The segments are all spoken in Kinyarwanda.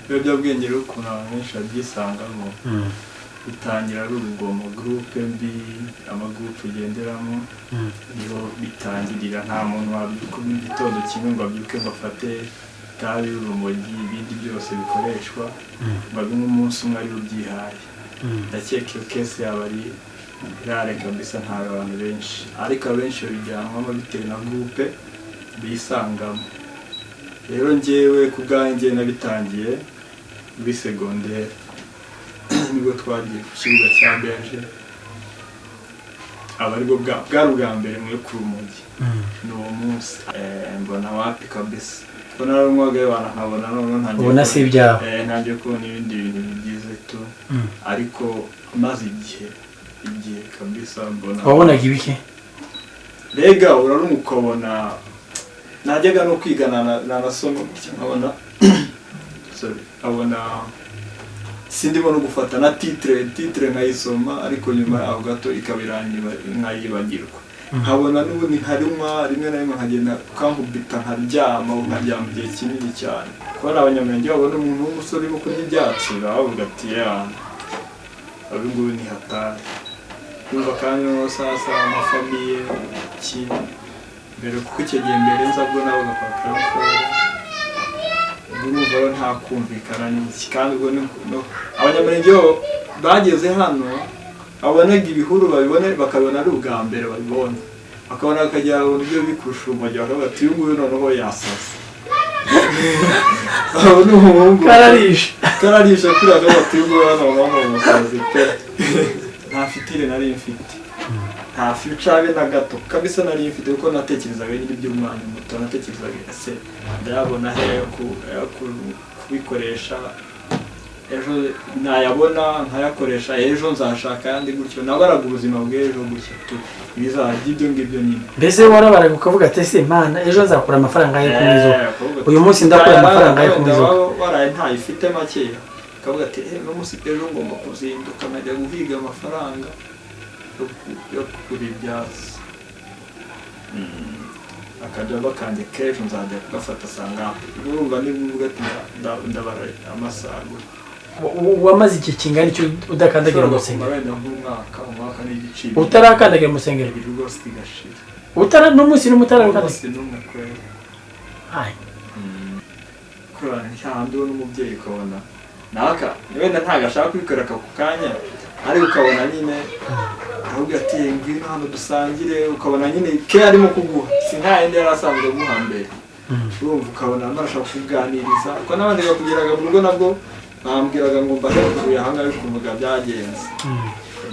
Ibiyobyabwenge rero, ukuntu abantu benshi babyisangamo, bitangira ari urugomo, groupe mbi, amagroupe ugenderamo, niho bitangirira. Nta muntu wabyuka mu gitondo kimwe ngo abyuke ngo afate itabi, urumogi, ibindi byose bikoreshwa, ngo abinywe umunsi umwe ari ubyihaye. Ndakeka iyo case yaba ari rare kabisa, ntabwo abantu benshi, ariko abenshi babijyanwamo bitewe na groupe bisangamo. Rero njyewe ku bwanjye nabitangiye muri segonderi, nibwo twagiye ku kibuga cya Berge, aba aribwo bwari ubwa mbere muri ku rumogi. Ni uwo munsi mbona wapi kabisa, ko nararunywaga abantu nkabona noneho ntangiye Ubona si ibyawe. Ntangiye kubona ibindi bintu bigize tu, ariko maze igihe kabisa mbona. Wabonaga ibiki? Rega urarunywa ukabona, najyaga no kwiga nanasoma gutya nkabona, sorry, nkabona sindimo no gufata na titre nkayisoma, ariko nyuma yaho gato ikaba irangiye nkayibagirwa. Nkabona n'ubundi nkarunywa, rimwe na rimwe nkagenda kankubita nkaryama igihe kinini cyane. Kubona Abanyamurenge babona umuntu w'umusore urimo kurya ibyatsi, baba bavuga ati: "Yeah, ubu ngubu ni hatari." Yumva kandi noneho sasa amafamille ki mbere, kuko icyo gihe mbere nza bwo nabaga kwa Cranford, ubwo urumva rero nta kumvikana n'iki. Kandi ubwo Abanyamurenge bo bageze hano babonaga ibihuru, babibone bakabibona ari ubwa mbere babibonye, bakabona bakagira ngo ibyo bikurusha urumogi, bakavuga ati: "Uyu nguyu noneho yasaze." Babona umuhungu Kararishe. Kararisha kuriya, akavuga ati: "Uyu nguyu hano noneho ni umusazi pe." Nta future nari mfite, nta future habe na gato kabisa nari mfite, kuko natekerezaga nyine iby'umwanya muto. Natekerezaga: ese ndayabona he yo kubikoresha ejo? Nayabona nkayakoresha ejo, nzashaka ayandi gutyo. Nabaraga ubuzima bw'ejo gutyo tu, ibizaba by'ibyo ngibyo nyine. Mbese warabaraga ukavuga ati: "Ese Mana, ejo nzakura amafaranga yo kunywa inzoga?" Ukavuga ati, Uyu munsi ndakura amafaranga yo kunywa wenda inzoga. waba waraye ntayifite makeya, ukavuga ati: "Eh, uno munsi ejo ngomba kuzinduka nkajya guhiga amafaranga yo kugura ibyatsi." Akajaba kanjye k'ejo nzajya kugafata sangapi? Urumva niba uvuga ati ndabara amasaha gutya. Wamaze igihe kingana icyo udakandagira mu Ushobora rusengero? kumara wenda nk'umwaka, umwaka n'igice. Utarakandagira mu rusengero? Ibiri rwose igashira. Utara n'umunsi n'umwe utarakandagira? Umunsi n'umwe kwera. Ay. Kubera hahandi ubona umubyeyi ukabona naka wenda ntabwo ashaka kubikorera ako kanya, ariko ukabona nyine ahubwo ati: "Ngwino hano dusangire," ukabona nyine ke arimo kuguha si nka yindi yari asanzwe aguha mbere. Urumva ukabona arimo arashaka kukuganiriza, kuko n'abandi bakugeraga mu rugo nabwo bambwiraga ngo mbahe uyu ahangaha ukuntu byagenze,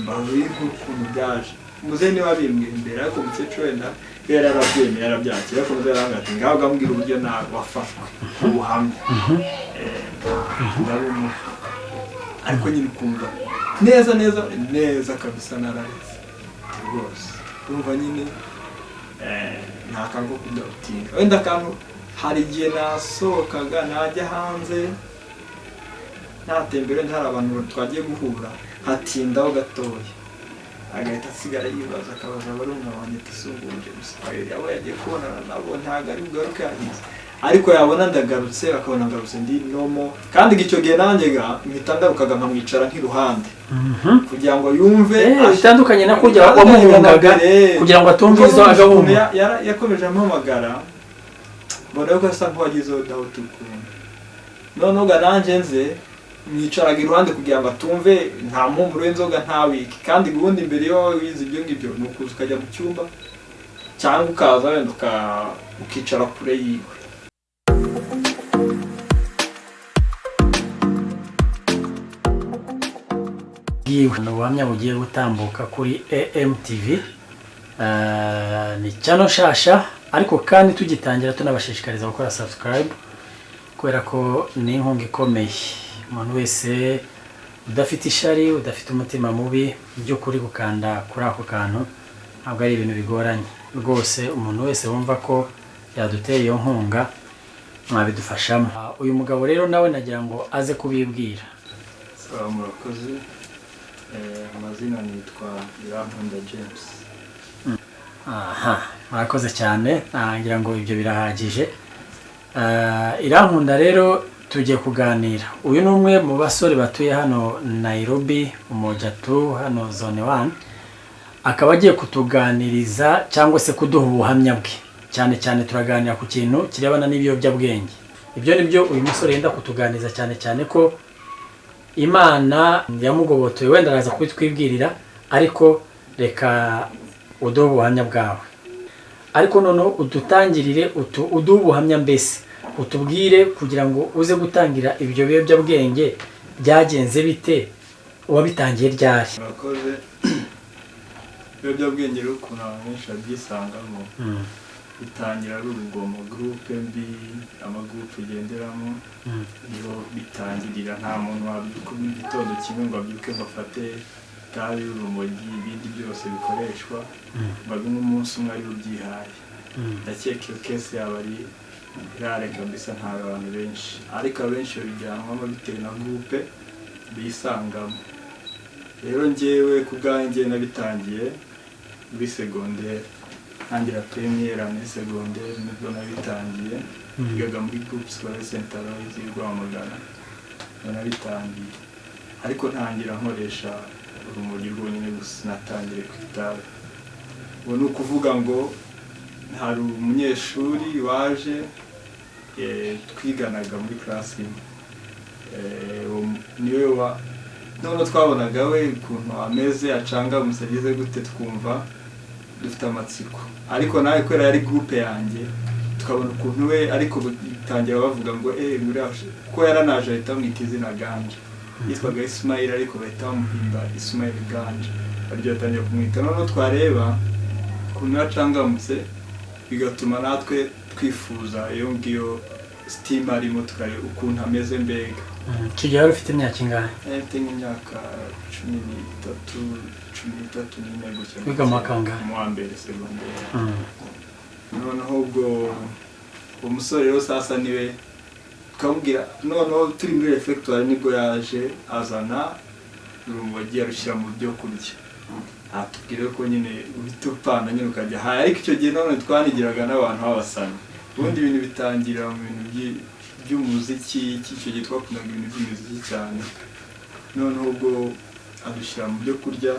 mbahe ukuntu byaje. Muzehe niba bimbwiye imbere, ariko umukecuru wenda we yari yarabyemeye, yarabyakira, ariko muzehe yarambwira ati: "Ngaho mbwira uburyo nawe wafashwe, ubuhamya." Ndabumuha, ariko nyine ukumva neza neza neza kabisa narareze rwose. Urumva nyine nta kantu ko kudoubtinga. Wenda akantu, hari igihe nasohokaga najya hanze natembera, wenda hari abantu twagiye guhura, nkatindaho gatoya, agahita asigara yibaza, akabaza barumuna wanjye ati: "Si ubu James abo yagiye kubonana nabo ntabwo ari bugaruke yagize?" Ariko yabona ndagarutse, akabona ngarutse ndi normal. Kandi icyo gihe nanjye ga mpita ngarukaga nkamwicara nk'iruhande kugira ngo yumve. Bitandukanye na kurya wamuhungaga kugira ngo atumva izo Kuko agahunga. Yakomeje ampamagara, mbona yuko asa nk'uwagizeho doubt ukuntu. Noneho ga nanjye nze mwicaraga iruhande kugira ngo atumve nta mpumuro y'inzoga, nta wiki. Kandi ubundi mbere iyo wize ibyo ngibyo ni ukuza ukajya mu cyumba cyangwa ukaza wenda ukicara kure yiwe. Bwiwe ni ubuhamya bugiye gutambuka kuri AMTV. Ni channel nshasha, ariko kandi tugitangira tunabashishikariza gukora subscribe, kubera ko ni inkunga ikomeye. Umuntu wese udafite ishari, udafite umutima mubi, mu by'ukuri gukanda kuri ako kantu ntabwo ari ibintu bigoranye rwose. Umuntu wese wumva ko yaduteye iyo nkunga mwabidufashamo. Uyu mugabo rero nawe nagira ngo aze kubibwira. Sawa, murakoze. Amazina nitwa Irankunda James. Aha, murakoze cyane, ngira ngo ibyo birahagije. Irankunda rero Tugiye kuganira. Uyu ni umwe mu basore batuye hano Nairobi, Umoja 2, hano Zone 1, akaba agiye kutuganiriza cyangwa se kuduha ubuhamya bwe. Cyane cyane turaganira ku kintu kirebana n'ibiyobyabwenge. Ibyo ni byo uyu musore yenda kutuganiriza, cyane cyane ko Imana yamugobotoye. Wenda araza kubitwibwirira, ariko reka uduhe ubuhamya bwawe. Ariko noneho udutangirire, uduhe ubuhamya, mbese utubwire kugira ngo uze gutangira ibyo biyobyabwenge byagenze bite, wabitangiye ryari? Murakoze. Ibiyobyabwenge rero, ukuntu abantu benshi babyisangamo, bitangira ari urugomo, groupe mbi, amagroupe ugenderamo, niho bitangirira. Nta muntu wabyuka mu gitondo kimwe ngo abyuke ngo afate itabi, urumogi, ibindi byose bikoreshwa, ngo abinywe umunsi umwe ari ubyihaye. Ndakeka iyo case yaba ari rare kabisa, ntabwo abantu benshi, ariko abenshi babijyanwamo bitewe na groupe bisangamo. Rero njyewe ku bwanjye nabitangiye muri segonderi, ntangira première année secondaire nibwo nabitangiye. Nigaga muri Groupe Scolaire Saint Aloys i Rwamagana, nibwo nabitangiye, ariko ntangira nkoresha urumogi rwonyine gusa. Natangiriye ku itabi. Ubu ni ukuvuga ngo hari umunyeshuri waje, twiganaga muri classe imwe. Niwe wa noneho twabonaga we ukuntu ameze, acangamutse, agize gute, twumva dufite amatsiko. Ariko nawe kubera yari groupe yanjye, tukabona ukuntu we, ariko bitangira bavuga ngo nguriya, kuko yaranaje ahita bamwita izina Ganja. Yitwaga Ismail, ariko bahita bamuhimba Ismail Ganja, baryo batangira kumwita. Noneho twareba ukuntu yacangamutse, bigatuma natwe twifuza iyo ngiyo sitime arimo, tukareba ukuntu ameze mbega. Icyo gihe wari ufite imyaka ingahe? Nari mfite nk'imyaka 13, 13 n'ine gutya. Wiga mu wa kangahe? Mu wa mbere segonderi. Noneho ubwo uwo musore rero sasa niwe tukamubwira. Noneho turi muri refectoire nibwo yaje azana urumogi, arushyira mu byo kurya, atubwira ko nyine uhita upana nyine ukajya haya. Ariko icyo gihe none twanigiraga n'abantu b'abasani. Ubundi ibintu bitangira mu bintu by'umuziki. Icyo gihe twakundaga ibintu by'imiziki cyane. Noneho ubwo adushyira mu byo kurya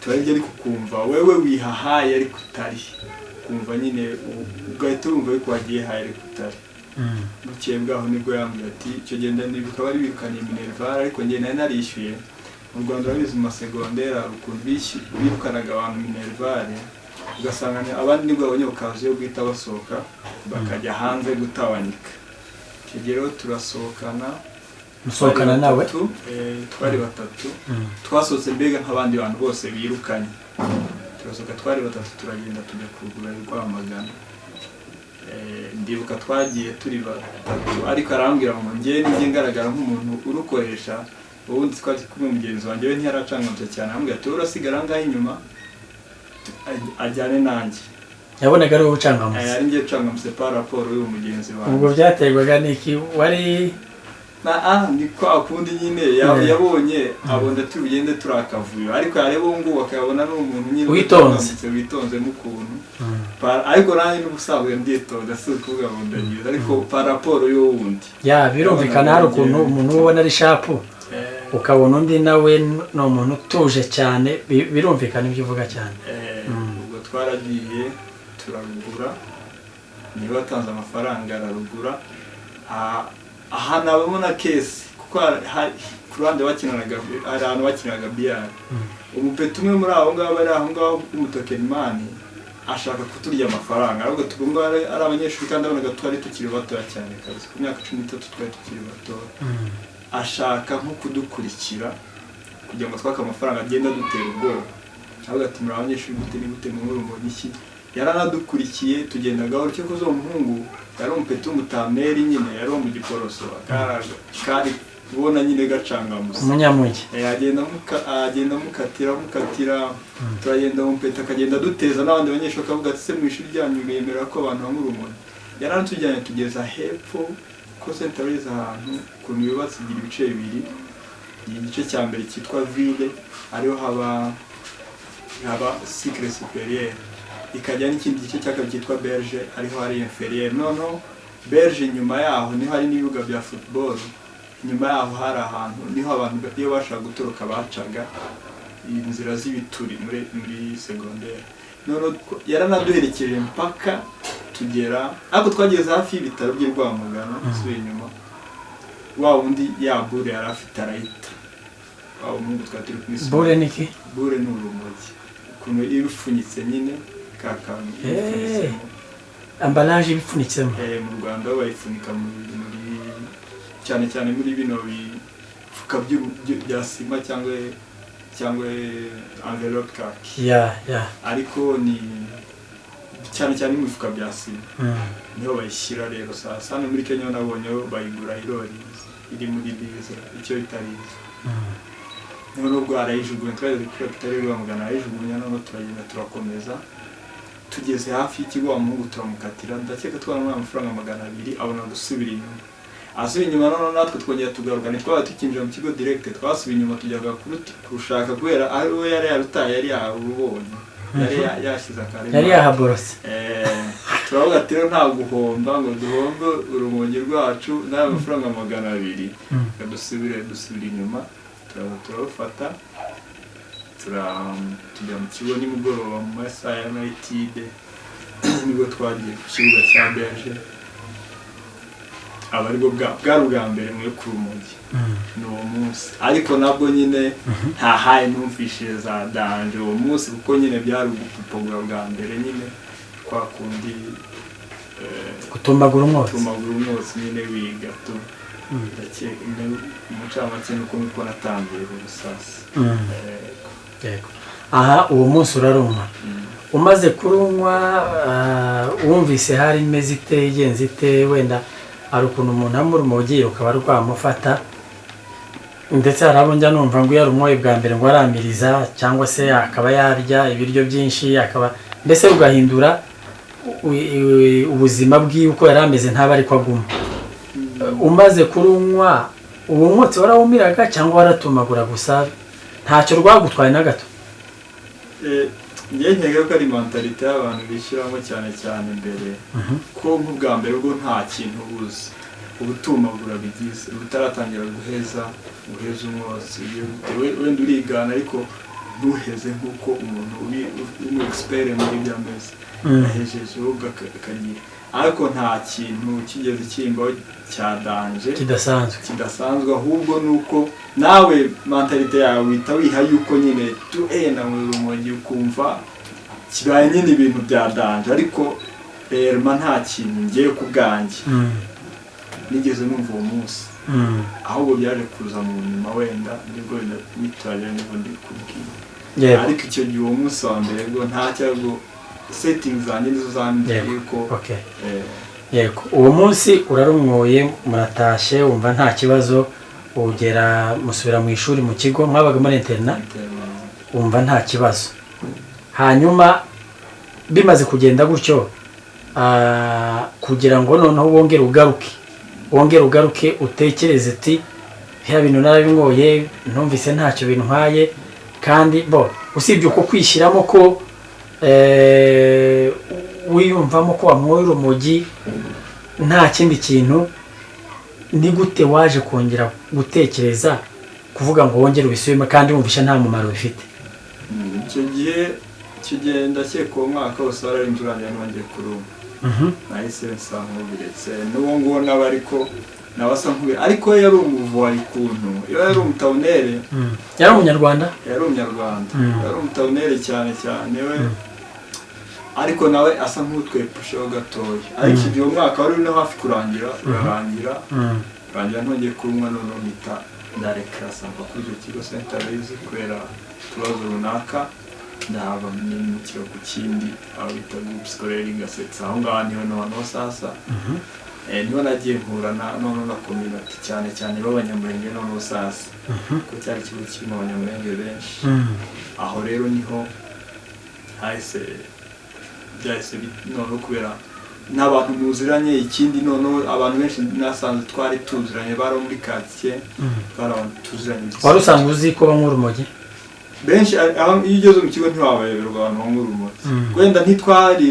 turarya, ariko ukumva wewe wihahaye ariko utari kumva nyine, ugahita wumva yuko wagiye haye ariko utari. Bukeye bwaho nibwo yambwiye ati, icyo gihe ndibuka bari birukaniye minerval, ariko njye nari narishyuye. Mu Rwanda urabizi, mu masegonderi hari ukuntu birukanaga abantu minerval, ugasanga abandi nibwo babonye occasion yo guhita basohoka bakajya hanze gutabanyika. Icyo gihe rero turasohokana. Musohokana Twari nawe? batatu, twari batatu. Twasohotse mbega nk'abandi bantu bose birukanye, turasohoka twari batatu, turagenda tujya kugura i Rwamagana. Ndibuka twagiye turi batatu, ariko arambwira ngo njye nijye ngaragara nk'umuntu urukoresha. Ubundi twari kumwe mugenzi wanjye, we ntiyaracangamutse cyane. Arambwira ati: "Wowe urasigara aha ngaha inyuma, ajyane nanjye." Yabonaga ari wowe ucangamutse? Ari njye ucangamutse par rapport y'uwo mugenzi wanjye. Ubwo byaterwaga n'iki? Wari Na ni kwa kundi nyine yabonye abona turi bugende turi akavuyo, ariko yareba uwo nguwo akabona ari umuntu nyine Witonze. ucangamutse, witonzemo ukuntu. Ariko nanjye n'ubusanzwe nditonda, si ukuvuga ngo ndagize, ariko par rapport y'uwo wundi. Ya, birumvikana, hari ukuntu umuntu uba ubona ari sharp, ukabona undi nawe ni umuntu utuje cyane. Birumvikana ibyo uvuga cyane. Ubwo twaragiye turarugura, niba atanze amafaranga ararugura. Ahantu habamo na caisse, kuko ku ruhande bakinanaga, hari ahantu bakinanaga billard. Umupeti umwe muri abo ngabo bari aho ngaho w'umutokenimani ashaka kuturya amafaranga, ahubwo tugomba ari abanyeshuri, kandi abonaga twari tukiri batoya cyane kabisa, ku myaka 13 twari tukiri batoya. Ashaka nko kudukurikira kugira ngo twake amafaranga, agenda adutera ubwoba, avuga ati: "Muri abanyeshuri gute, ni gute muri urumogi iki?" Yaranadukurikiye, tugenda gahoro. Cyo uwo muhungu yari umupeti w'umutameri nyine, yari uwo mu Giporoso, kari ubona nyine gacangamutse. Umunyamujyi. Agenda amukatira, amukatira, turagenda, umupeti akagenda aduteza n'abandi banyeshuri, akavuga ati: "Se mu ishuri ryanyu bemera ko abantu banywa urumogi?" Yaranatujyanye tugeza hepfo, ko Saint Aloys ahantu ukuntu yubatse igira ibice bibiri. Igice cya mbere cyitwa ville, ariho haba cycle supérieur, ikajya n'ikindi gice cya kabiri cyitwa berge, ariho hari inférieur. Noneho Berge inyuma yaho niho hari n'ibibuga bya football. Inyuma yaho hari ahantu niho abantu iyo bashaka gutoroka bacaga inzira z'ibituri muri segonderi. Noneho yaranaduherekeje mpaka tugera, ariko twageze hafi y'ibitaro by'i Rwamagana. Dusubiye inyuma, wa wundi ya bure yari afite arayita, wa muhungu twari turi kumwe. Bure ni iki? Bure ni urumogi, ukuntu iba ipfunyitse nyine, ka kantu iba ipfunyitsemo. Emballage iba ipfunyitsemo. Mu Rwanda bo bayifunika muri cyane cyane muri bino bifuka bya sima cyangwa enveloppe kaki. Ya. Ariko ni cyane cyane mu bifuka bya sima niho bayishyira. Rero sasa hano muri Kenya nabonye bayigura irori iri muri liza, icyo bita liza. Noneho ubwo arayijugunya, twageze kuri hôpital Rwamagana arayijugunya. Noneho turagenda, turakomeza, tugeze hafi y'ikigo wa muhungu turamukatira, ndakeka twaramuhaye amafaranga 200, abona gusubira inyuma. Asubira inyuma, noneho natwe twongera tugaruka. Ntitwaba tukinjira mu kigo direct, twasubiye inyuma tujyaga kurushaka kubera ari we yari yarutaye, yari yarubonye, yari yashyize akarema. Yari yahaborose. Turavuga ati rero nta guhomba ngo duhombe urumogi rwacu n'ayo mafaranga 200. Reka dusubire, dusubira inyuma, turaza turarufata, tujya mu kigo nimugoroba mu masaha ya nayitide, nibwo twagiye ku kibuga cya Berge. Aba aribwo bwari ubwa mbere mwe ku rumogi, ni uwo munsi. Ariko nabwo nyine nta hayi numvishije za danger uwo munsi, kuko nyine byari ugupupagura bwa mbere nyine, kwa kundi Gutumagura umwotsi. Tumagura umwotsi nyine wiga tu. Ndakeka umucamake nuko nkuko natangiye ubusasa. Yego, aha uwo munsi urarunywa. Umaze kurunywa, wumvise hari imeze ite, igenze ite? Wenda hari ukuntu umuntu anywa urumogi rukaba rwamufata, ndetse hari abo njya numva ngo iyo arunyoye bwa mbere ngo aramiriza, cyangwa se akaba yarya ibiryo byinshi, akaba mbese rugahindura ubuzima bwiwe, uko yari ameze ntaba ariko aguma. Umaze kurunywa, uwo mwotsi warawumiraga cyangwa waratumagura gusa, ntacyo rwagutwaye na gato? Njye nkeka ko ari mentalité y'abantu bishyiramo cyane cyane mbere, ko nk'ubwa mbere ubwo nta kintu ubuzi, uba utumagura bigize, uba utaratangira guheza umwotsi ugiye gute. Wenda urigana ariko ntuheze nk'uko umuntu uri umu expert muri ibyo ameze yahejeje, ahubwo akagira. Ariko nta kintu kigeze kimbaho cya danger kidasanzwe. Kidasanzwe. Ahubwo ni uko nawe mentalité yawe uhita wiha yuko nyine tu na mu rumogi, ukumva kibaye nyine ibintu bya danger, ariko rero nta kintu ngiye ku bwanjye nigeze numva uwo munsi. Ahubwo byaje kuza mu nyuma, wenda nibwo wenda nituragera nibwo ndi kubwira. Ariko icyo gihe, uwo munsi wa mbere bwo nta cyago, setting zanjye nizo zambwiye ko Yego, uwo munsi urarumwoye, muratashye, wumva nta kibazo, ugera musubira mu ishuri mu kigo mwabaga muri internat, wumva nta kibazo. Hanyuma bimaze kugenda gutyo, kugira ngo noneho wongere ugaruke utekereze uti biriya bintu narabinyoye, numvise ntacyo bintwaye, kandi bo usibye uko kwishyiramo ko wiyumvamo ko wanyoye urumogi nta kindi kintu, ni gute waje kongera gutekereza kuvuga ngo wongere ubisubiremo kandi wumvishe nta mumaro bifite? Icyo gihe ndakeka uwo mwaka wose wararinze urangira nongeye kuruma. Nahise nsa nk'ubiretse n'uwo nguwo nawe, ariko nawe asa nk'ubire, ariko we yari umuvuwayi ukuntu, iyo yari umutawunere. Yari umunyarwanda? Yari umunyarwanda. Yari umutawunere cyane cyane we, ariko nawe asa nk'utwepusheho gatoya. Ariko igihe umwaka wari uri no hafi kurangira, urarangira, urangira ntongeye kunywa. Noneho mpita ndarekera, mva kuri icyo kigo Saint Aloys kubera utubazo runaka, ndahava nimukira ku kindi aho bita Groupe Scolaire Gasetsa. Aho ngaho niho noneho sasa niho nagiye mpura na noneho na community cyane cyane b'Abanyamurenge. Noneho sasa kuko cyari ikigo kirimo Abanyamurenge benshi, aho rero niho hahise byahise noneho kubera n'abantu muziranye. Ikindi noneho abantu benshi nasanze twari tuziranye bari muri quartier, twari abantu tuziranye. Wari usanzwe uzi ko banywa urumogi? Benshi iyo ugeze mu kigo ntiwabayoberwa abantu banywa urumogi. Wenda ntitwari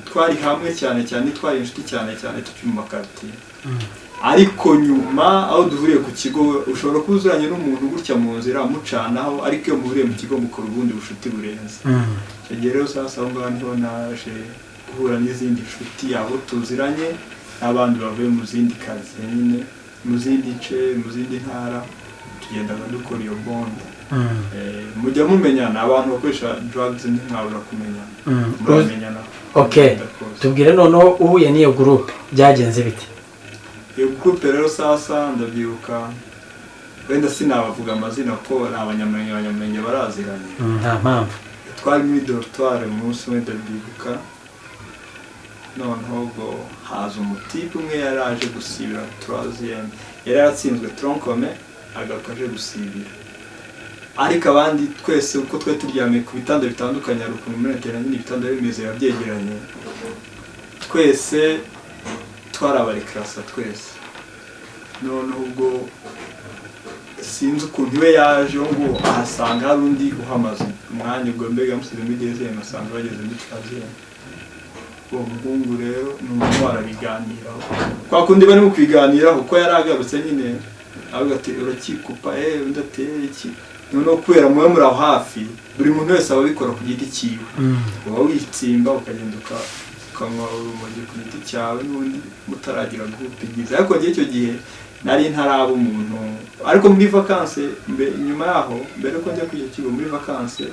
twari hamwe cyane cyane, ntitwari inshuti cyane cyane tukiri mu makaritsiye, ariko nyuma aho duhuriye ku kigo, ushobora kuba uziranye n'umuntu gutya mu nzira mucanaho, ariko iyo muhuriye mu kigo mukora ubundi bushuti burenze. Icyo gihe rero sasa aho ngaho niho naje guhura n'izindi nshuti, abo tuziranye n'abandi bavuye mu zindi karitsiye nyine, mu zindi nce, mu zindi ntara, tugendaga dukora iyo bond. Mujya mumenyana, abantu bakoresha drugs ntimwabura kumenyana. Muramenyana. Okay. Kugenda kose. Tubwire noneho, uhuye n'iyo groupe byagenze bite? Iyo groupe rero sasa, ndabyibuka, wenda sinabavuga amazina kuko ni Abanyamurenge, Abanyamurenge baraziranye. Nta mpamvu. Twari muri dortoir umunsi umwe, ndabyibuka, noneho ubwo haza umutipe umwe yari aje gusibira troisième, yari yaratsinzwe tronc commun, agaruka aje gusibira, ariko abandi twese uko twari turyamye ku bitanda bitandukanye, hari ukuntu muri internat nyine ibitanda bimeze, biba byegeranye, twese twari abarekarasa twese. Noneho ubwo sinzi ukuntu iwe yaje ngo ahasanga hari undi uhamaze umwanya, ubwo mbega yamusize muri deuxième, asanga bageze muri troisième. Uwo muhungu rero ni umuntu warabiganiraho, kwa kundi barimo kubiganiraho ko yari agarutse nyine, avuga ati: "Urakikupa?" Eh, undi ati: "Eh, iki?" Noneho kubera mube muri aho hafi, buri muntu wese aba abikora ku giti cyiwe. Uba witsimba ukagenda ukanywa urumogi ku giti cyawe n'ubundi mutaragira groupe igize. Ariko njye icyo gihe nari ntaraba umuntu, ariko muri vacances nyuma yaho, mbere ko njya kuri icyo kigo, muri vacances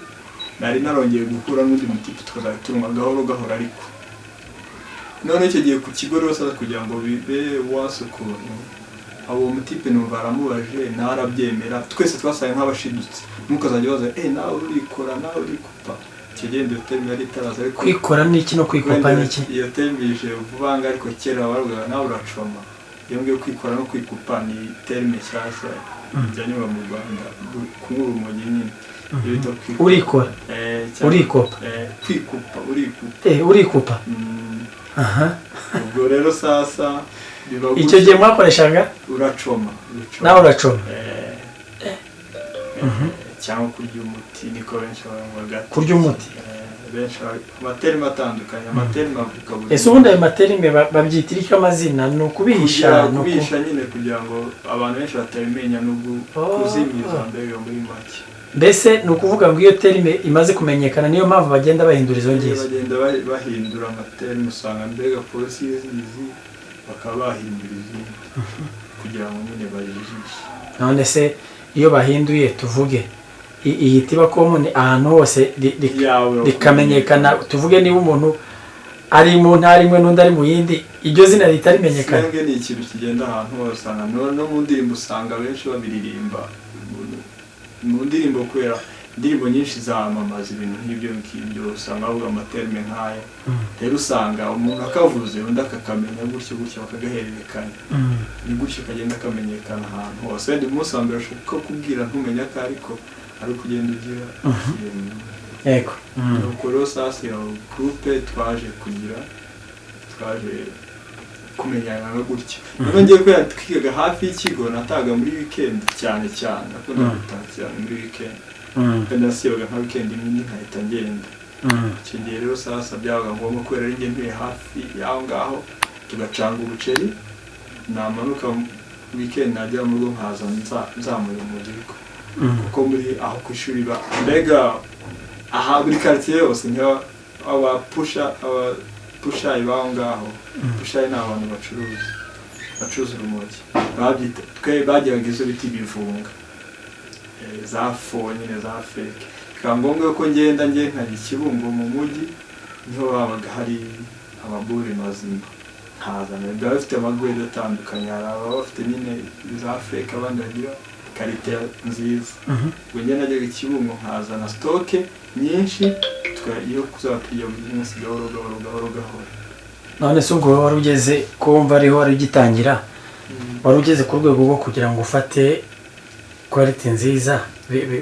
nari narongeye guhura n'undi mutipe, tukazajya tunywa gahoro gahoro. Ariko none icyo gihe ku kigo rero sasa, kugira ngo bibe wasi ukuntu, abo mutipe numva aramubaje, nawe arabyemera, twese twasaye nk'abashidutse, ntukazajya ubaza: "Eh, nawe urikora, nawe urikupa?" Icyo gihe iyo terme yari itaraza, ariko Kwikora ni iki no kwikopa wenda ni iki? Iyo terme ije vuba nga, ariko kera bavugaga: "Nawe uracoma." Iyo ngiyo kwikora no kwikupa ni terme nshyashya ijya mu Rwanda, kunywa urumogi nyine, iyo bita kwikora. Urikora? Eh, Urikopa? Eh, kwikupa, urikupa. Eh, urikupa. Aha. Ubwo rero sasa biba Icyo gutyo. gihe mwakoreshaga? Uracoma, uracoma. Nawe uracoma? Eh, cyangwa kurya umuti, niko benshi bavuga. Kurya umuti? Eh, benshi amaterme atandukanye, amaterme avuga buri Ese ubundi ayo materme babyitira icyo amazina? Ni ukubihisha? Kugira Ni uku kubihisha nyine, kugira ngo abantu benshi batabimenya, n'ubwo Oh. kuzimiza mbega muri make. Mbese ni ukuvuga ngo iyo terme imaze kumenyekana, niyo mpamvu bagenda bahindura izo Iyo ngizo? Bagenda bahindura amaterme, usanga mbega polisi izizi, bakaba bahindura izindi kugira ngo nyine bayijishe. None se iyo bahinduye, tuvuge ihita iba common ahantu hose, Yabura rikamenyekana? Tuvuge niba umuntu ari mu ntara imwe n'undi ari mu yindi, iryo zina rihita rimenyekana? Slang ni ikintu kigenda ahantu hose, usanga no mu ndirimbo usanga benshi babiririmba mu ndirimbo, kubera indirimbo nyinshi zamamaza ibintu nk'ibyo ngibyo, usanga bavuga amaterme nk'aya. Rero usanga umuntu akavuze, undi akakamenya gutyo gutyo, bakagahererekanya. Ni gutyo kagenda kamenyekana ahantu hose. Wenda umunsi wa mbere ushobora kukubwira ntumenya ko, ariko ari ukugenda ugira ikintu. Yego. Nuko rero sasa iyo groupe twaje kugira, twaje kumenyana no gutya. Noneho ngiye, kubera twigaga hafi y'ikigo, nataga muri weekend cyane cyane, nakundaga gutaha cyane muri weekend. Wenda nasibaga nka weekend imwe nkahita ngenda. Icyo gihe rero sasa byabaga ngombwa, kubera ari njye ntuye hafi y'aho ngaho, tugacanga ubuceri, namanuka weekend nagera mu rugo nkaza nzamuye umuzigo, kuko muri aho ku ishuri mbega aha buri quartier yose niho abapusha, abapushayi b'aho ngaho. Pushayi ni abantu bacuruza urumogi, babyita, twe bagiraga izo bita ibivunga. Eh, za faux nyine, za fake. Bikaba ngombwa ko ngenda nge nkajya i Kibungo mu mujyi, niho babaga hari amabure mazima, nkazana. Biba bifite amagrade atandukanye, hari ababa bafite nyine za fake, abandi bagira qualité nziza. Ubwo njye najyaga i Kibungo nkazana stock nyinshi, iyo kuzaba turya buri munsi gahoro gahoro gahoro gahoro. None se ubwo wari ugeze ko wumva ariho wari ugitangira, wari ugeze ku rwego rwo kugira ngo ufate quality nziza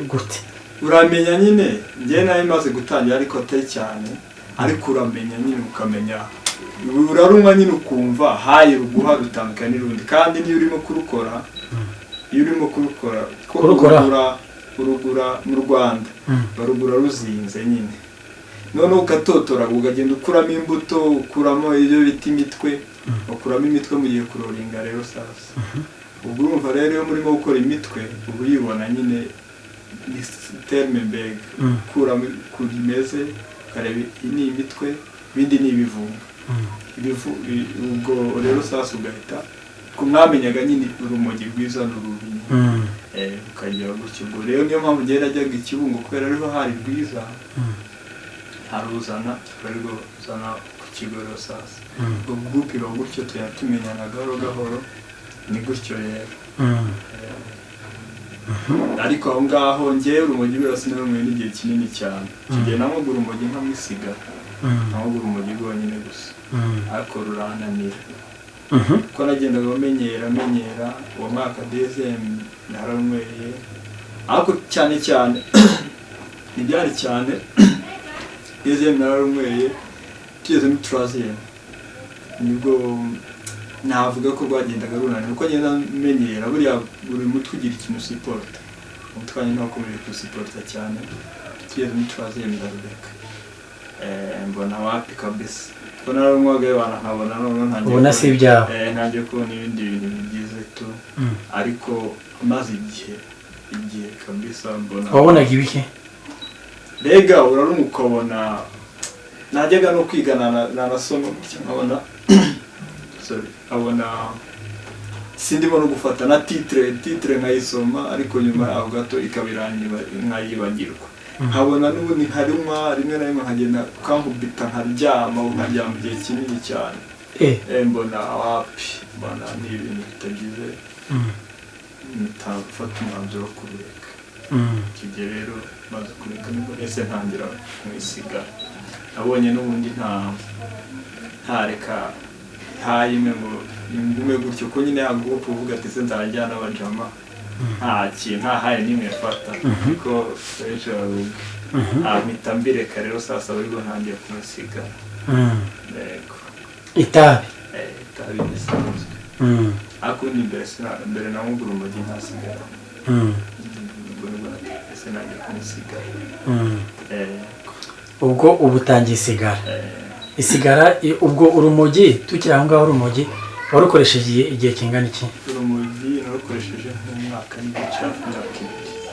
gute? Uramenya nyine, njye nayo imaze gutangira ariko atari cyane, ariko uramenya nyine, ukamenya, urarunywa nyine ukumva hayi ruguha rutandukanye n'urundi, kandi niyo urimo kurukora, iyo urimo kurukora ko Kurukora? urugura. Urugura mu Rwanda, barugura ruzinze nyine, noneho ukatotora, ukagenda ukuramo imbuto, ukuramo ibyo bita imitwe, ukuramo imitwe mugiye kuroringa. Rero sasa ubwo urumva rero, iyo murimo gukora imitwe uba uyibona nyine, ni terme mbega. Ukuramo ukuntu imeze, ukareba iyi ni imitwe, ibindi ni ibivunga. Ubwo rero sasa ugahita ku mwamenyaga nyine urumogi rwiza n'urubi nyine. Ukagira gutyo. Ubwo rero niyo mpamvu njyewe najyaga i Kibungo, kubera ariho hari rwiza, ntaruzana, arirwo ruzana ku kigo. Rero sasa ubwo groupe iba gutyo, tujya tumenyana gahoro gahoro, ni gutyo rero. Ariko aho ngaho njyewe urumogi buriya sinarunyweye n'igihe kinini cyane. Icyo gihe nanywaga urumogi nkamwisiga, nanywaga urumogi rwonyine gusa, ariko rurananira, kuko nagendaga menyera menyera. Uwo mwaka deuxième nararunyweye, ariko cyane cyane ntibyari cyane. Deuxième nararunyweye, tugeze muri troisième nibwo navuga ko rwagendaga runanira, uko ngenda menyera. Buriya buri mutwe ugira ikintu usupporta, umutwe wanjye ntiwakomeje kuwusupporta cyane. Tugeze muri troisième ndarureka. Mbona wapi kabisa, ko nararunywaga abantu nkabona noneho ntangiye Ubona si ibyawe. Ntangiye kubona ibindi bintu bigize tu. Ariko maze igihe kabisa mbona. Wabonaga ibiki? Mbega urarumva, ukabona najyaga no kwiga nanasoma gutya nkabona, sorry, nkabona sindimo no gufata na titre nkayisoma, ariko nyuma yaho gato ikaba irangiye nkayibagirwa. Nkabona n'ubundi nkarunywa rimwe na rimwe, nkagenda kankubita nkaryama igihe kinini cyane. Mbona wapi, mbona ni ibintu bitagize, mpita umwanzuro wo kubireka. Icyo gihe rero maze kureka nibwo ese ntangira kumwisiga. Nabonye n'ubundi ntareka ntayime ngo ngume gutyo, ko nyine yaguha kuvuga ati se nzajyana abajama nta kintu, nta haye n'imwe mfata, ariko benshi baruga. Mpita mbireka rero sasa, aribwo ntangiye kumusigara. Yego. Itabi? Itabi risanzwe. Ariko ubundi mbere mbere nanywaga urumogi ntasigara. Ubwo nibwo ese ntangiye kumusigara. Ubwo ubu utangiye isigara? Isigara, ubwo urumogi, tukiri aho ngaho, urumogi warukoresheje igihe kingana iki? Urumogi narukoresheje nk'umwaka n'igice, hafi imyaka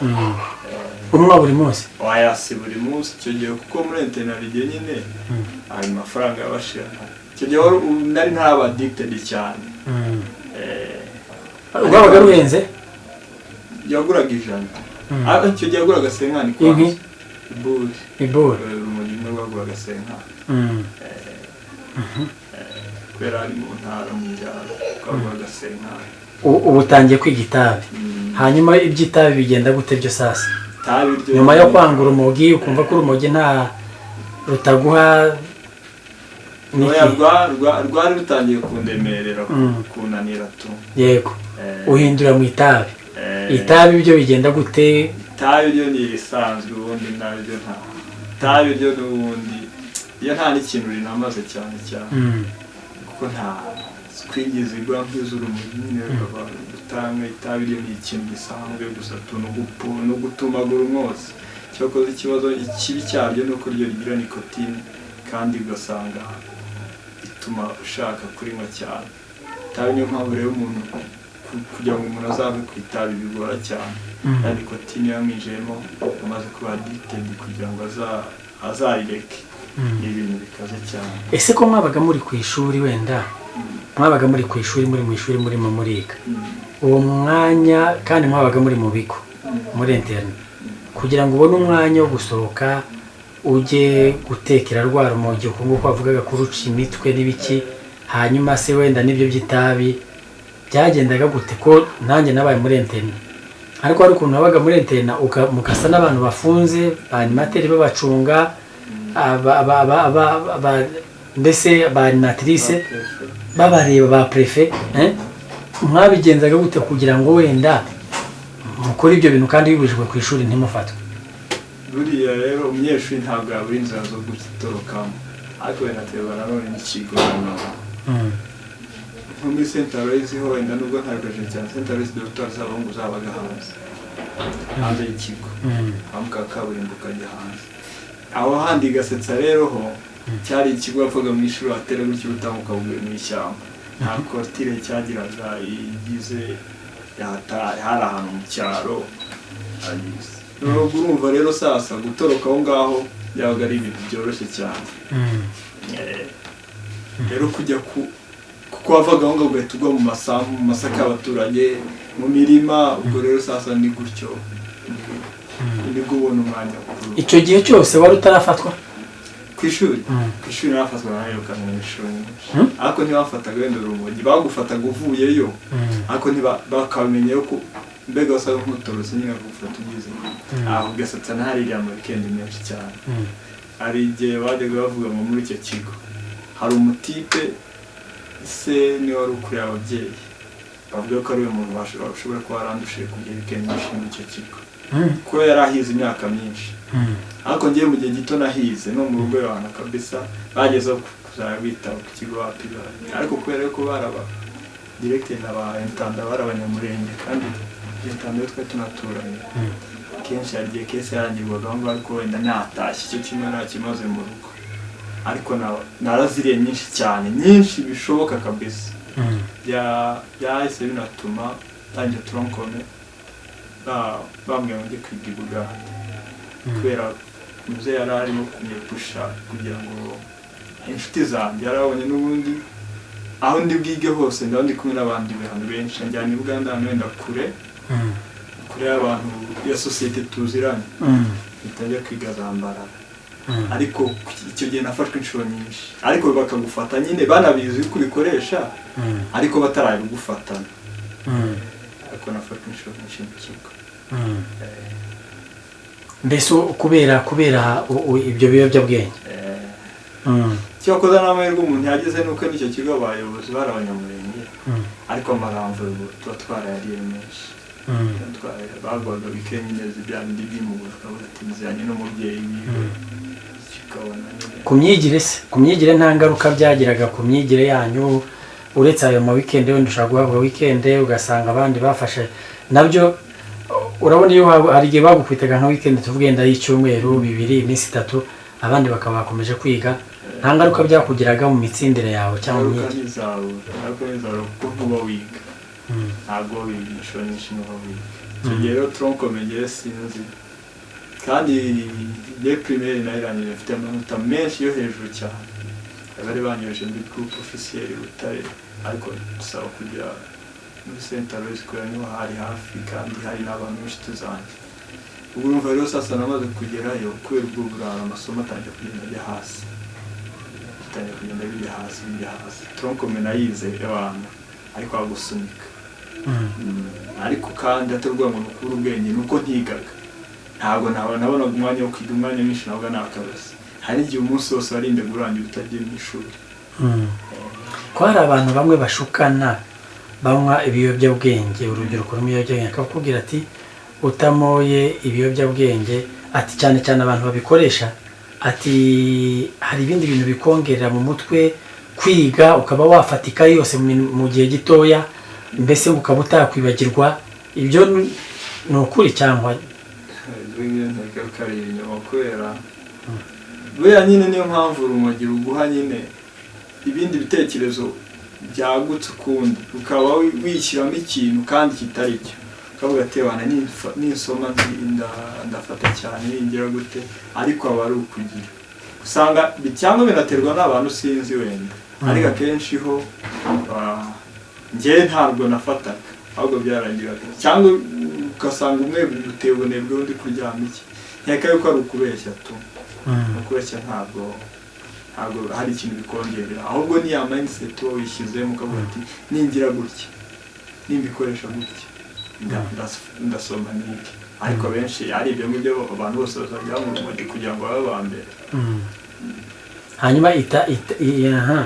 2. Unywa buri munsi? Oya, si buri munsi icyo gihe, kuko muri internat igihe nyine ayo mafaranga yabashirana. Icyo gihe nari ntaraba addicted cyane. Rwabaga ruhenze? Yaguraga 100. Ariko icyo gihe yaguraga 50 Inki? Kwanza iburi. Iburi. Urumogi rumwe rwaguraga 50. Kubera ari mu ntara, mu byaro, rwaguraga 50. Ubu utangiye kwiga itabi. Hanyuma iby'itabi bigenda gute byo sasa? Itabi ryo Nyuma yo kwanga urumogi, ukumva ko urumogi nta rutaguha niki? Oya, rwari rutangiye kundemerera, kunanira tu. Uhindura mu itabi. Itabi byo bigenda gute? Itabi ryo ni irisanzwe ubundi, naryo nta itabi ryo n'ubundi iyo nta n'ikintu rinamaze cyane cyane, kuko nta twigeze igwa nk'iz'urumogi nyine gutanga. Itabi ryo ni ikintu gisanzwe gusa tu, no gutumagura umwotsi. Cyakoze ikibazo ikibi cyaryo ni uko ryo rigira nicotine, kandi ugasanga ituma ushaka kurinywa cyane itabi. Niyo mpamvu rero umuntu kugira ngo umuntu azave ku itabi bigora cyane. Ya nicotine yamwijemo, amaze kuba addicted, kugira ngo azarireke ni ibintu bikaze cyane. Ese ko mwabaga muri ku ishuri, wenda mwabaga muri ku ishuri, muri mu ishuri murimo muriga, uwo mwanya kandi mwabaga muri mu bigo, muri internat, kugira ngo ubone umwanya wo gusohoka ujye gutekera rwa rumogi, uko nguko wavugaga kuruca imitwe n'ibiki, hanyuma se wenda n'ibyo by'itabi byagendaga gute? Ko nanjye nabaye muri internat, ariko hari ukuntu wabaga muri internat mugasa n'abantu bafunze, ba animateur babacunga, mbese ba animatrice babareba, ba préfet, eh? Mwabigenzaga gute kugira ngo wenda mukore ibyo bintu kandi bibujijwe ku ishuri, ntimufatwe? Buriya rero umunyeshuri ntabwo yabura inzira zo gutorokamo, ariko binaterwa nanone n'ikigo nanone. Nko muri Saint Aloys ho wenda nubwo ntabikoresheje cyane, Saint Aloys dortoir z'abahungu zabaga hanze y'ikigo, wambuka kaburimbo ukajya hanze. Aho handi Gasetsa rero ho cyari ikigo wapfaga mu ishuri watera gutyo utambuka uvuye mu ishyamba, nta clôture cyagiraga igize yahataye, hari ahantu mu cyaro hagize. Noneho urumva rero sasa gutoroka aho ngaho byabaga ari ibintu byoroshye cyane. Rero kujya ku kuko wavaga aho ngaho ugahita ugwa mu masambu, mu masaka y'abaturage, mu mirima. Ubwo rero sasa ni gutyo nibwo ubona umwanya wo kuruhuka. Icyo gihe cyose wari utarafatwa? Ku ishuri? Ku ishuri narafatwa, narirukanwe mu ishuri nyinshi. Ariko ntibafataga wenda urumogi, bagufataga uvuyeyo, ariko bakabimenya yuko mbega wasaga nk'utorotse nyine, bakagufata ugize aho Ugasatsa ntaririya ama weekend menshi cyane. Hari igihe bajyaga bavuga ngo muri icyo kigo hari umutipe se niwe wari ukuriye ababyeyi, bavuga ko ari we muntu ushobora kuba warandushije kugira weekend nyinshi muri icyo kigo, kuko yari ahize imyaka myinshi. Ariko ngewe mu gihe gito nahize no mu rugo yohana kabisa bagezeho kuzajya bita ku kigo wapi. Ariko kubera ko baraba directeur na ba intendant bari Abanyamurenge, kandi intendant yo twari tunaturanye, kenshi hari igihe case yarangirwaga aho ngaho, ariko wenda natashye icyo kimwe ntakimaze mu rugo. Ariko naraziriye nyinshi cyane, nyinshi bishoboka kabisa. Byahise binatuma tangira tronc commun, bambwira ngo njye kwiga i Bugande, kubera muzehe yari arimo kunyepusha kugira ngo inshuti zanjye yarabonye n'ubundi aho ndi bwige hose ndaba ndi kumwe n'abandi bantu benshi, njyana i Bugande ahantu wenda kure, kure y'abantu, ya sosiyete tuziranye, mpita njya kwiga za Mbarara. Ariko icyo gihe nafashwe inshuro nyinshi, ariko bakagufata nyine banabizi ko ubikoresha, ariko batarabigufatana. Ariko nafashwe inshuro nyinshi mu kigo. Mbese kubera ibyo biyobyabwenge? Cyakoze n'amahirwe umuntu yagize nuko n'icyo kigo abayobozi bari Abanyamurenge, ariko amaramvo tuba twarayariye menshi. Bagwaga weekend nyine bya bindi by'impuhwe, bakavuga ati nziranye n'umubyeyi wiwe, kikabona nyine. Ku myigire se, ku myigire nta ngaruka byagiraga ku myigire yanyu, uretse ayo ma weekend? Wenda ushobora guhabwa weekend ugasanga abandi bafashe nabyo. Urabona iyo hari igihe bagukubitaga nka weekend, tuvuge wenda y'icyumweru, 2, iminsi 3, abandi bakaba bakomeje kwiga, nta ngaruka byakugiraga mu mitsindire yawe cyangwa mu Ingaruka myigire? ntizabura, ingaruka ntizabura kuko ntuba wiga. Ntabwo wiga, inshuro nyinshi ntuba wiga. Icyo gihe rero tronc commun ngewe sinzi, kandi ngewe primaire nayirangije mfite amanota menshi yo hejuru cyane. Bari banyoheje muri groupe officiel Butare, ariko dusaba kujya muri Saint Aloys kubera niho hari hafi kandi hari n'abantu b'inshuti zanjye. Ubwo urumva rero sasa namaze kugerayo, kubera ubwo burara amasomo atangiye kugenda ajya hasi, bitangiye kugenda bijya hasi, bijya hasi. Tronc commun nayize abantu ariko bagusunika. Ariko kandi atari ukuvuga ngo ni ukubura ubwenge, ni uko ntigaga. Ntabwo nabonaga umwanya wo kwiga, umwanya mwinshi nabwo nakabase. Hari igihe umunsi wose warindaga urangira utagiye mu ishuri. Ko hari abantu bamwe bashukana banywa ibiyobyabwenge, urubyiruko runywa ibiyobyabwenge, akakubwira ati utamoye ibiyobyabwenge, ati cyane cyane abantu babikoresha, ati hari ibindi bintu bikongerera mu mutwe, kwiga ukaba wafata ikayi yose mu gihe gitoya, mbese ukaba utakwibagirwa. Ibyo ni ukuri cyangwa? Ibyo ngibyo nkeka ko ari ibinyoma, kubera buriya nyine niyo mpamvu urumogi ruguha nyine ibindi bitekerezo byagutse ukundi, ukaba wishyiramo ikintu kandi kitari cyo, ukavuga ati wana ninsoma ndafata cyane, ningira gute, ariko aba ari ukugira usanga cyangwa binaterwa n'abantu, sinzi wenda. Ariko akenshi ho njyewe ntabwo nafataga, ahubwo byarangiraga, cyangwa ugasanga umwe uteye ubunebwe undi kuryama iki. Nkeka yuko ari ukubeshya tu. Ni ukubeshya, ntabwo hari ikintu bikongerera, ahubwo ni ya mindset uba wishyizemo, ukavuga ati ningira gutya, nimbikoresha gutya, ndasoma nige. Ariko abenshi ari ibyo ngibyo, abantu bose bazajya mu rumogi kugira ngo babe aba mbere. Hanyuma aha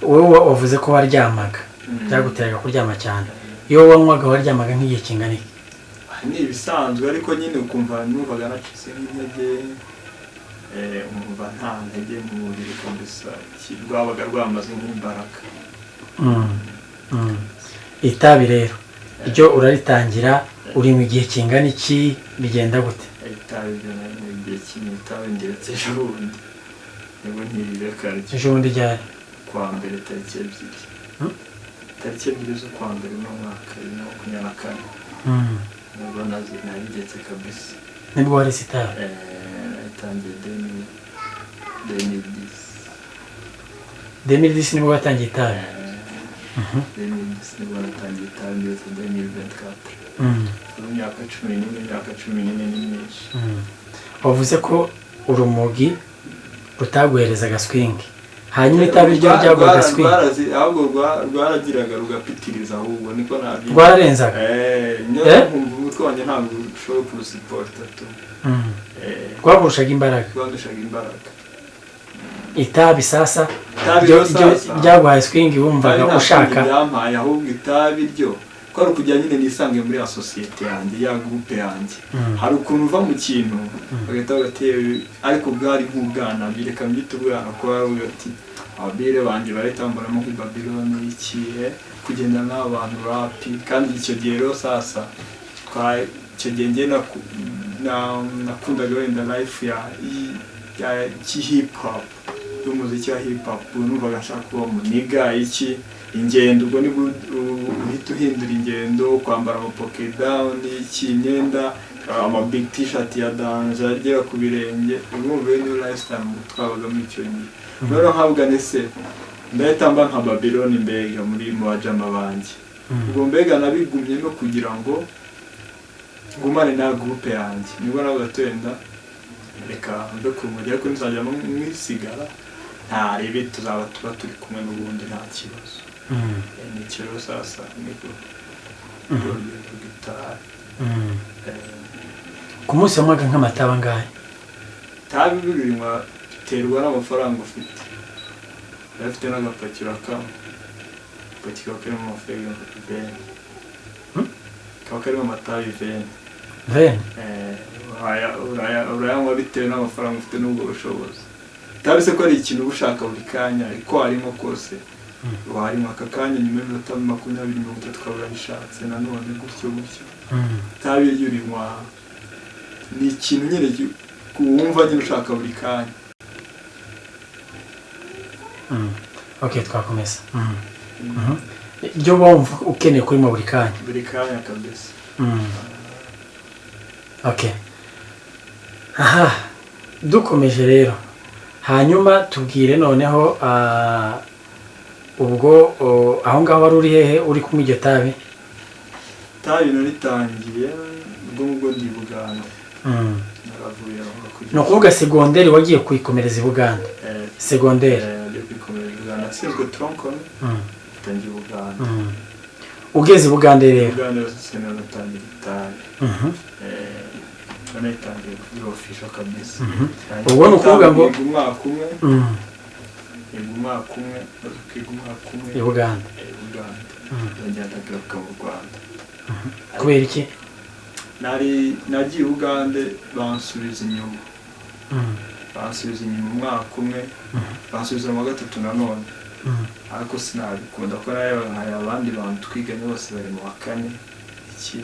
wowe wavuze ko waryamaga, byaguteraga kuryama cyane. Iyo wanywaga waryamaga nk'igihe kingana iki? Ni ibisanzwe, ariko nyine ukumva numvaga nacitse nk'intege, umva nta ntege mu mubiri kabisa, rwabaga rwamaze nk'imbaraga. Itabi rero ryo uraritangira uri mu gihe kingana iki? Bigenda gute? Itabi ryo nari mu gihe kimwe, itabi ngeretse ejo bundi nibwo ntirireka ryo. Ejo bundi ryari? Kuwa mbere, tariki 2. Tariki 2 z'ukwa mbere uno mwaka, 2024, nibwo narigetse kabisa. Nibwo waretse itabi? Natangiye 2010. 2010 nibwo watangiye itabi? 2010 nibwo natangiye itabi, ndetse 2024, mu myaka 14. Imyaka 14 ni myinshi. Wavuze ko urumogi rutaguherezaga swing, hanyuma itabi ryo ryaguhaga swing? Ahubwo rwaragiraga rugapitiriza, ahubwo niko nabyita. Rwararenzaga? Eh, niyo. Eh? Nkumva umutwe wanjye ntabwo ushobora kurusupporta tu. Rwagurushaga imbaraga? Rwadushaga imbaraga. Itabi sasa Itabi ryo ryo sasa ryaguhaye swing, wumvaga itabi nta ushaka? kundi ryampaye, ahubwo itabi ryo ko ari ukujya nyine nisange muri ya sosiyete yanjye, ya groupe yanjye. Hari ukuntu uva mu kintu bagahita bagati, ariko bwari nk'ubwana, bireka mbyite ubwana, ko baravuga ati ababire banjye barahita bambaramo nk'i Babylone ikihe kugenda n'abo bantu rapi. Kandi icyo gihe rero sasa icyo gihe njye nakundaga wenda life ya hip hop, y'umuziki wa hip hop. Numvaga nshaka kuba muniga iki ingendo, ubwo nibwo uhita uhindura ingendo, kwambara ama pocket down, iki imyenda, ama big t-shirt ya danger agera ku birenge. Urumva iyo niyo lifestyle twabaga muri icyo gihe. Noneho nkavuga nese ndahita mba nka Babylon, mbega muri mu bajama banjye. Ubwo mbega nabigumyemo kugira ngo ngumane na groupe yanjye. Nibwo navuga ati wenda reka mve ku rumogi, ariko nzajya mwisigara ntarebe, tuzaba tuba turi kumwe n'ubundi, nta kibazo. Ni rero sasa nibwo urugendo rw'itabi. Ku munsi wanywaga nk'amatabi angahe? Itabi birinywa biterwa n'amafaranga ufite. Yari afite n'agapaki urakanywa, agapaki kaba karimo amafaranga 20. Kaba karimo amatabi 20. 20? Urayanywa bitewe n'amafaranga ufite n'ubwo bushobozi. Itabi se ko ari ikintu uba ushaka buri kanya, ko harimo kose warinywa aka kanya, nyuma y'iminota 20, 30 ukaba urarishatse nanone, gutyo gutyo. Itabi iyo urinywa ni ikintu nyine wumva nyine ushaka buri kanya. Ok, twakomeza. Ibyo uba wumva ukeneye kurimo buri kanya? Buri kanya kabisa. Ok, aha dukomeje rero, hanyuma tubwire noneho, ubwo aho ngaho wari uri hehe uri kunywa iryo tabi? Itabi naritangiye ubwo ngubwo ndi i Bugande. Naravuye aho Ni ukuvuga segonderi wagiye kuyikomereza i Bugande? Eh. Segonderi? Nagiye kwikomereza i Bugande, natsinzwe tronc commun, ntangiye i Bugande. Ugeze i Bugande rero? Bugande yose natangira itabi. Nanayitangiye kuri official kabisa. Ubwo ni ukuvuga ngo Niga umwaka umwe, niga umwaka umwe, maze kwiga umwaka umwe i Bugande. I Bugande, ndongera ndagaruka mu Rwanda. Kubera iki? Nari nagiye i Bugande bansubiza inyuma. Bansubiza inyuma umwaka umwe, bansubiza mu wa gatatu nanone. Ariko sinabikunda ko nayo hari abandi bantu twiganye bose bari mu wa kane, iki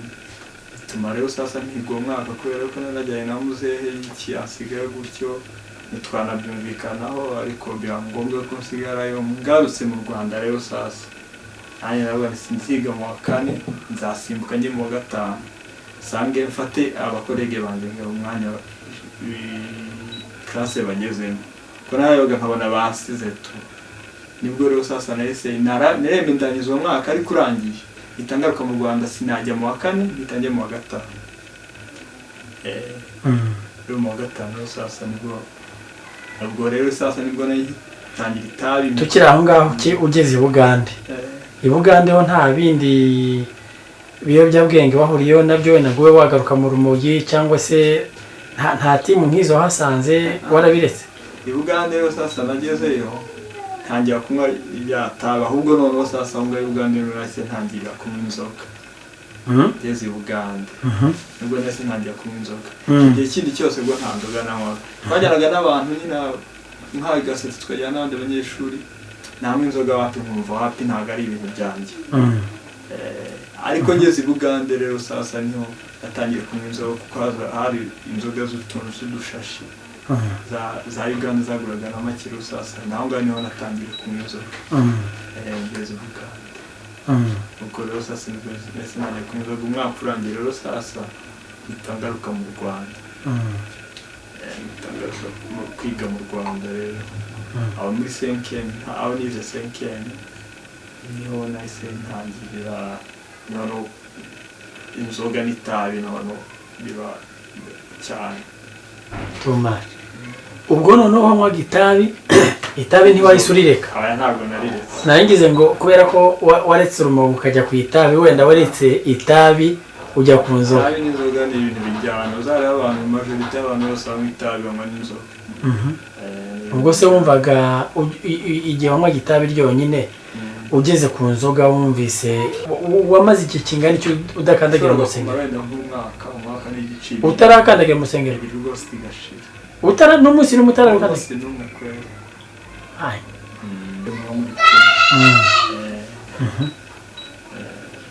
bituma rero sasa ntiga uwo mwaka, kubera ko narajyanye na muzehe, iki asigaye gutyo ntitwanabyumvikanaho, ariko biba ngombwa ko nsigarayo. Ngarutse mu Rwanda rero sasa nanjye navuga nti sinziga mu wa kane, nzasimbuka njye mu wa gatanu, nsange mfate abacollègue banjye ngo umwanya classe bagezemo, ko nayoga nkabona basize tu. Nibwo rero sasa nahise naremye ndangiza uwo mwaka, ariko urangiye mpita ngaruka mu Rwanda, sinajya mu wa kane, mpita njya mu wa gatanu. Rero mu wa gatanu rero sasa nibwo, ubwo rero sasa nibwo natangira itabi. Tukiri aho ngaho, ugeze i Bugande, i Bugande ho nta bindi biyobyabwenge wahuriyeho nabyo, wenda ngo ube wagaruka mu rumogi, cyangwa se nta team nk'izo wahasanze, warabiretse? I Bugande rero sasa nagezeyo ntangira kunywa ibya tabi, ahubwo noneho sasa aho ngaho i Bugande rero nahise ntangira kunywa inzoga. Ngeze i Bugande nibwo nahise ntangira kunywa inzoga. Igihe kindi cyose ubwo nta nzoga nanywaga. Twajyanaga n'abantu nyine nk'agasetse, tukajyana n'abandi banyeshuri. Nanywa inzoga wapi, nkumva wapi, ntabwo ari ibintu byanjye. Ariko ngeze i Bugande rero sasa niho natangiye kunywa inzoga, kuko hari inzoga z'utuntu z'udushashi za Uganda zaguraga na make. Rero sasa naho ngaho niho natangiye kunywa inzoga. Ngeze i Bugande, ubwo rero sasa nibwo nahise ntangiye kunywa inzoga. Umwaka urangiye rero sasa mpita ngaruka mu Rwanda. Mpita ngaruka kwiga mu Rwanda rero, aho muri cinquième, aho nize cinquième, niho nahise ntangirira noneho inzoga n'itabi, noneho biba cyane. Tumari ubwo noneho wanywaga itabi, itabi ntiwahise urireka? Aya, ntabwo nariretse. Naringize ngo kubera ko waretse urumogi ukajya ku itabi, wenda waretse itabi ujya ku nzoga. Itabi n'inzoga ni ibintu bijyana. Uzareba abantu, majorité y'abantu bose banywa itabi banywa n'inzoga. Ubwo se wumvaga igihe wanywaga itabi ryonyine, ugeze ku nzoga wumvise wamaze igihe kingana iki udakandagira Ushobora mu rusengero? kumara wenda nk'umwaka, umwaka n'igice. Utarakandagira mu rusengero? Ibiri rwose igashira. Utara n'umunsi n'umwe utarakandagira? Umunsi n'umwe kwera. Ay. Muba muri kumwe.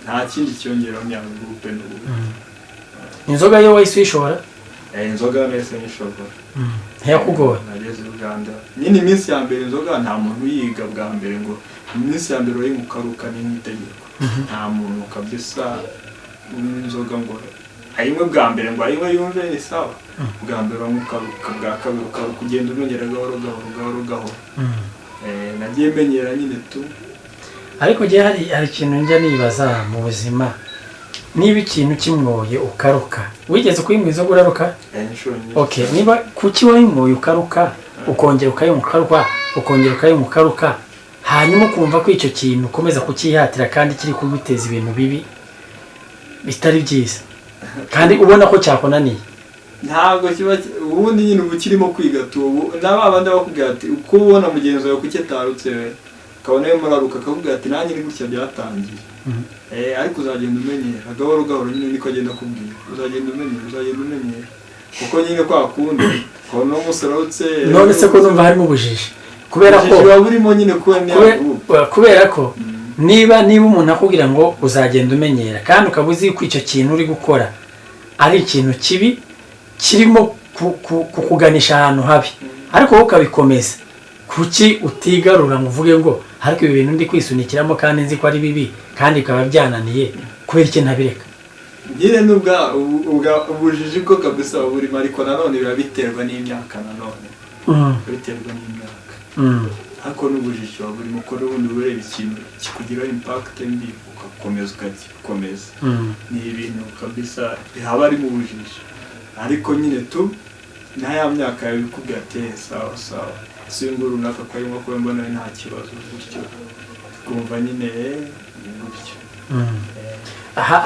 Nta kindi cyongeraho, ni groupe n'ubu. Inzoga yo wahise uyishobora? Inzoga nahise nyishobora. Ntiyakugoye? Nageze i Uganda nyine, iminsi ya mbere inzoga nta muntu uyiga bwa mbere, ngo iminsi ya mbere urayinywa ukaruka, ni nk'itegeko. Nta muntu kabisa unywa inzoga ngo ayinywe bwa mbere, ngo ayinywe yumve ni sawa. Bwa mbere uranywa ukaruka, bwa kabiri ukaruka, ugenda umenyera gahoro gahoro gahoro gahoro. Nagiye menyera nyine tu. Ariko njye hari ikintu njya nibaza mu buzima: niba ikintu kimwoye ukaruka, wigeze kuyinywa inzoga uraruka? Inshuro nyinshi. Okay, niba kuki wayinyoye ukaruka, ukongera ukayinywa ukaruka, ukongera ukayinywa ukaruka, hanyuma ukumva ko icyo kintu ukomeza kucyihatira kandi kiri kuguteza ibintu bibi bitari byiza, kandi ubona ko cyakunaniye? Ntabwo kiba ubundi nyine uba ukirimo kwiga tu. Ubu na ba bandi bakubwira ati uko ubona mugenzi wawe kuki atarutse, we ukabona we muraruka, akakubwira ati nanjye ni gutya byatangiye. Ariko uzagenda umenyera gahoro gahoro nyine, niko agenda akubwira, uzagenda umenyera, uzagenda umenyera, kuko nyine kwa kundi ukabona uno munsi urarutse. None se ko numva harimo ubujiji, kubera ko Ubujiji buba burimo nyine kuba ni kubera ko niba umuntu akubwira ngo uzagenda umenyera, kandi ukaba uzi ko icyo kintu uri gukora ari ikintu kibi kirimo kukuganisha ahantu habi, ariko wowe ukabikomeza, kuki utigarura ngo uvuge ngo ariko ibi bintu ndi kwisunikiramo kandi nzi ko ari bibi, kandi bikaba byananiye, kubera iki ntabireka? Nyine n'ubwa ubujiji bwo kabisa buba burimo, ariko nanone biba biterwa n'imyaka, nanone biba biterwa n'imyaka. Ariko n'ubujiji buba burimo, ko n'ubundi ureba ikintu kikugiraho impact mbi ugakomeza ukagikomeza. Ni ibintu kabisa haba ari mu bujiji, ariko nyine tu na ya myaka yawe ikubwira ati "Eh, sawa sawa, si uyu nguyu runaka ko arimo kuba mbona we nta kibazo", gutyo twumva nyine ni gutyo.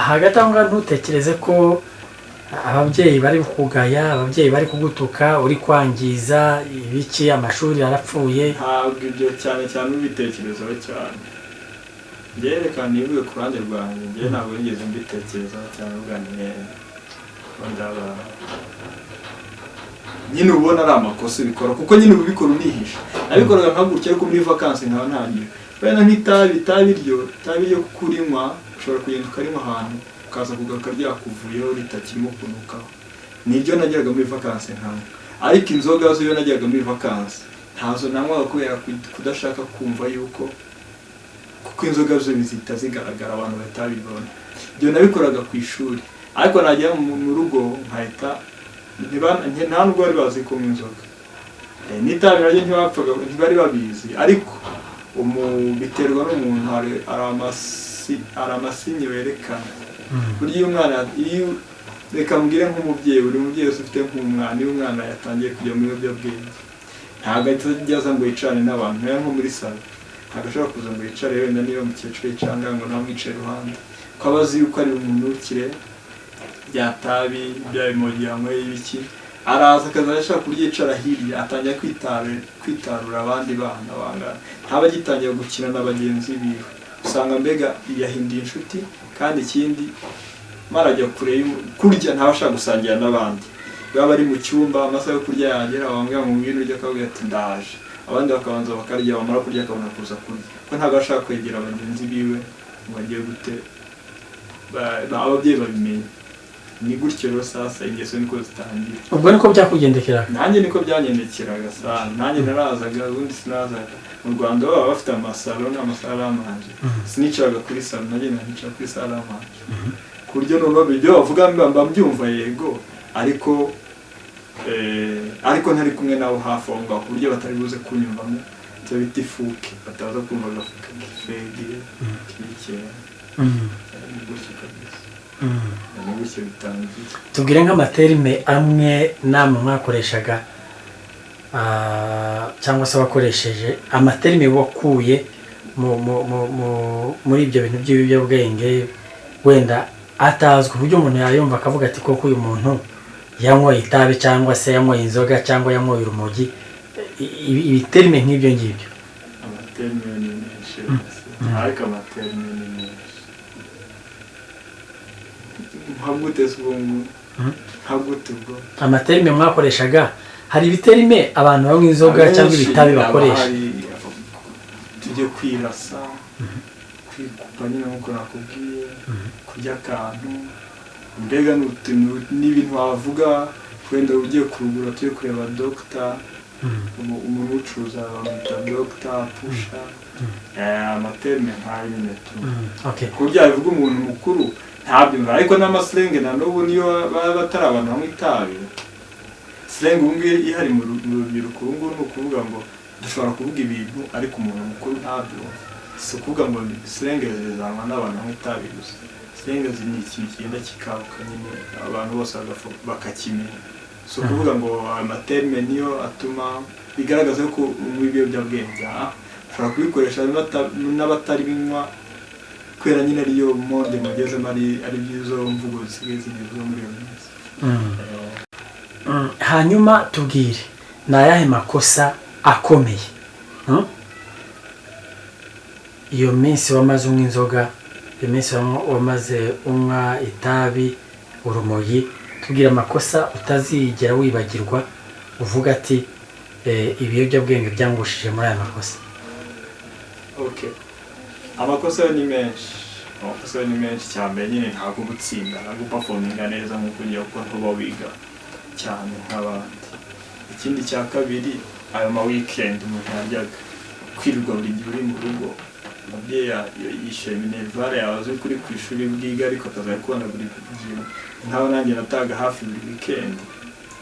Hagati aho ngaho ntutekereze ko ababyeyi bari kugaya, ababyeyi bari kugutuka, uri kwangiza ibiki, amashuri arapfuye? Ntabwo ibyo cyane cyane ubitekerezaho cyane. Njyewe reka nivuge ku ruhande rwanjye, njyewe ntabwo nigeze mbitekerezaho cyane. Ubwanjye ndaba nyine ubona ari amakosa ubikora, kuko nyine ubikora unihisha. Nabikoraga nka gutya, ariko muri vakansi nkaba ntangiye wenda nk'itabi. Itabi ryo kuko urinywa, ushobora kugenda ukarinywa ahantu ukaza kugaruka ryakuvuyeho, ritakirimo kunukaho. Nibyo nageraga muri vakansi nkanywa. Ariko inzoga zo, iyo najyaga muri vakansi ntazo nanywaga, kubera kudashaka kumva yuko, kuko inzoga zo zihita zigaragara, abantu bahita babibona. Ibyo nabikoraga ku ishuri, ariko nagera mu rugo nkahita nta nubwo bari bazi kunywa inzoga. N'itabi naryo ntibapfaga, ntibari babizi. Ariko biterwa n'umuntu. Hari amasinye werekana. Burya iyo umwana, iyo, reka mbwire nk'umubyeyi, buri mubyeyi wese ufite nk'umwana, iyo umwana yatangiye kujya mu biyobyabwenge, ntabwo ahita ajya aza ngo yicarane n'abantu. Niba nko muri salo, ntabwo ashobora kuza ngo yicare, wenda niba umukecuru yicara ngo nawe amwicare iruhande, ko aba azi yuko ari bumunukire rya tabi, bya bimogi yanyweye, ibiki. Araza akazajya ashaka kuryicara hirya, atangira kwitarura abandi bana bangana, ntaba agitangira gukina na bagenzi biwe. Usanga mbega yahinduye inshuti. Kandi ikindi, marajya kure kurya, ntaba ashaka gusangira n'abandi. Baba bari mu cyumba, amasaha yo kurya yagera, wambwira ngo ngwino urye, akabwira ati ndaje. Abandi bakabanza bakarya, bamara kurya akabona kuza kurya, kuko ntabwo ashaka kwegera bagenzi biwe ngo bagiye gute ababyeyi babimenye. Ni gutyo rero sasa ingeso niko zitangira. Ubwo niko byakugendekeraga? Nanjye niko byangendekeraga sana. Nanjye narazaga, ubundi sinazaga mu Rwanda baba bafite amasalo n'ama salle à manger. Sinicaraga kuri salo, nagenda nkicara kuri salle à manger, ku buryo noneho ibyo bavuga mba mbyumva, yego, ariko ntari kumwe nabo hafi aho ngaho, ku buryo batari buze kunyumvamo icyo bita ifuke, bataza kumva agafuka k'ifegi k'ikera. Ni gutyo kabisa. Ni gutyo bitangiye. Tubwire nk'ama terme amwe namwe mwakoreshaga, cyangwa se wakoresheje, ama terme wakuye muri ibyo bintu by'ibiyobyabwenge, wenda atazwi, uburyo umuntu yayumva akavuga ati: "Koko uyu muntu yanyweye itabi, cyangwa se yanyweye inzoga, cyangwa yanyweye urumogi." Ibi terme nk'ibyo ngibyo. Ama terme ni menshi rwose, ariko ama terme ni menshi nka gute se ubwo ngo? Nka gute ubwo? Ama terme mwakoreshaga, hari ibi terme abantu banywa inzoga cyangwa Abenshi ibitabi haba bakoresha. hari tujye kwirasa, kwikupa nyine nk'uko nakubwiye, kurya akantu, mbega ni utuntu n'ibintu wavuga wenda ugiye kurugura, tujye kureba dogita. Umuntu ucuruza bamwita dogita pusha. Ama terme nk'ayo nyine tu. Ku buryo yabivuga umuntu mukuru ntabyumva, ariko n'ama slang na n'ubu niyo baba batari abantu banywa itabi, slang ubu ngubu ihari mu rubyiruko ubu ngubu ni ukuvuga ngo dushobora kuvuga ibintu ariko umuntu mukuru ntabyumve. Si ukuvuga ngo slang zizanwa n'abantu banywa itabi gusa. Slang ni ikintu kigenda kikabuka nyine, abantu bose bakakimenya. Si ukuvuga ngo ama terme niyo atuma bigaragaza ko unywa ibiyobyabwenge. Ushobora kubikoresha n'abatari binywa, kubera nyine ariyo monde mugezemo, ari byizo mvugo zisigaye zigezweho muri iyo minsi. Hanyuma tubwire, ni ayahe makosa akomeye, Iyo minsi wamaze unywa inzoga, iyo minsi wamaze unywa itabi, urumogi, tubwire amakosa utazigera wibagirwa, uvuga ati: "Ibiyobyabwenge byangushije muri aya makosa." Okay, amakosa yo ni menshi, amakosa yo ni menshi. Cyane nyine ntabwo gutsinda, ntabwo performinga neza nk'uko ugiye, kuko ntuba wiga cyane nk'abandi. Ikindi cya kabiri, ayo ma weekend umuntu yaryaga, kwirirwa buri gihe uri mu rugo, umubyeyi yishyuye minerval yawe azi ko uri ku ishuri bwiga, ariko akazajya kubona buri gihe. Nkaho nanjye nataga hafi buri weekend,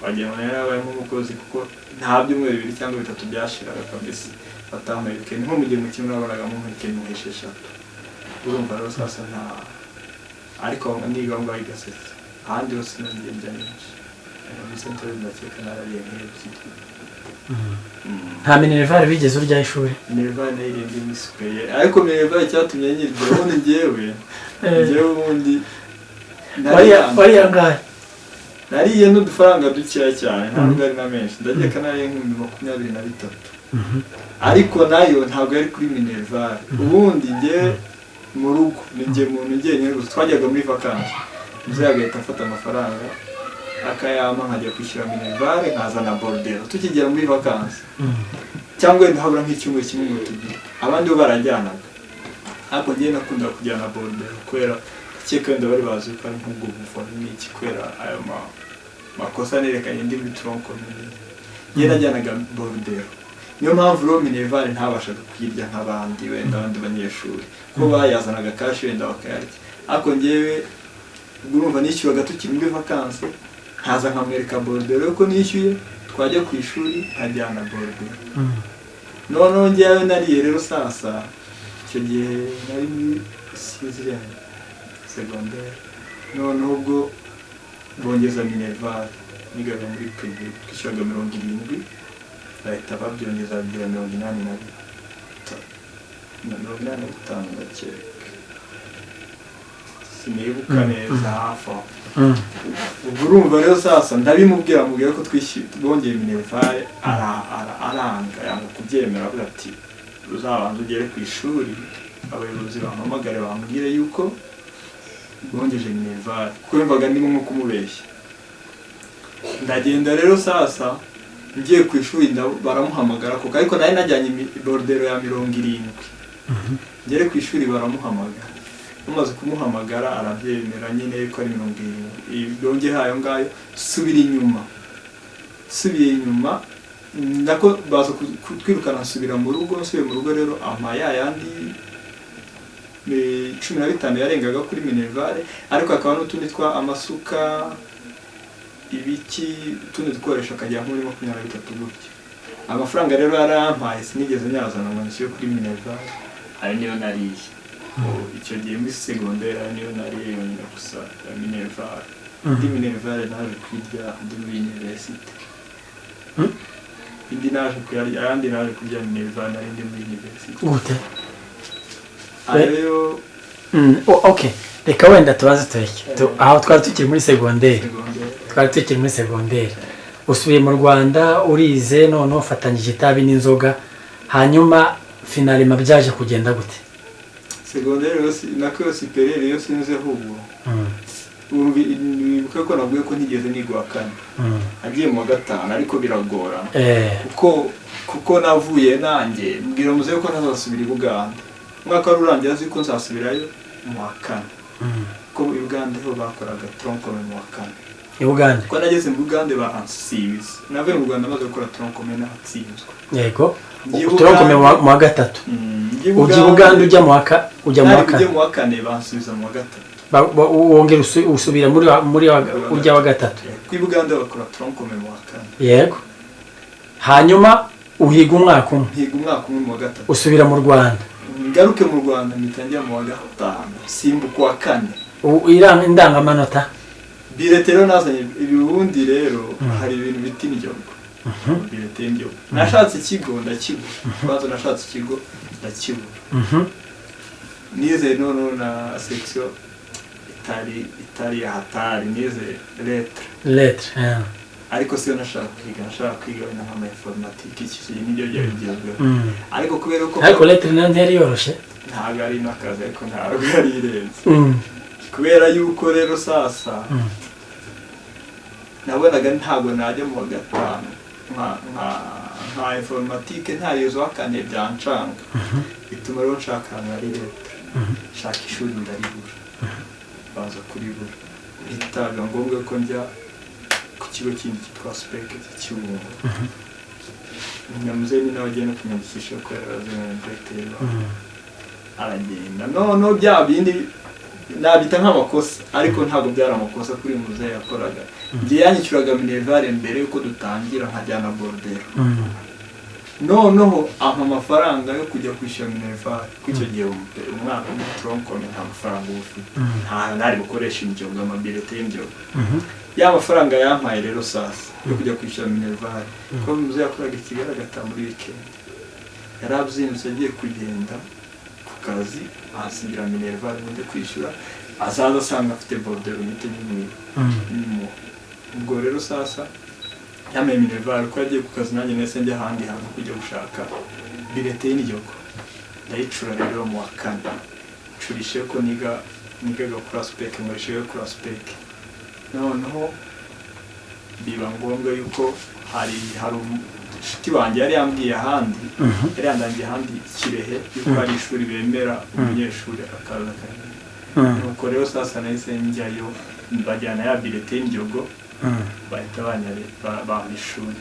wagira ngo nari nabaye nk'umukozi, kuko nta byumweru 2 cyangwa 3 byashiraga kabisa batampaye weekend. Nko mu gihembwe kimwe nabonagamo weekend nk'esheshatu. Urumva rero sasa nta, ariko niga aho ngaho i Gasetse, ahandi hose nagiye ndya nyinshi. Muri centre ndakeka narariye nk'ebyiri. Nta minerval bigeze urya y'ishuri? Minerval nayiriye ndi muri supérieur, ariko minerval icyatumye nyirya, ubundi njyewe ubundi Wariye angahe? Nariye n'udufaranga dukeya cyane, ntabwo ari na menshi. Ndakeka nariye nk'ibihumbi 23, ariko nayo ntabwo yari kuri minerval. Ubundi njye mu rugo ni njye muntu njyenyine gusa twajyaga muri vacances, muzehe agahita afata amafaranga akayampa, nkajya kwishyura minerval, nkazana bordereau tukigera muri vacances, cyangwa wenda habura nk'icyumweru kimwe ngo tugire. Abandi bo barajyanaga, ariko njyewe nakundaga kujyana bordereau, kubera ndakeka wenda bari bazi ko ari nk'ubwo buvamo n'iki, kubera ayo makosa nerekanye ndi muri tronc commun. Njyewe najyanaga bordereau, niyo mpamvu rero minerval ntabashaga kuyirya nk'abandi, wenda abandi banyeshuri ko bayazanaga cash wenda bakayarya, ariko njyewe ubwo urumva nishyuraga tukiri muri vacances, nkaza nkamwereka bordereau ko nishyuye, twajya ku ishuri nkajyana bordereau. Noneho njyewe nariye rero sasa, icyo gihe nari muri sixième secondaire, noneho ubwo bongeza minerval, nigaga muri privé, twishyuraga 70, bahita babyongeza bigira 83, na 85 ndakeka, sinibuka neza, hafi aho. Ubwo urumva rero sasa ndabimubwira, mubwira ko twishyuye, bongeye minerval, aranga, yanga kubyemera, avuga ati: "Uzabanza ugere ku ishuri, abayobozi bampamagare bambwire yuko bongeje minerval," kuko yumvaga ndimo nko kumubeshya. Ndagenda rero sasa. Ngiye ku ishuri baramuhamagara koko, ariko nari najyanye bordereau ya 70. Ngere ku ishuri baramuhamagara, bamaze kumuhamagara arabyemera nyine ko ari 70. Yongeyeho ayo ngayo. Subira inyuma, subiye inyuma nako baza kutwirukana, nsubira mu rugo. Nsubiye mu rugo rero ampa ya yandi 15 yarengaga kuri minerval, ariko hakaba n'utundi twa amasuka, ibiki, utundi dukoresho, akagera nko muri 23 gutyo. Amafaranga rero yarampaye sinigeze nyazana ngo nishyure kuri minerval, ayo niyo nariye. Ubu icyo gihe muri segonderi ayo niyo nariye yonyine gusa ya minerval. Indi minerval naje kwirya ndi muri université. Indi naje kuyarya, ayandi naje kurya minerval nari ndi muri université. Gute? Ayo yo. Okay, reka wenda tubanze tureke aho twari tukiri muri segonderi. Segonderi. Twari tukiri muri segonderi, usubiye mu Rwanda, urize, noneho ufatanyije itabi n'inzoga, hanyuma finalement byaje kugenda gute? Segonderi rero nako yo supérieur yo sinzi ahubwo. Wibuke ko navuye ko ntigeze niga uwa kane. Agiye mu wa gatanu ariko biragorana, kuko navuye nanjye mbwira muzehe ko ntazasubira i Bugande. Umwaka wari urangiye azi ko nzasubirayo mu wa kane, kuko i Bugande ho bakoraga tronc commun mu wa kane. I Bugande. Kuko nageze mu Bugande baransibiza. Navuye mu Rwanda maze gukora tronc commun natsinzwe. Ngiye i Tronc commun Bugande. mu wa gatatu. Ngiye i Ujya i Bugande ujya mu wa ujya mu wa nari bujye kane. mu wa kane, bansubiza mu wa gatatu. Wongera usubira muri ujya wa gatatu. Ku i Bugande bakora tronc commun mu wa kane. Yego, hanyuma uhiga umwaka umwe. Nkiga umwaka umwe mu wa gatatu. Usubira mu Rwanda. Ngaruke mu Rwanda mpita njya mu wa gatanu, simbuka uwa kane. Indangamanota? Bulletin rero nazanye ibibundi rero hari ibintu bita indyogo, bulletin y'indyogo. Nashatse ikigo ndakibura, kwanza nashatse ikigo ndakibura. Nize noneho na section itari hatari, nize lettre. Lettre. Ariko siyo nashaka kwiga, nashaka kwiga wenda nk'ama informatique, iki nibyo byari bigezweho. Ariko kubera ko Ariko lettre nayo ntiyari yoroshye. Ntabwo ari n'akazi, ariko ntabwo yari irenze. Kubera yuko rero sasa nabonaga ntabwo najya mu wa gatanu nka informatique ntarizo wa kane, byancanga. Bituma rero nshaka ahantu hari lettre. Nshaka ishuri ndaribura, banza kuribura, bihita biba ngombwa ko njya ku kigo kindi cyitwa SPEC cy'Kibungo. Nyamuzeyi ni nawe agiye no kunyandikisha ko yari azi nka directeur. Aragenda noneho bya bindi nabyita nk'amakosa, ariko ntabwo byari amakosa kuri muzehe yakoraga. Njye yanyishyuraga minerval mbere yuko dutangira, nkajyana bordereau. Noneho ampa amafaranga yo kujya kwishyura minerval, kuko icyo gihe umwana wo muri tronc commun nta mafaranga uba ufite. Nta ntari bukoresha inzoga, amabirete y'inzoga. Ya mafaranga yampaye rero sasa yo kujya kwishyura minerval, kuko muzehe yakoraga i Kigali agataha muri weekend, yari abyindutse agiye kugenda ku kazi, ahasigira minerval ngo njye kwishyura, azaza asanga afite bordereau mpite nyimuha. Ubwo rero sasa yambaye minerval ko yagiye ku kazi, nanjye nahise njya ahandi hantu kujya gushaka bulletin y'indyogo, ndayicura rero mu wa kane. Ncurishe ko niga nigaga kuri ASPEC, nkoresha yo kuri ASPEC. Noneho biba ngombwa yuko hari inshuti wanjye yari yambwiye ahandi, yari yandangiye ahandi Kirehe, yuko hari ishuri bemera umunyeshuri akaza akahiga. Nuko rero sasa nahise njyayo, bajyana ya bulletin y'indyogo, bahita bampa ishuri.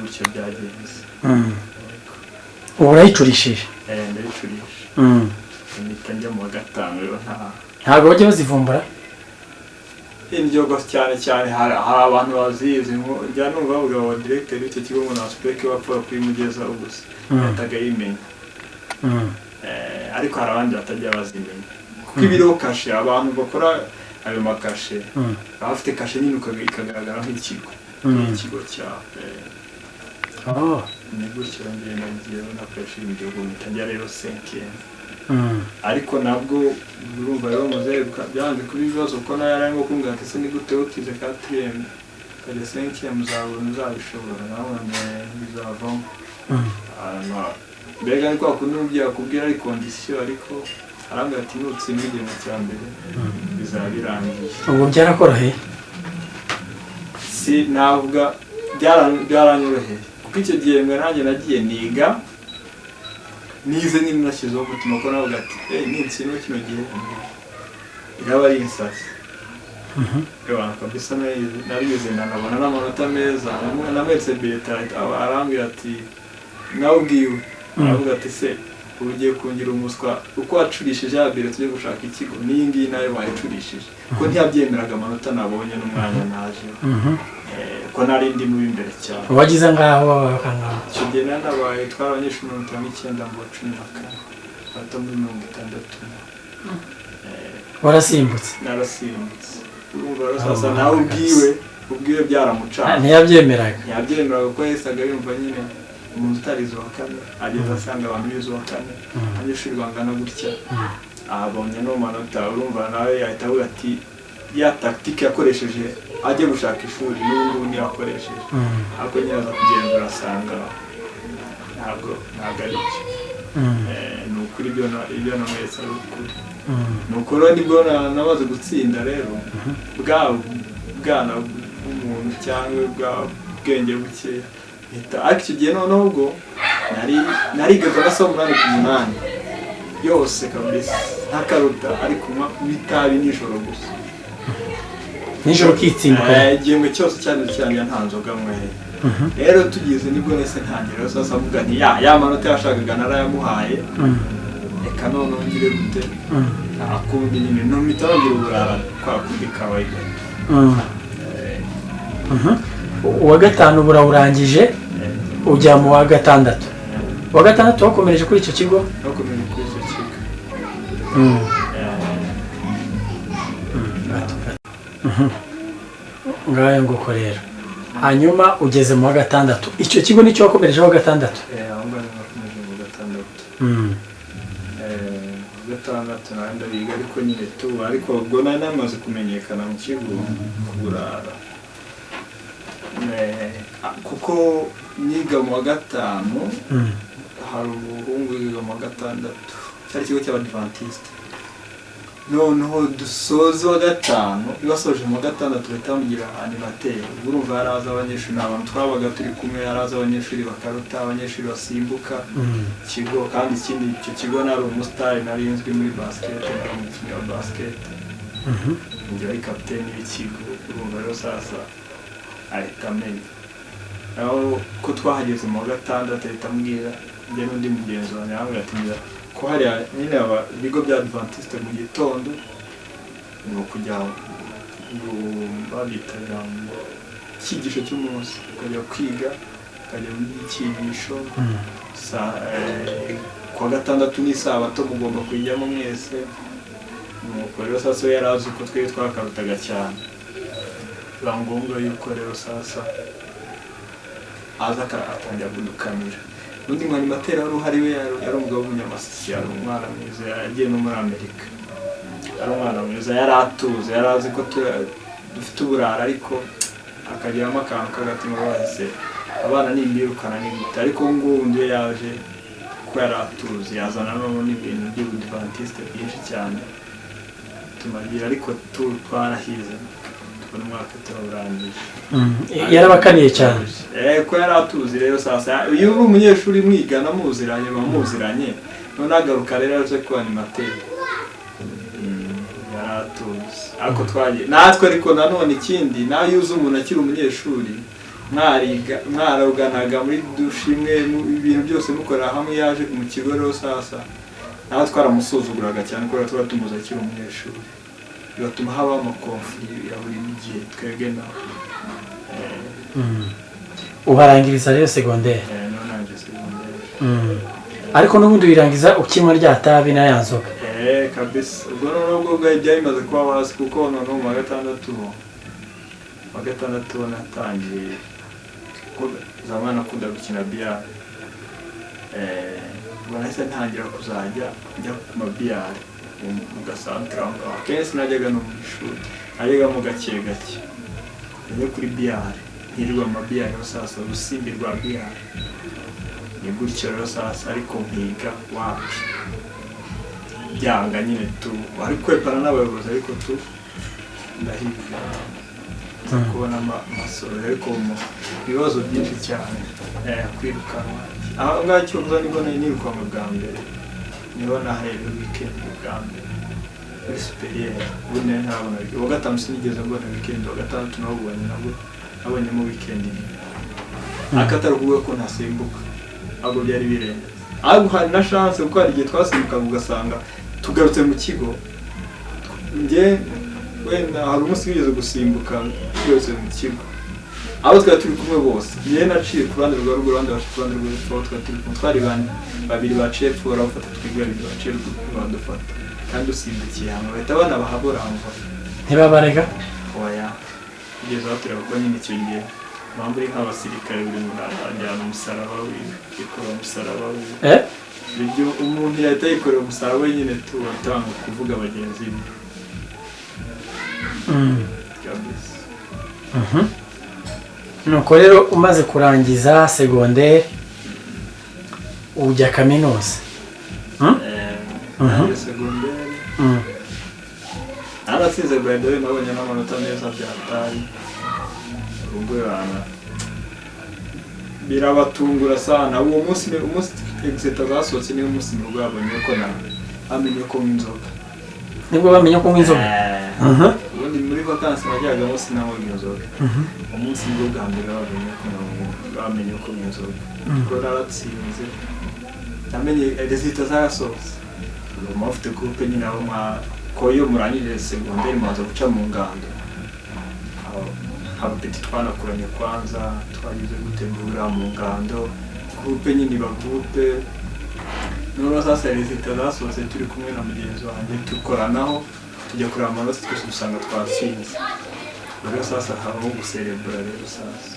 Gutyo byagenze. Ubu urayicurishije? Eh, ndayicurisha. Mpita njya mu wa gatanu rero nta Ntabwo bajya bazivumbura? Indyogo cyane cyane hari abantu bazizi, njya numva bavuga ngo directeur w'icyo kigo ngo na ASPEC wapfa kuyimugezaho gusa, yahitaga yimenya. Ariko hari abandi batajya bazimenya kuko ibiriho kashe, abantu bakora ayo makashe baba bafite kashe nyine ikagaragara nk'ikigo, nk'ikigo cyawe. Ni gutyo ngenda ngiye nakoresha indyogo, mpita njya rero cinquième. Ariko nabwo urumva rero muzehe byanze kuba ibibazo, kuko nawe yari arimo kumbwira ati: "Ese ni gute utize quatrième ukajya cinquième, uzabona uzabishobora?" Nawe bizavamo. Hanyuma mbega ni kwa kundi umubyeyi akubwira ari condition, ariko arambwira ati: "Nutsindwa igihembwe cya mbere bizaba birangiye." Ubwo byarakoroheye? Si navuga Byaranyoroheye kuko icyo gihembwe nanjye nagiye niga, nize nyine nashyizeho umutima, ko navuga ati: "Hey, nintsindwa kino gihembwe iraba ari insasi." Ewana kabisa, narize nanabona n'amanota meza. Namweretse bulletin, arambwira ati, nawe ubwiwe aravuga ati: "Se ubu ugiye kungira umuswa? Uko wacurishije ya bulletin tujye gushaka ikigo, n'iyi ngiyi nayo wayicurishije?" Ko ntiyabyemeraga amanota nabonye n'umwanya naje, ko nari ndi mu b'imbere cyane. Wagize ngaho wabaye kangahe? Icyo gihe nari nabaye, twari abanyeshuri 59 mu 14, amanota muri 60. Warasimbutse? Narasimbutse. Urumva rero sasa nawe ubwiwe byaramucanga. Ntiyabyemeraga. Ntiyabyemeraga, kuko yahisaga yumva nyine umuntu utarize uwa kane ageze asanga abantu bize uwa kane, abanyeshuri bangana gutya, abonye no manota. Urumva nawe yahita avuga ati ya tactique yakoresheje ajya gushaka ishuri n'ubu ngubu niyo akoresheje. Ariko nyine aza kugenzura asanga ntabwo ari byo. Ni ukuri, ibyo namweretse ari ukuri. Ni uko rero nibwo namaze gutsinda rero, bwa bwana bw'umuntu cyangwa bwa bwenge bukeya ariko icyo gihe noneho ubwo narigaga amasaha 8 ku 8 yose kabisa, ntakaruta, ari kunywa itabi nijoro gusa. Nijoro ukitsinda? Igihembwe cyose cyane cyane nta nzoga nyweye. Rero tugize nibwo nahise ntangira rero sasa mvuga nti ya manota yashakaga narayamuhaye, reka noneho ngire gute? Nta kundi nyine, mpita nongera uburara kwa kundi kawaida. Uwa gatanu burawurangije, ujya mu wa gatandatu. Uwa gatandatu wakomereje kuri icyo kigo? Bakomeje kuri icyo kigo. Ngayo nguko rero. Hanyuma ugeze mu wa gatandatu, icyo kigo nicyo wakomerejeho wa gatandatu? Aho ngaho nakomeje mu gatandatu. Mu gatandatu nawe ndabiga, ariko nyine tu, ariko ubwo nari namaze kumenyekana mu kigo kuburara. Kuko niga mu wa gatanu, hari umuhungu wigaga mu wa gatandatu, cyari ikigo cy'Abadivantisite. Noneho dusoza uwa gatanu, iyo wasoje mu wa gatandatu bahita bamugira animateur. Ubwo urumva yari azi abanyeshuri, ni abantu twabaga turi kumwe, yari azi abanyeshuri bakaruta, abanyeshuri basimbuka ikigo. Kandi ikindi, icyo kigo nari umusitari, nari nzwi muri basket, nari umukinnyi wa basket, njye wari kapiteni w'ikigo. Urumva rero sasa ahita amenya aho ko twahageze mu wa gatandatu, ahita ambwira njye n'undi mugenzi wanjye, arambwira ati: "Ngira ko hariya nyine aba ibigo bya Adventiste mu gitondo ni ukujya babitabira mu cyigisho cy'umunsi, ukajya kwiga, ukajya mu cyigisho kuwa gatandatu n'isabato mugomba kuyijyamo mwese." Nuko rero sasa we yari azi ko twebwe twakarutaga cyane, biba ngombwa yuko rero sasa aza atangira kudukamira. Undi mwanimateri wari uhari we yari umugabo w'umunyamasisi, yari umwana mwiza, yagiye no muri Amerika, yari umwana mwiza, yari atuze, yari azi ko dufite uburara, ariko akagiramo akantu k'agatima bahise abana nimbirukana ni gute? Ariko ubu ngubu undi we yaje ko yari atuzi, yazana noneho n'ibintu by'ubudivantiste byinshi cyane tumagira, ariko twarahize tubona umwaka turawurangije. Yarabakaniye cyane. Ko yari atuzi rero sasa, iyo uri umunyeshuri mwigana muziranye, muba muziranye. None agaruka rero aje ku animateur, yari atuzi, ariko twagiye natwe. Ariko nanone ikindi, nawe iyo uzi umuntu akiri umunyeshuri, mwariga, mwaroganaga muri douche imwe, ibintu byose mukorera hamwe, yaje mu kigo rero sasa nawe twaramusuzuguraga cyane kubera tuba tumuzi akiri umunyeshuri, bigatuma habaho ama conflits ya buri gihe twebwe nawe. Uharangiriza rero segonderi? None nanjye segonderi. Ariko n'ubundi wirangiza ukinywa rya tabi na ya nzoga? Kabisa. Ubwo noneho ubwo bwari byari bimaze kuba hasi, kuko noneho mu wa gatandatu natangiye ko zamani akunda gukina billard. Ubwo nahise ntangira kuzajya njya ku mabiyari mu gasantere aho ngaho. Akenshi najyaga no mu ishuri, najyagamo gake gake, njya kuri billard, nkirirwa mu mabiyari rero sasa, urusimbi rwa billard ni gutyo rero sasa, ariko nkiga wapi, byanga nyine tu, ari kwepana n'abayobozi, ariko tu ndahiga. Nza kubona amasoro, ariko mu bibazo byinshi cyane, kwirukanwa aho ngaho. Cyokoza nibwo nari nirukanwe bwa mbere, niho naherewe weekend bwa mbere muri supérieur. Ubundi nari ntabona weekend. Uwa gatanu sinigeze mbona weekend, uwa gatandatu nawubonye, nabwo nabonyemo weekend imwe, ariko atari ukuvuga ko ntasimbuka, ahubwo byari birenze. Ahubwo hari na chance, kuko hari igihe twasimbukaga ugasanga tugarutse mu kigo. Njye wenda hari umunsi wigeze gusimbuka tugarutse mu kigo, abo twari turi kumwe bose, njye naciye ku ruhande rwa ruguru, abandi baciye ku ruhande rwo hepfo. Aho twari turi kumwe twari bane, babiri baciye epfo barabafata, twebwe babiri baciye ruguru badufata, kandi usimbukiye hamwe bahita banabahaburamva. Ntibabarega? Oya, kugeza aho tureba ko nyine icyo gihe mpamvu uri nk'abasirikare, buri muntu ajyana umusaraba wiwe, yikorera umusaraba wiwe. Eh. Ibyo umuntu yahita yikorera umusaraba we nyine tu, atanga kuvuga bagenzi be. Kabisa. Nuko rero umaze kurangiza segonderi ujya kaminuza? Nanjye segonderi naratsinze, by the way, nabonye n'amanota meza byatari ubwo bana birabatungura sana. Uwo munsi ni umunsi exeta zasohotse, niwo munsi nibwo babonye ko na bamenye ko nywa inzoga. Nibwo bamenye ko unywa inzoga? Ubundi muri vakansi najyagamo sinanywaga inzoga. Umunsi nibwo bwa mbere bamenye ko bamenye ko nywa inzoga, kuko naratsinze, namenye résultats zarasohotse. Ubu mufite groupe nyine, aho mwa ko iyo murangije segonderi mubanza guca mu ngando. Aho abapeti twanakuranye kwanza twagize gutegura mu ngando, groupe nyine iba groupe. Noneho sasa résultats zasohotse, turi kumwe na mugenzi wanjye, dukoranaho, tujya kureba amanota, twese dusanga twatsinze. Rero sasa habaho guserebura. Rero sasa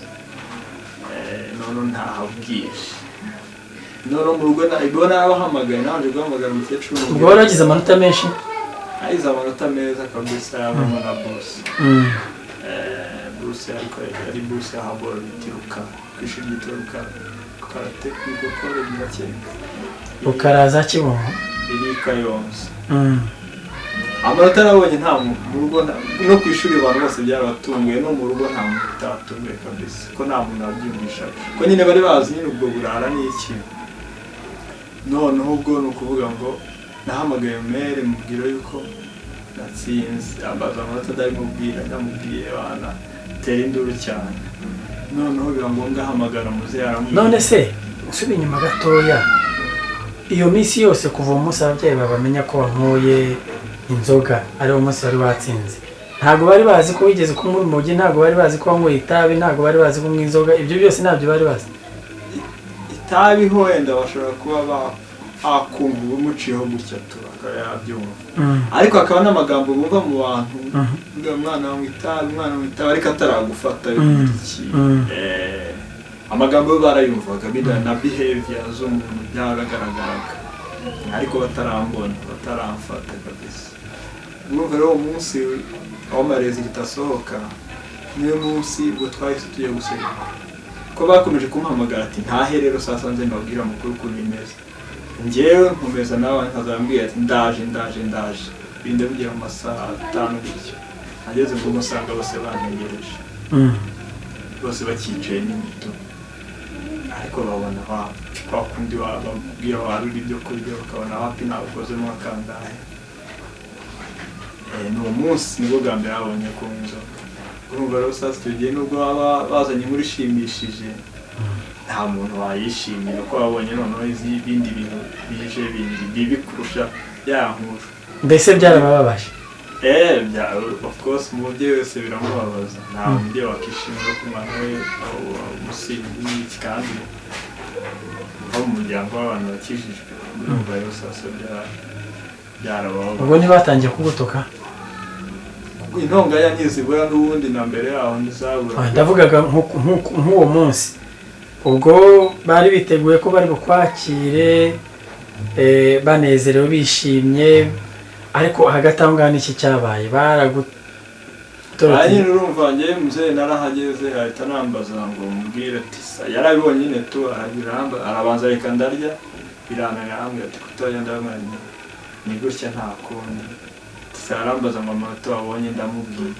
noneho ntahabwije, noneho mu rugo ibwo nabahamagaye, nabanje guhamagara umukecuru. Ubwo wari wagize amanota menshi? Nagize amanota meza kabisa, yavamo na buruse. Buruse, ariko yari buruse ya haboro bita Rukara, ku ishuri ryitwa Rukara, Rukara Technical College ndakeka. Rukara za Kibungo? Iri i Kayonza. Amanota nabonye nta mu rugo no ku ishuri abantu bose byarabatunguye, no mu rugo nta muntu utatunguye kabisa, ko nta muntu wabyumvishaga, ko nyine bari bazi nyine ubwo burara ni iki. Noneho ubwo ni ukuvuga ngo nahamagaye mère, mubwira yuko natsinze, ambaza amanota, ndabimubwira, ndamubwiye bana tera induru cyane. Noneho biba ngombwa ahamagara muzehe, aramubwira. None se nsubiye inyuma gatoya, iyo minsi yose kuva uwo munsi ababyeyi babamenya ko wanyoye inzoga, ari wo munsi wari watsinze, ntabwo bari bazi ko wigeze kunywa urumogi, ntabwo bari bazi ko wanyweye itabi, ntabwo bari bazi ko unywa inzoga, ibyo byose ntabyo bari bazi? Itabi ho wenda bashobora kuba bakumva umuciyeho gutya tu akaba yabyumva, ariko hakaba n'amagambo bumva mu bantu, ngo umwana wanywa itabi, umwana wanywa itabi, ariko ataragufata iki. Amagambo yo barayumvaga, bida na behavior z'umuntu byaragaragaraga, ariko batarambona, bataramfata kabisa. Urumva rero uwo munsi aho ama résultats asohoka, niyo munsi ubwo twahise tujya gusenga, ko bakomeje kumpamagara ati ntahe rero sasa nze mbabwire amakuru ukuntu bimeze. Njyewe nkomeza nawe nkazambwira ati ndaje, ndaje, ndaje. Binda bigera mu masaha 5 gutyo, ageze mu rugo usanga bose bantegereje, bose bakicaye n'imito, ariko babona wapi, kwa kundi wababwira warura ibyo kurya bakabona wapi, ntabwo ukozemo akangahe. Ni uwo munsi nibwo bwa mbere babonye ko inzoga. Urumva rero sasa icyo gihe nubwo baba bazanye inkuru ishimishije, nta muntu wayishimira ko babonye noneho ibindi bintu bije bindi bibi kurusha ya nkuru. Mbese byarabababaje? Of course, umubyeyi wese biramubabaza. Nta mubyeyi wakishimira ko umwana we umusinzi n'iki, kandi uva mu muryango w'abantu bakijijwe. Urumva rero sasa byarabababaje. Ubwo ntibatangiye kugutuka? Intonganya ntizibura n'ubundi, na mbere yaho ntizabura. Ah, ndavugaga nk'uwo munsi ubwo bari biteguye ko bari bukwakire, banezerewe, bishimye, ariko hagati aho ngaho n'iki cyabaye? Baragutorotse? Nyine urumva njyewe muzehe narahageze, ahita anambaza ngo mubwire ati sa yarabibonye nyine tu, aragira arabanza reka ndarya, birananira, arambwira ati kutarya, ndabona ni gutya nta kundi. Ati sa arambaza ngo amanota wabonye, ndamubwiye.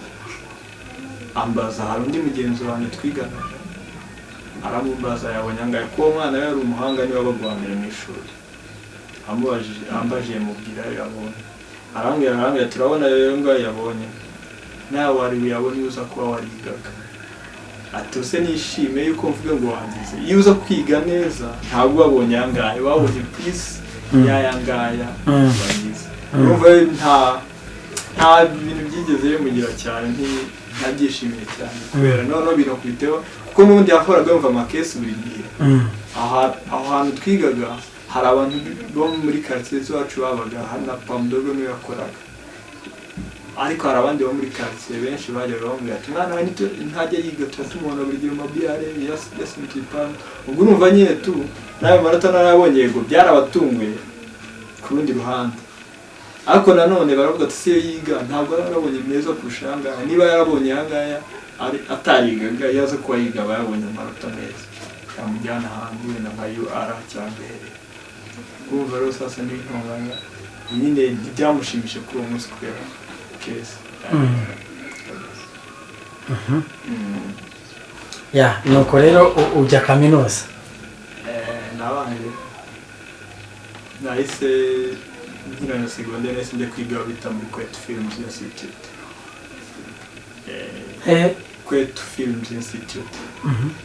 Ambaza, hari undi mugenzi wanjye twiganaga, aramumbaza yabonye angahe, kuko uwo mwana we yari umuhanga, niwe wabaga uwa mbere mu ishuri. Amubajije, ambajije, mubwira ayo yabonye, arambwira, turabona ayo ngayo yabonye, nawe wari buyabone iyo uza kuba warigaga. Ati: "Use nishime yuko mvuge ngo wagize, iyo uza kwiga neza ntabwo wabonye aya ngaya, wabonye plus y'aya ngaya wagize." Urumva rero nta bintu byigeze bimugira cyane, ntabyishimiye cyane, kubera noneho binakubiteho kuko n'ubundi yahoraga yumva amakesi buri gihe. Aho hantu twigaga hari abantu bo muri quartier zacu babaga hari na Pamudogo niwe yakoraga, ariko hari abandi bo muri quartier benshi bajyaga bamubwira ati: "Umwana wawe ntajya yiga, tuba tumubona buri gihe mu mabiyare yasunitse ipangu." Ubwo urumva nyine tu n'ayo manota narayabonye, yego byarabatunguye ku rundi ruhande, ariko nanone baravuga ati: "Si iyo yiga ntabwo aba yarabonye meza kurusha aya ngaya. Niba yarabonye aya ngaya atarigaga, iyo aza kuba yiga aba yabonye amanota meza yamujyana ahandi, wenda nka UR cyangwa hehe." Urumva rero sasa n'intonganya nyine ntibyamushimishije kuri uwo munsi kubera kesi. Ya, nuko rero ujya kaminuza. Nabanje nahise nkirana segonderi, nahise njya kwiga aho bita muri Kwetu Films Institute. Hehe? Kwetu Films Institute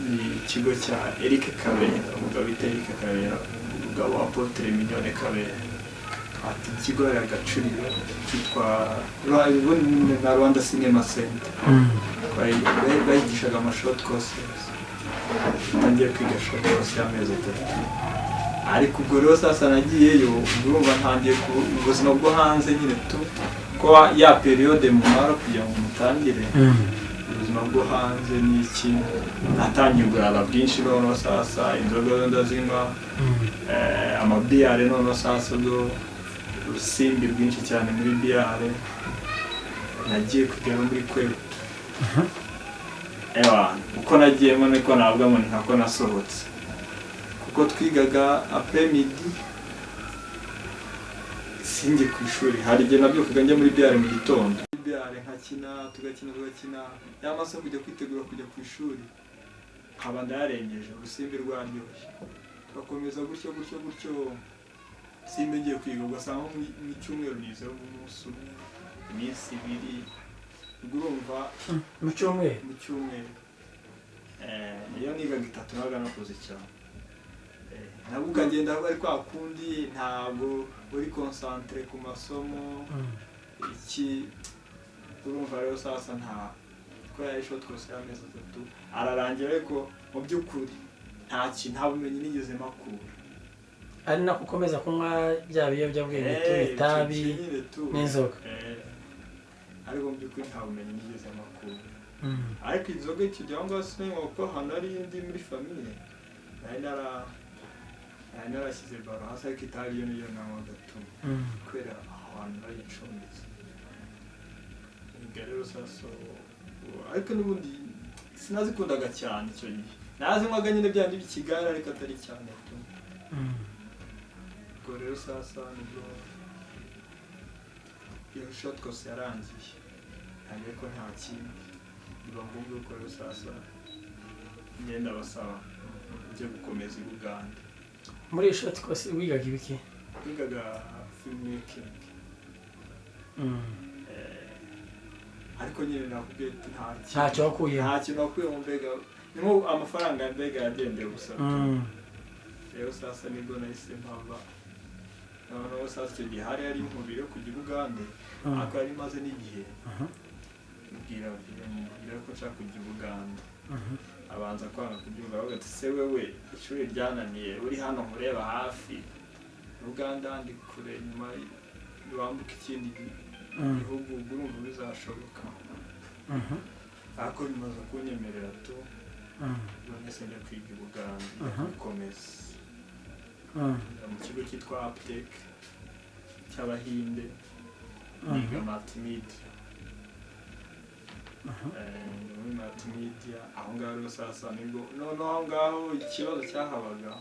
ni ikigo cya Eric Kabera, umugabo bita Eric Kabera, umugabo wa Apotre Mignone Kabera. Ati ikigo hari agacuriro cyitwa ubundi na Rwanda Cinema Center. Bayigishaga ama short courses. Ntangiye kwiga short course y'amezi 3, ariko ubwo rero sasa nagiyeyo, ubwo urumva ntangiye ubuzima bwo hanze nyine tu, ko ya période mumara kugira ngo mutangire ubuzima bwo hanze ni iki. Natangiye uburara bwinshi, noneho sasa inzoga zo ndazinywa, amabiyare, noneho sasa zo urusimbi rwinshi cyane muri biyare. Nagiye kugera muri Kwetu, ewa uko nagiyemo niko navuga ngo ni nkako nasohotse, kuko twigaga après midi, sinjye ku ishuri. Hari igihe nabyukaga njya muri biyare mu gitondo, muri biyare nkakina, tugakina, tugakina, ya masaha kujya kwitegura kujya ku ishuri nkaba ndayarengeje, urusimbi rwaryoshye, tugakomeza gutyo gutyo gutyo, simba ngiye kwiga. Ugasanga nko mu cyumweru nizeho umunsi umwe, iminsi 2, ubwo urumva. Mu cyumweru? Mu cyumweru. Iyo nigaga itatu nabaga nakoze cyane. Nabwo ukagenda ari kwa kundi, ntabwo uri concentré ku masomo. Iki urumva rero sasa nta ko yari short course y'amezi 3 ararangira, ariko mu by'ukuri nta kintu, nta bumenyi nigeze makura. Ari nako ukomeza kunywa bya biyobyabwenge tu, itabi icyo nyine tu. n'inzoga. Ariko mu by'ukuri nta bumenyi nigeze makura. Ariko inzoga icyo gihe aho ngaho sinanywa, kuko ahantu nari ndi muri famille nari narashyize baro hasi, ariko itabi yo niyo nanywaga tu, kubera aho hantu nari ncumbitse. Ubwo rero sasa ariko n'ubundi sinazikundaga cyane icyo gihe, nazinywaga nyine bya bindi by'ikigare, ariko atari cyane tu. Ubwo rero sasa nibwo iyo short course yarangiye, ntabwo ko nta kindi, biba ngombwa ko rero sasa ngenda basaba njye gukomeza i Bugande. Muri iyi short course wigaga ibiki? Twigaga filmmaking. Ariko nyine nakubwiye ati nta kintu. Ntacyo wakuyemo. Nta kintu wakuyemo, mbega ni nko amafaranga mbega yagendeye gusa. Rero sasa nibwo nahise mpava. Noneho sasa icyo gihe hari inkubiri yo kujya i Bugande, ariko yari imaze n'igihe. Mubwira ko nshaka kujya i Bugande, abanza kwanga kubyumva, aravuga ati: "Se wewe ishuri ryananiye, uri hano nkureba hafi, Uganda ndi kure, nyuma wambuka ikindi gihugu, ubwo urumva bizashoboka?" Ariko bimaze kunyemerera tu, none se njya kwiga i Bugande, gukomeza. Njya mu kigo cyitwa Aptech cy'Abahinde, niga multimedia. Ndi muri multimedia aho ngaho. Rero sasa nibwo noneho aho ngaho ikibazo cyahabaga,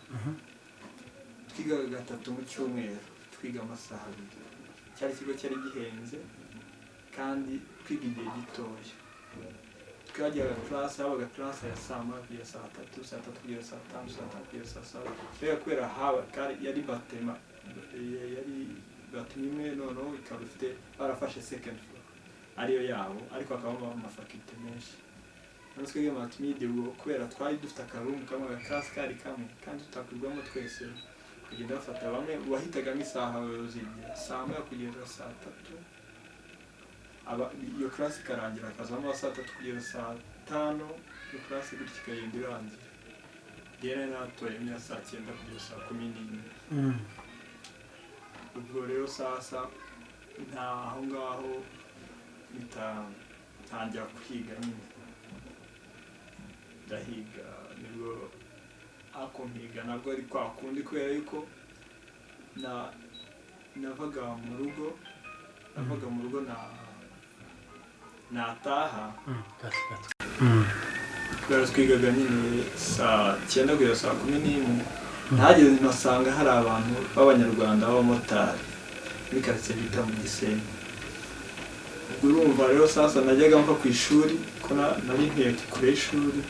twigaga gatatu mu cyumweru, twiga amasaha 2. Cyari ikigo cyari gihenze kandi twiga igihe gitoya. Twajyaga class, habaga class ya saa 1 kugera saa 3, saa 3 kugera saa 5, saa 5 kugera saa 7. Mbega kubera haba yari bâtiment, yari bâtiment imwe, noneho ikaba ifite, barafashe second floor ariyo yabo, ariko hakabamo amafaculté menshi. Noneho twebwe multimedia, ubwo kubera twari dufite akaroom kamwe, agaclass kari kamwe kandi tutakwirwamo twese, kugenda bafata bamwe, wahitagamo isaha uzigira saa 1 kugeza saa 3, aba iyo class ikarangira, hakazamo saa 3 kugeza saa 5, iyo class gutyo ikagenda irangira. Njyewe nari natoyemo iya saa 9 kugeza saa 11. Ubwo rero sasa nta aho ngaho mpita ntangira kwiga nyine, ndahiga. Nibwo ako mpiga nabwo ari kwa kundi, kubera yuko na navaga mu rugo na nataha. Gato gato. Kubera twigaga nyine saa 9 kugeza saa 11, ntageze mpasanga hari abantu b'Abanyarwanda b'abamotari muri karitsiye bita mu Gisenyi. Ubwo urumva rero sasa najyaga mva ku ishuri, ko nari ntuye kure y'ishuri,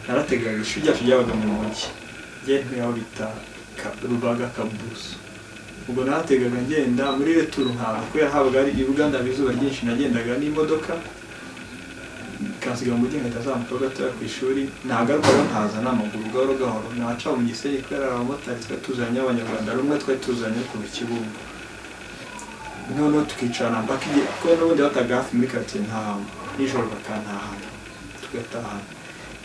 narategaga. Ishuri ryacu ryabaga mu mujyi, njye ntuye aho bita Rubaga Kabuso. Ubwo narategaga ngenda muri retour nkaza, kubera habaga hari i Buganda haba izuba ryinshi, nagendaga n'imodoka ikansiga mu mujyi, nkahita azamuka gatoya ku ishuri, nagaruka nkaza n'amaguru gahoro gahoro. Naca mu Gisenyi, kubera hari abamotari twari tuzanye b'Abanyarwanda, rumwe twari tuzanye kuva i Kibungo, noneho tukicarana mpaka igihe, kuko n'ubundi bataga hafi muri karitsiye ntahamo, nijoro bakantahana tugatahana.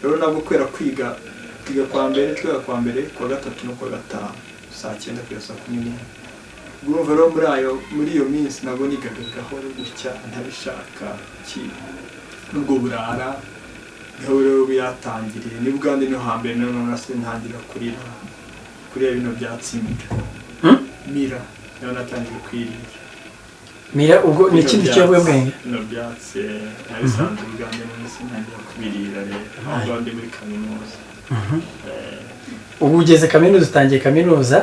Rero nabwo kubera kwiga, twiga kwa mbere, twiga kwa mbere, kuwa gatatu no kuwa gatanu, saa 9 kugeza saa 11. Ubwo urumva rero muri iyo minsi nabwo nigaga gahoro gutya ntabishaka ki n'ubwo burara. Niho rero byatangiriye, ni Bugande niho hambere noneho nase ntangira kurira bino byatsi mira. Mira niho natangiye kwirira. Mira ubwo ni ikindi Bino kiyobyabwenge? Bino byatsi nabisanze Bugande, none ntangira kubirira rero aho ngaho ndi muri kaminuza. Ubu ugeze kaminuza, utangiye kaminuza,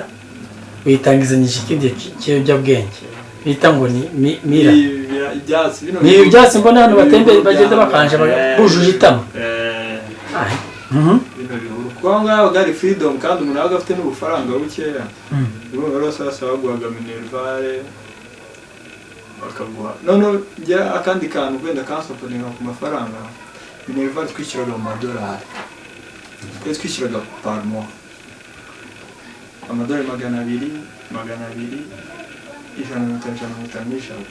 witangizanyije ikindi kiyobyabwenge bita ngo ni mira. Ibyatsi bino. Ni ibyatsi mbona hano batembe Ibihuru bagenda bakanje bujuje itama. Bino bihuru, kuko aho ngaho habaga hari freedom kandi umuntu yabaga afite n'ubufaranga bukeya. Urumva rero sasa baguhaga minerval, bakaguha noneho njya akandi kantu wenda kansupportinga ku mafaranga. Minerval twishyuraga mu madolari, twari twishyuraga par mois amadolari 200, 200, 150, 150 n'ijana,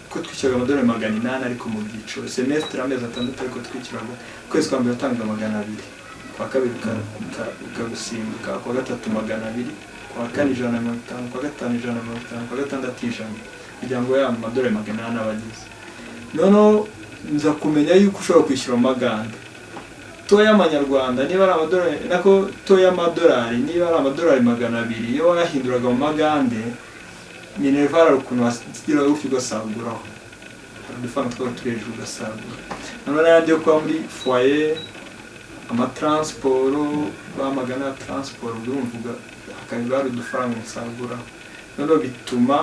ko twishyuraga amadolari 800, ariko mu byiciro, semestre amezi 6, ariko twishyuraga ukwezi kwa mbere watangaga 200, kwa kabiri ukagusimbuka, kwa gatatu 200, kwa kane 150, kwa gatanu 150, kwa gatandatu 100, kugira ngo ya madolari 800 aba agize. Noneho nza kumenya yuko ushobora kwishyura mu magande to y'amanyarwanda, niba ari amadolari, nako to y'amadolari, niba ari amadolari 200, iyo wayahinduraga mu magande, minerval hari ukuntu wasigira gutyo ugasaguraho, hari udufaranga twaba turi hejuru ugasagura. Noneho n'ayandi yo kuba muri foyer, amatransport bamagana ya transport, ubwo urumva hakaba hari udufaranga usaguraho. Noneho bituma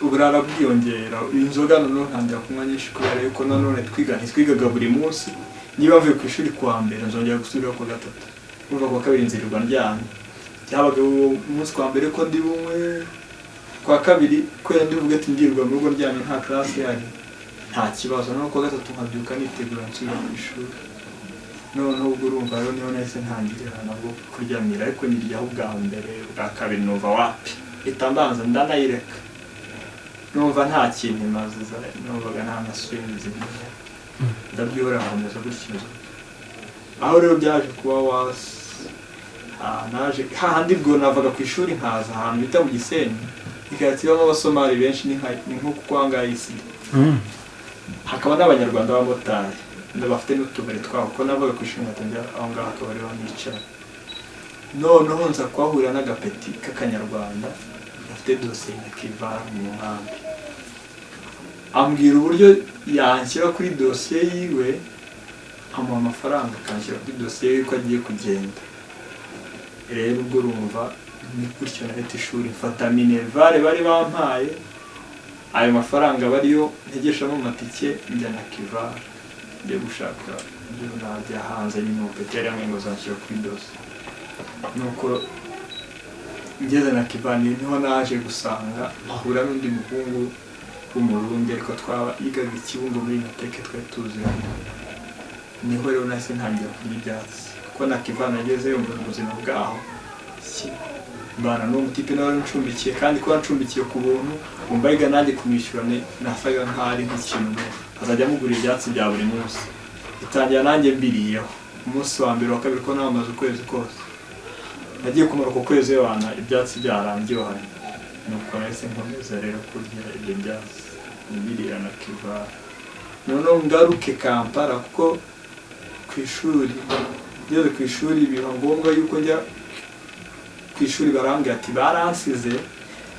uburara bwiyongera, inzoga noneho ntangira kunywa nyinshi, kubera yuko nanone twiga, ntitwigaga buri munsi. Niba mvuye ku ishuri kuwa mbere, nzongera gusubira kuwa gatatu, urumva kuwa kabiri nzirirwa ndyamye. Byabaga uwo munsi kwa mbere ko ndi bunywe, kwa kabiri kubera ndi buvuge ati ndirirwa mu rugo ndyamye, nta class ihari, nta kibazo. Noneho kuwa gatatu nkabyuka nitegura nsubira ku ishuri. Noneho ubwo urumva rero niho nahise ntangirira nabwo kuryamira, ariko niryaho ubwa mbere, ubwa kabiri numva wapi, mpita mbanza ndanayireka, numva nta kintu imaze, numvaga nta na swing ndabyihorera, nkomeza gutya inzoga. Aho rero byaje kuba wasi, naje hahandi ubwo navaga ku ishuri nkaza ahantu bita mu Gisenyi, ikaritsiye ibamo Abasomali benshi, ni nko kwa ngaha isi, hakaba n'Abanyarwanda b'abamotari bafite n'utubari twabo, kuko navaga ku ishuri nkahita njya aho ngaho akaba ariho nicara. Noneho nza kuhahurira n'agapeti k'Akanyarwanda gafite dosiye na kiva mu nkambi, ambwira uburyo yanshyira kuri dosiye yiwe, amuha amafaranga akanshyira kuri dosiye yiwe ko agiye kugenda. Rero ubwo urumva ni gutyo naretse ishuri, mfata minerval bari bampaye, ayo mafaranga bariyo ntegeshamo amatike njya na Kivara. Njye gushaka ibyo najya hanze nyine, umupeti yari yambwiye ngo azashyira kuri dosiye. Nuko ngeze na Kivani, niho naje gusanga mpahura n'undi muhungu w'Umurundi, ariko twaba yigaga i Kibungo muri Nateke, twari tuziranye. Niho rero nahise ntangira kurya ibyatsi, kuko na Kivani agezeyo mbona ubuzima bwaho. Mbana n'uwo mutipe nawe wari uncumbikiye, kandi kuba ncumbikiye ku buntu, wumva yiga nanjye kumwishyura nasaga nk'aho ari nk'ikintu azajya amugura ibyatsi bya buri munsi. Bitangira nanjye mbiriyeho umunsi wa mbere, wa kabiri, ko namaze ukwezi kose. Nagiye kumara uko kwezi wana ibyatsi byarangiye hano. Nuko nahise nkomeza rero kurya ibyo byatsi mbirira na Kivara. Noneho ngaruke Kampala, kuko ku ishuri, ngeze ku ishuri biba ngombwa yuko njya ku ishuri, barambwira ati baransize,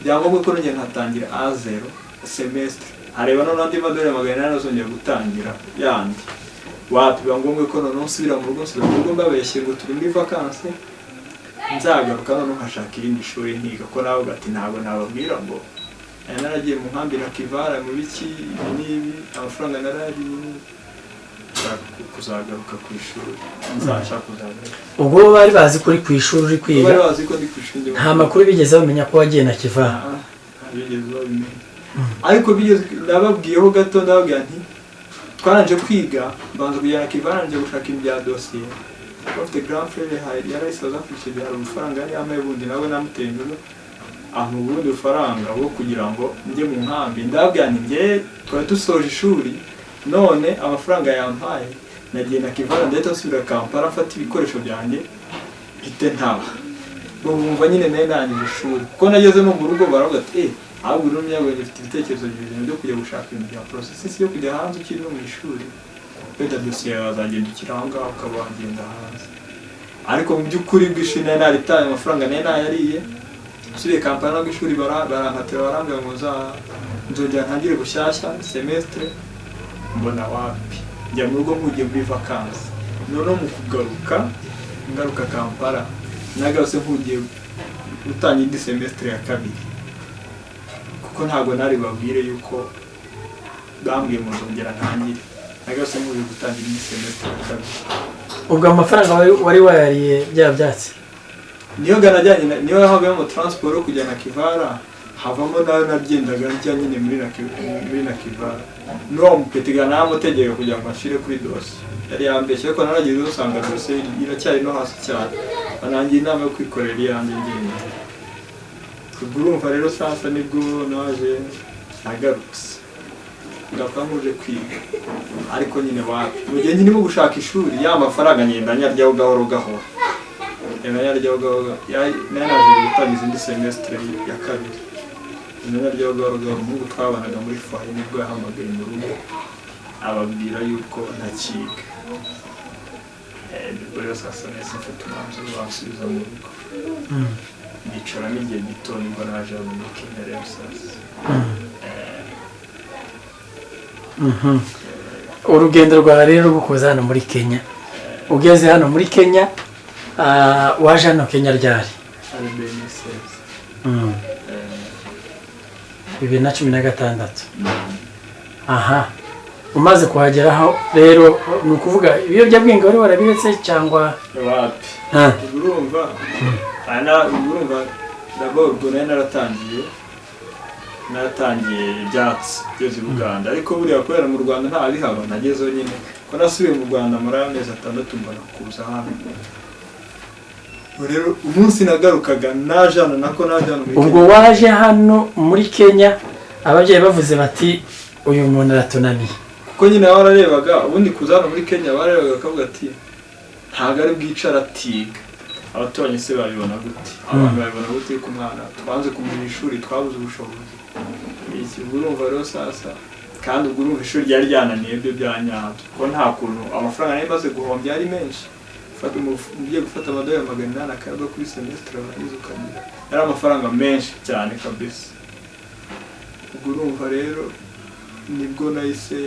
byangombwa ko nongera nkatangira à zéro semestre, hareba noneho andi madorari 800 azongera gutangira yandi. Wapi, biba ngombwa ko noneho nsubira mu rugo. Nsubira mu rugo mbabeshye ngo turi muri vacances, nzagaruka noneho nkashaka irindi shuri nkiga, ko nawe ati ntabwo nababwira ngo nari naragiye mu nkambi na Kivara mu biki ibi n'ibi, amafaranga narariye, nshaka kuzagaruka ku ishuri, nzashaka kuzagaruka. Ubwo bo bari bazi ko uri ku ishuri uri kwiga? Bari bazi ko ndi ku ishuri ndimo. Nta makuru bigeze bamenya ko wagiye na Kivara? Ah, bigeze babimenya, ariko bigeze nababwiyeho gato. Ndababwira nti twarangije kwiga, mbanza kujyana Kivara, njya gushaka ibya dosiye. Bafite grand frère yari ari South Africa, icyo gihe hari amafaranga yari yambaye, ubundi nawe namuteye imbere ampa ubundi bufaranga bwo kugira ngo njye mu nkambi. Ndababwira nti njye twari dusoje ishuri, none amafaranga yampaye nagiye na Kivara, ndahita nsubira Kampala mfata ibikoresho byanjye mpite ntaba. Bumva nyine nari narangije ishuri, kuko nageze no mu rugo baravuga ati: "Eh, ahubwo uri umunyabwenge, ufite ibitekerezo bizima byo kujya gushaka ibintu bya processus yo kujya hanze ukiri no mu ishuri, wenda dosiye yawe wazagenda ukiri aho ngaho ukaba wagenda hanze." Ariko mu by'ukuri bw'ishuri nari naritaye, amafaranga nari nayariye. Nsubiye Kampala nabwo ishuri barankatira, barambwira ngo nzongera ntangire bushyashya semestre. Mbona wapi, njya mu rugo nkugiye muri vacances. Noneho mu kugaruka, ngaruka Kampala, nagarutse nkugiye gutangira indi semestre ya kabiri, kuko ntabwo nari babwire yuko bambwiye ngo nzongera ntangire. Nagarutse nkugiye gutangira indi semestre ya kabiri. Ubwo amafaranga wari wayariye bya byatsi? Niyo ganajyanye niyo havamo transport yo kujya na Kivara, havamo nayo nagendaga njya nyine muri na Kivara. N'uwo mupetiga namutegeka kugira ngo anshyire kuri dosiye, yari yambeshye, ariko naragize usanga dosiye iracyari no hasi cyane, banangira inama yo kwikorera iyanjye njyenyine. Ubwo urumva rero sasa nibwo naje nagarutse, ngaruka nkuje kwiga, ariko nyine wapi, mu gihe nkirimo gushaka ishuri, ya mafaranga ngenda nyaryaho gahoro gahoro, ngenda nyaryaho gahoro gahoro. Nari naje gutangiza indi semestre ya kabiri, ngenda nyaryaho gahoro gahoro. Umuhungu twabanaga muri foyer nibwo yahamagaye mu rugo ababwira yuko ntakiga. Nibwo rero sasa nahise mfata umwanzuro bansubiza mu rugo, nicaramo igihe gito, nibwo naje hano muri Kenya rero sasa. Urugendo rwawe rero rwo kuza hano muri Kenya, ugeze hano muri Kenya, waje hano Kenya ryari? Ari 2016. 2016. Aha, umaze kuhageraho rero, ni ukuvuga ibiyobyabwenge wari warabiretse cyangwa? Wapi. Ha. Ubwo urumva ubwo urumva d'abord ubwo nari naratangiye ibyatsi ngeze i Buganda, ariko buriya kubera mu Rwanda nta bihaba, nagezeho nyine ko nasubiye mu Rwanda muri ayo mezi 6, mbona kuza hano. Ubwo rero umunsi nagarukaga naje hano, nako naje hano muri Ubwo Kenya. Waje hano muri Kenya ababyeyi bavuze bati: "Uyu muntu aratunaniye." Kuko nyine bararebaga, ubundi kuza hano muri Kenya bararebaga bakavuga ati: "Ntabwo ari bwicare atiga, abaturanyi se babibona gute? Abantu babibona gute ko umwana twanze kumuha ishuri, twabuze ubushobozi?" Iki ubwo urumva rero sasa, kandi ubwo urumva ishuri ryari ryananiye byo bya nyabyo, kuko nta kuntu amafaranga nari maze guhombya yari menshi. Ugiye gufata amadolari 800 akayagwa kuri semestre, warangiza ukagira, yari amafaranga menshi cyane kabisa. Ubwo urumva rero nibwo nahise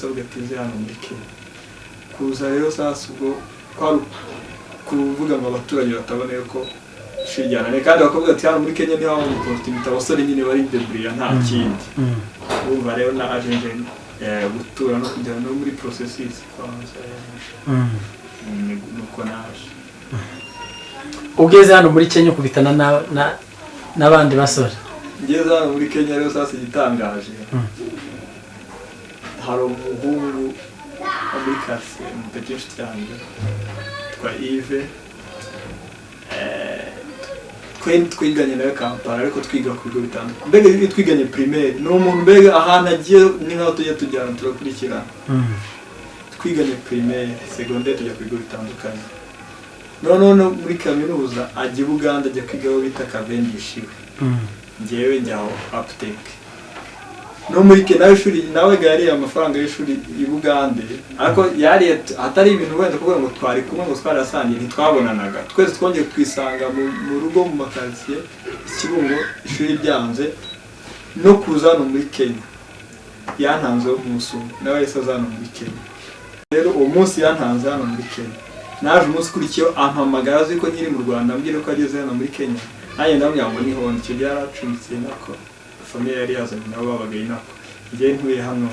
avuga ati nze hano muri Kenya. Kuza rero sasa ubwo kwari kuvuga ngo abaturanyi batabona yuko ishuri ryananiye, kandi bakavuga ati hano muri Kenya niho haba opportunity, abasore nyine bari deburiya nta kindi. Urumva rero naje nje Gutura no kujya no muri processes kwanza. Nuko naje. Ugeze hano muri Kenya ukubitana n'abandi basore. Ngeze hano muri Kenya rero, sasa igitangaje, hari umuhungu wo muri quartier, umupeti w'inshuti yanjye twa Yves. Twe twiganye nawe Kampala, ariko twiga ku bigo bitandukanye, mbega iyo twiganye primaire. Ni umuntu mbega ahantu agiye ni nkaho tujya tujyana, turakurikirana. Twiganye primaire, secondaire tujya ku bigo bitandukanye. Noneho no muri kaminuza ajya i Buganda, ajya kwiga aho bita Cavendish iwe. Njyewe njyaho Aptech. No muri ke nawe ishuri, nawe ga yariye amafaranga y'ishuri i Bugande, ariko yariye atari ibintu wenda kuvuga ngo twari kumwe, ngo twarasangiye, ntitwabonanaga. Twese twongeye twisanga mu rugo mu makaritsiye i Kibungo, ishuri ryanze no kuza hano muri Kenya. Yantanzeho umunsi umwe, nawe yahise aza hano muri Kenya. Rero uwo munsi yantanze hano muri Kenya, naje umunsi ukurikiyeho ampamagara azi ko nkiri mu Rwanda, ambwira ko ageze hano muri Kenya. Nanjye ndamubwira ngo niho icyo gihe yari acumbikiye nako famille yari yazanye nabo babaga inako. Njyewe ntuye hano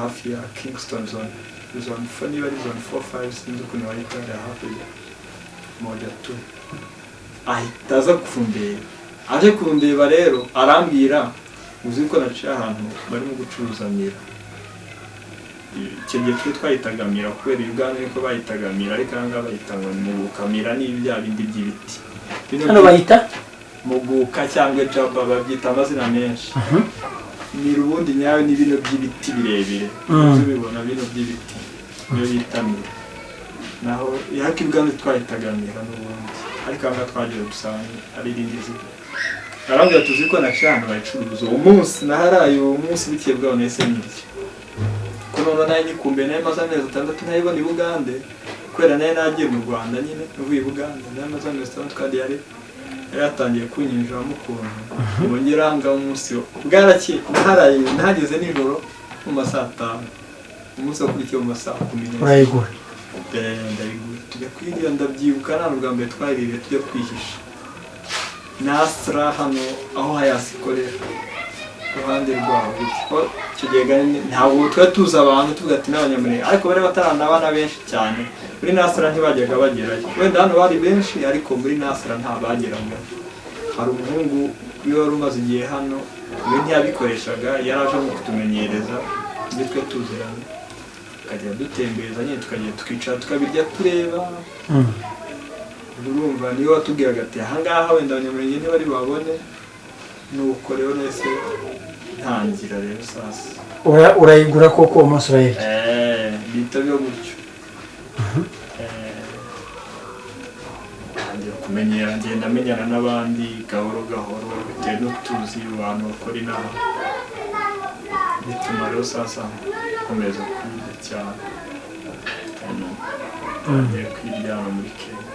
hafi ya Kingston, zone 4, niba ari zone 4 5, sinzi ukuntu bayita hariya hakurya moja tu. Ahita aza kundeba. Aje kundeba rero arambwira, uzi ko naciye ahantu barimo gucuruza miraa. Icyo gihe twe twayitaga miraa kubera Uganda niko bayitaga miraa, ariko aha ngaha bayita ngo ni muguka. Miraa ni bya bindi by'ibiti. Bino Hano bayita muguka cyangwa jaba, babyita amazina menshi. Miraa ubundi nyayo ni bino by'ibiti birebire. Tubibona bino by'ibiti niyo bita miraa, naho ariko Uganda twayitaga miraa n'ubundi, ariko aha ngaha twagiye dusanga ari irindi zina. Arambwira, tuzi ko naciye ahantu bayicuruza uwo munsi, naharaye uwo munsi, bukeye bwaho nahise nyirya, ko noneho nayo nyikumbuye. Nayo maze amezi 6 ntayibona i Bugande, kubera nayo nagiye mu Rwanda nyine mvuye i Bugande. Nayo maze amezi 6 kandi yari yatangiye kunyinjiramo ukuntu ngo ngere aha ngaha. Umunsi bwarakeye naharaye, nahageze nijoro mu ma saa 5, umunsi wakurikiye mu ma saa 10 Urayigura. Ndayigura, tujya kuyirya. Ndabyibuka nta bwa mbere twayiriye tujya kwihisha Nasra hano aho Hayasi ikorera, iruhande rwaho gutyo. Ko icyo gihe ntabwo twari tuzi abantu, tuvuga ati n'Abanyamurenge, ariko bari bataranabana benshi cyane. Muri Nasra ntibajyaga bagerayo. Wenda hano bari benshi, ariko muri Nasra nta bageraga. Hari umuhungu iyo wari umaze igihe hano, we ntiyabikoreshaga, yari aje mu kutumenyereza ibyo twe tuziranye, tukajya dutembereza nyine, tukajya tukicara tukabirya tureba. Urumva niwe watubwiraga ati ahangaha wenda Abanyamurenge ntibari babone. Nuko rero nahise ntangira rero sasa. Urayigura koko, uwo munsi urayirya? Bihita biba gutyo. Ntangira kumenyera, ngenda menyana n'abandi gahoro gahoro bitewe n'utuzi abantu bakora inaha, bituma rero sasa nkomeza kwiga cyane. Ntangiye kwiga hano muri Kenya.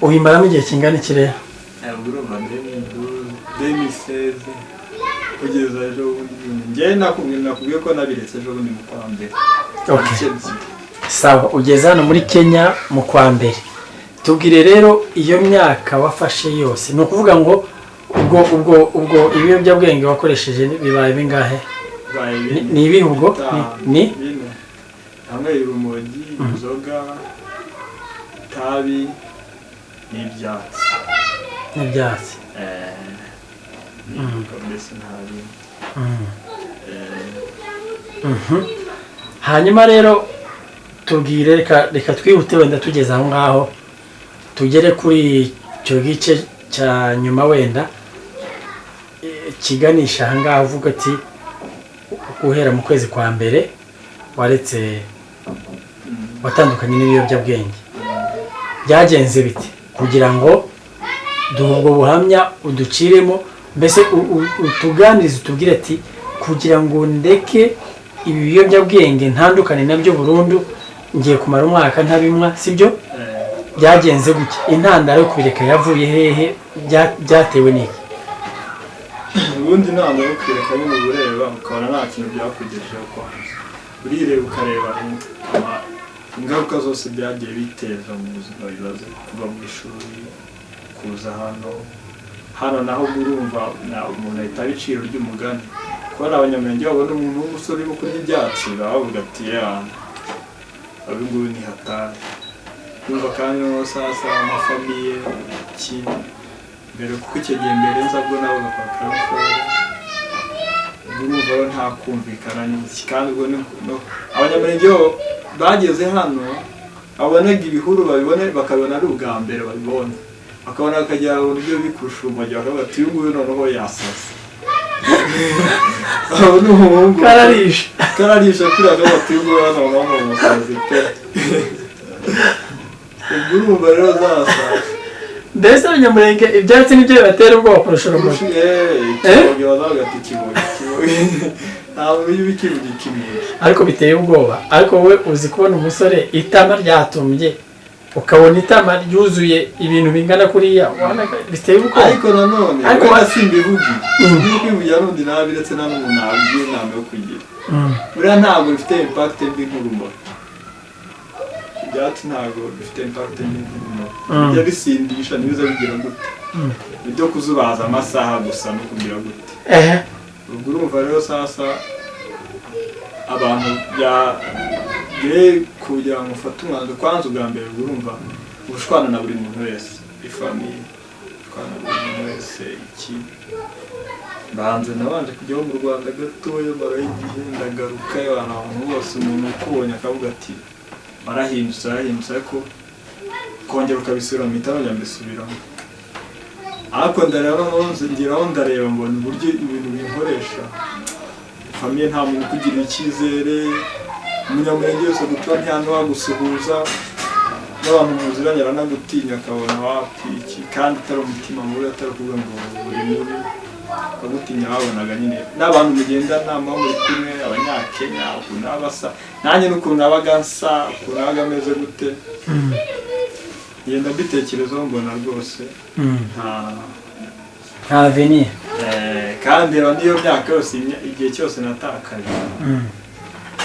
Uyimaramo igihe kingana iki rero? Ubwo urumva 2016 kugeza ejo bundi. Njyewe nakubwiye ko nabiretse ejo bundi mu kwa mbere. Okay. Tariki 2. Sawa, ugeze hano muri Kenya mu kwa mbere. Tubwire rero iyo myaka wafashe yose, ni ukuvuga ngo ubwo ibiyobyabwenge wakoresheje bibaye bingahe? Bibaye Ni ibihe ubwo? Bitanu, Ni bine. Hamwe urumogi, inzoga, itabi n'ibyatsi. N'ibyatsi. Mbese nta bindi. Hanyuma rero tubwire, reka twihute wenda tugeze aho ngaho, tugere kuri icyo gice cya nyuma wenda kiganisha aha ngaha, uvuga ati guhera mu kwezi kwa mbere waretse, watandukanye n'ibiyobyabwenge. Byagenze bite kugira ngo duhe ubwo buhamya, uduciremo mbese utuganirize, utubwire ati kugira ngo ndeke ibi biyobyabwenge ntandukane nabyo burundu, ngiye kumara umwaka ntabinywa, sibyo? Byagenze gutya, intandaro yo kubireka yavuye hehe? Byatewe n'iki? Ubundi inama yo kwireka nyine, uba ureba ukabona nta kintu byakugejejeho. Kwanza urireba ukareba ingaruka zose byagiye biteza mu buzima, bibaze kuva mu ishuri kuza hano. Hano naho ubwo urumva umuntu ahita aba iciro ry'umugani. Kubona Abanyamurenge babona umuntu w'umusore urimo kurya ibyatsi, baba bavuga ati: "Yeah, ubu ngubu ni hatari." Urumva kandi noneho sasa amafamille ki mbere, kuko icyo gihe mbere nza bwo nabaga kwa Karamforo. Urumva rero nta kumvikana n'iki, kandi ubwo Abanyamurenge bo bageze hano babonaga ibihuru, babibone bakabibona ari ubwa mbere babibonye, bakabona bakagira uburyo bikurusha urumogi, bakavuga ati: "Uyu nguyu noneho yasaze." Abo ni umuhungu Kararishe. Kararisha kuri, bakavuga ati: "Uyu nguyu noneho ni umusazi pe." Ubwo urumva rero zasa Mbese Abanyamurenge ibyatsi nibyo bibatera ubwoba kurusha urumogi? Ikimogi, bazavuga ati: "Ikimogi, ikimogi." Ntabwo iyo ukivuga ikimogi. Ariko biteye ubwoba. Ariko wowe uzi kubona umusore itama ryatumbye, ukabona itama ryuzuye ibintu bingana kuriya, ubona ko biteye ubwoba. Ariko nanone Ariko wenda simbivugiye, simbivuga kwivugira n'undi nabi, ndetse nta n'umuntu nabigira inama yo kugira. Buriya ntabwo bifite impact mbi nk'urumogi. Ibyatsi ntabwo bifite impact mbi nk'urumogi. Bijya bisindisha, ntibiza bigira gute, ibyo kuzubaza amasaha gusa no kugira gute. Ubwo urumva rero sasa abantu bya kugira ngo ufate umwanzuro, kwanza ubwa mbere ubwo urumva ubushwana na buri muntu wese, ifamille, ushwana na buri muntu wese. Iki mbanze nabanje kujyaho mu Rwanda gatoya, marayo igihe, ndagaruka, abantu bose, umuntu ukubonye akavuga ati: "Warahindutse, warahindutse." Ariko kongera ukabisubiramo, mpita nongera mbisubiramo. Ariko ndareba noneho ngeraho ndareba, mbona uburyo ibintu binkoresha famille, nta muntu ukugirira icyizere. Umunyamurenge wese gutura ntiyanuwagusuhuza, n'abantu muziranye aranagutinya, akabona wapi iki, kandi atari umutima mubi, atari ukuvuga ngo uri mubi, akagutinya. Babonaga nyine n'abantu mugendana muba muri kumwe, Abanyakenya, ukuntu baba basa, nanjye n'ukuntu nabaga nsa, ukuntu nabaga ameze gute. Ngenda mbitekerezaho, mbona rwose nta Nta avenir. Kandi rero n'iyo myaka yose, igihe cyose natakaje,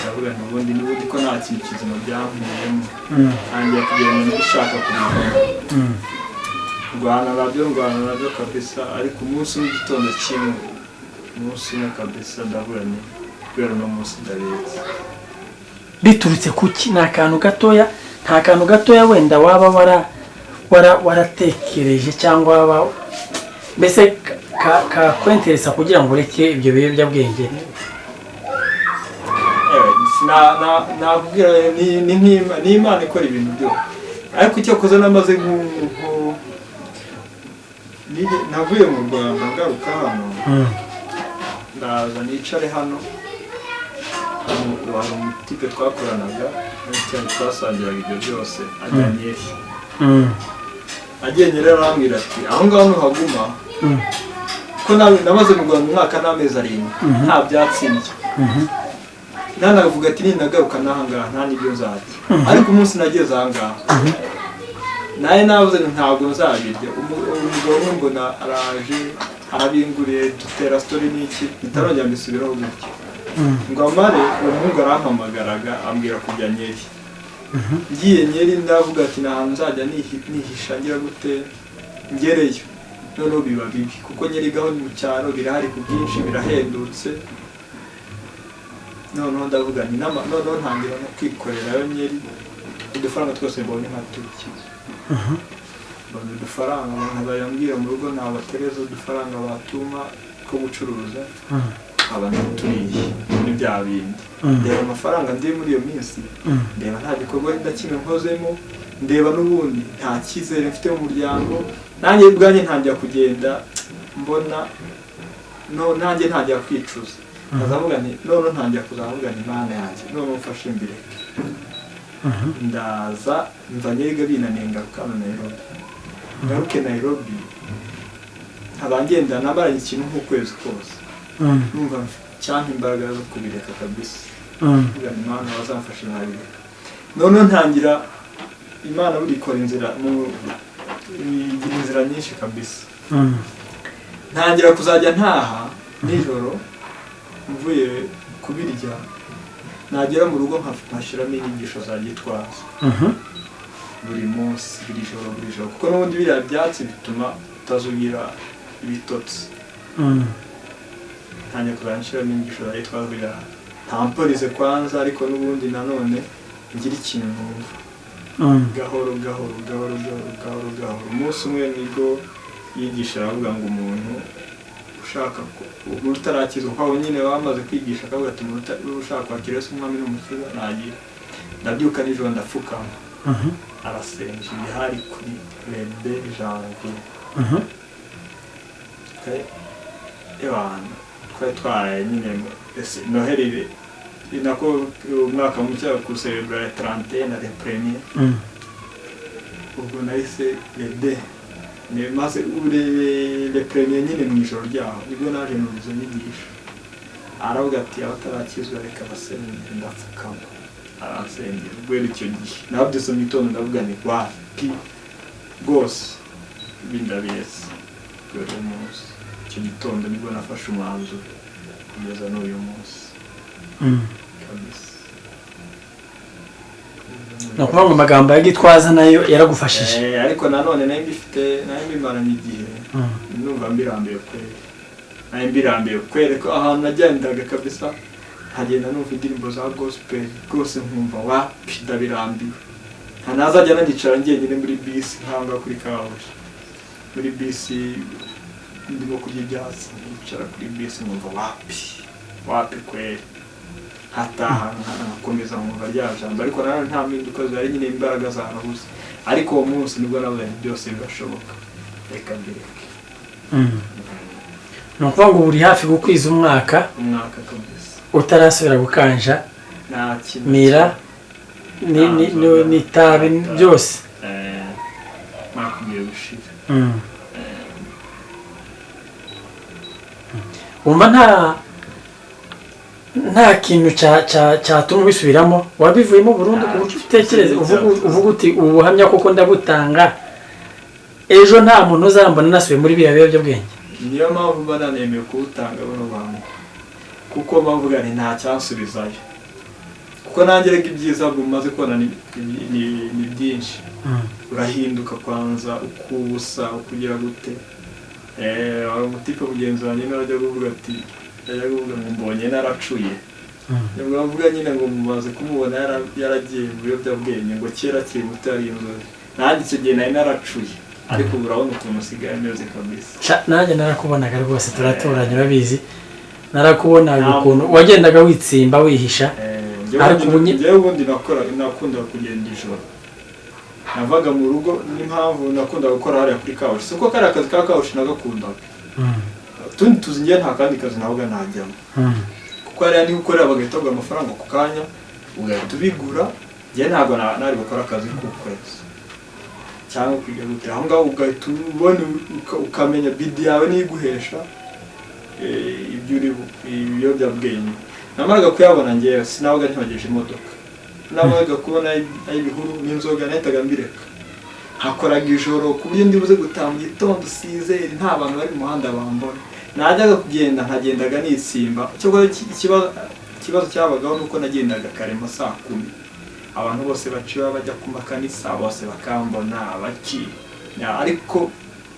ndavuga nti ubundi n'ubundi ko nta kintu kizima byankuyemo, ntangiye kugenda mbishaka kubivamo. Ndwana nabyo, ndwana nabyo kabisa. Ariko umunsi umwe, igitondo kimwe, umunsi umwe kabisa, ndavuga nti kubera uno munsi ndabizi. Biturutse kuki? Ni akantu gatoya, nta kantu gatoya wenda waba waratekereje cyangwa waba mbese kakwenteresa kugira ngo ureke ibyo biyobyabwenge? Nakubwira ni Imana ikora ibintu byose. Ariko icyo koze namaze navuye mu Rwanda ngaruka hano, ndaza nicare hano. Hano hari umutipe twakoranaga cyane, twasangiraga ibyo byose, ajya Nyeri. Agiye Nyeri arambwira ati: "Aho ngaho nuhaguma," ko namaze mu Rwanda umwaka n'amezi 7 nta byatsi ndya, nanavuga ati ninagaruka n'aha ngaha nta n'ibyo nzarya. Ariko umunsi nageze aha ngaha nawe navuze ngo ntabwo nzabirya. Umugabo umwe mbona araje arabinguriye, dutera story n'iki, bitarongera mbisubiraho gutya. Ngo amare, uwo muhungu arampamagaraga ambwira kujya Nyeri. Ngiye Nyeri, ndavuga ati ni ahantu nzajya nihisha ngira gute. Ngereyo noneho biba bibi, kuko Nyeri gaho ni mu cyaro, birahari ku bwinshi, birahendutse. Noneho ndavuga nti noneho ntangira no kwikorerayo Nyeri, udufaranga twose mbonye nka turya. Mbona udufaranga, abantu bayambwira mu rugo nabatereza udufaranga batuma two gucuruza, nkaba turiye muri bya bindi. Ndeba amafaranga ndi muri iyo minsi, ndeba nta gikorwa na kimwe nkozemo, ndeba n'ubundi nta cyizere mfite mu muryango. Nanjye ubwanjye ntangira kugenda mbona no nanjye ntangira kwicuza, nkazavuga nti none ntangira kuzavuga nti: "Mana yanjye, none mfashe mbireke." Ndaza mva Nyeriga binaniye, ngaruka hano Nairobi. Ngaruke Nairobi, nkaba ngenda namaranye ikintu nk'ukwezi kose, numva cyangwa imbaraga zo kubireka kabisa. Mvuga nti: "Imana wazamfasha nkabireka." Noneho ntangira, Imana buri ikora inzira mu igira inzira nyinshi kabisa. Ntangira kuzajya ntaha nijoro mvuye kubirya, nagera mu rugo nkashyiramo inyigisho za Gitwaza buri munsi, buri joro, buri joro, kuko n'ubundi biriya byatsi bituma utazugira. ibitotsi. Ntangiye kuzajya nshiramo inyigisho za Gitwaza kugira ntamporize kwanza, ariko n'ubundi nanone ngira ikintu numva. Gahoro gahoro gahoro gahoro gahoro gahoro, umunsi umwe nibwo yigisha aravuga ngo umuntu ushaka umuntu utarakizwa, kuko abo nyine bamaze kwigisha, akavuga ati umuntu ushaka kwakira Yesu umwami n'umukiza nagira. Ndabyuka nijoro ndapfukama, arasenga ibihari kuri le 2 janvier. Ebana twari twaraye nyine ese Noheli nako umwaka mushya kuserebura le 31 na le premier. Ubwo nahise le 2 maze le premier nyine mu ijoro ryaho nibwo naje mu izo nyigisho, aravuga ati abatarakizwa reka basenge, ndapfukama aransengera. Guhera icyo gihe nabyutse mu gitondo ndavuga ni wapi rwose ibi ndabiretse. Guhera uwo munsi icyo gitondo nibwo nafashe umwanzuro kugeza n'uyu munsi. Kabisa. Ni ukuvuga ngo amagambo ya Gitwaza nayo yaragufashije? Ariko nanone nari mbifite, nari mbimaranye igihe. Numva mbirambiwe kweri, nari mbirambiwe kweri ko ahantu nagendaga kabisa nkagenda numva indirimbo za gospel rwose nkumva wapi ndabirambiwe, nta nazajya nanicara njyenyine muri bisi nkanga kuri kaburimbo, muri bisi ndimo kurya ibyatsi, nicara kuri bisi nkumva wapi wapi kweri, nkataha nkakomeza nkumva rya jambo, ariko nanone nta mpinduka zihari nyine, imbaraga zarabuze. Ariko uwo munsi nibwo navuze nti byose birashoboka, reka mbireke. Ni ukuvuga ngo uri hafi gukwiza umwaka Umwaka kabisa. utarasubira gukanja Nta kintu. mira n'itabi byose. Mwaka ugiye gushira. Wumva nta kintu cyatuma ubisubiramo, wabivuyemo burundu ku buryo utekereza uvuga uti ubu buhamya koko ndabutanga, ejo nta muntu uzambona nasubiye muri biriya biyobyabwenge? Niyo mpamvu mba nanemeye kuwutanga buno buhamya, kuko mbavuga nti nta cyansubizayo, kuko nanjye rega ibyiza bumaze kubona ni byinshi. Urahinduka kwanza ukubusa ukugira gute. Hari umutipe mugenzi wanjye nawe ajya kuvuga ati, ajya kuvuga ngo mbonye naracuye. Nibwo bavuga nyine ngo mumaze kumubona yaragiye mu biyobyabwenge, ngo kera akiri muto yari inzozi. Nanjye icyo gihe nari naracuye, ariko ubu urabona ukuntu usigaye ameze kabisa. Nanjye narakubonaga rwose, turaturanye urabizi, narakubonaga ukuntu wagendaga witsimba wihisha. Ariko ubu Njyewe ubundi nakundaga kugenda ijoro, navaga mu rugo. N'impamvu nakundaga gukora hariya kuri kawashi si uko kariya kazi ka kawashi nagakundaga, utundi tuzi njyewe nta kandi kazi nabaga najyamo, kuko hariya niho ukorera bagahita baguha amafaranga ku kanya ugahita ubigura. Njyewe ntabwo nari gukora akazi k'ukwezi cyangwa kwiga gute, aho ngaho ugahita ubona ukamenya bidi yawe niyo iguhesha ibyo uri ibiyobyabwenge. Namaraga kuyabona njyewe sinabaga ntibageje imodoka, nabaga kubona ay'ibihuru n'inzoga nahitaga mbireka, nkakoraga ijoro ku buryo ndibuze gutaha mu gitondo sizeri nta bantu bari mu muhanda bambona. Najyaga kugenda nkagendaga nitsimba. Cyakora ikibazo cyabagaho nuko nagendaga kare mu saa 10, abantu bose baciba bajya ku makanisa bose bakambona baki. Ariko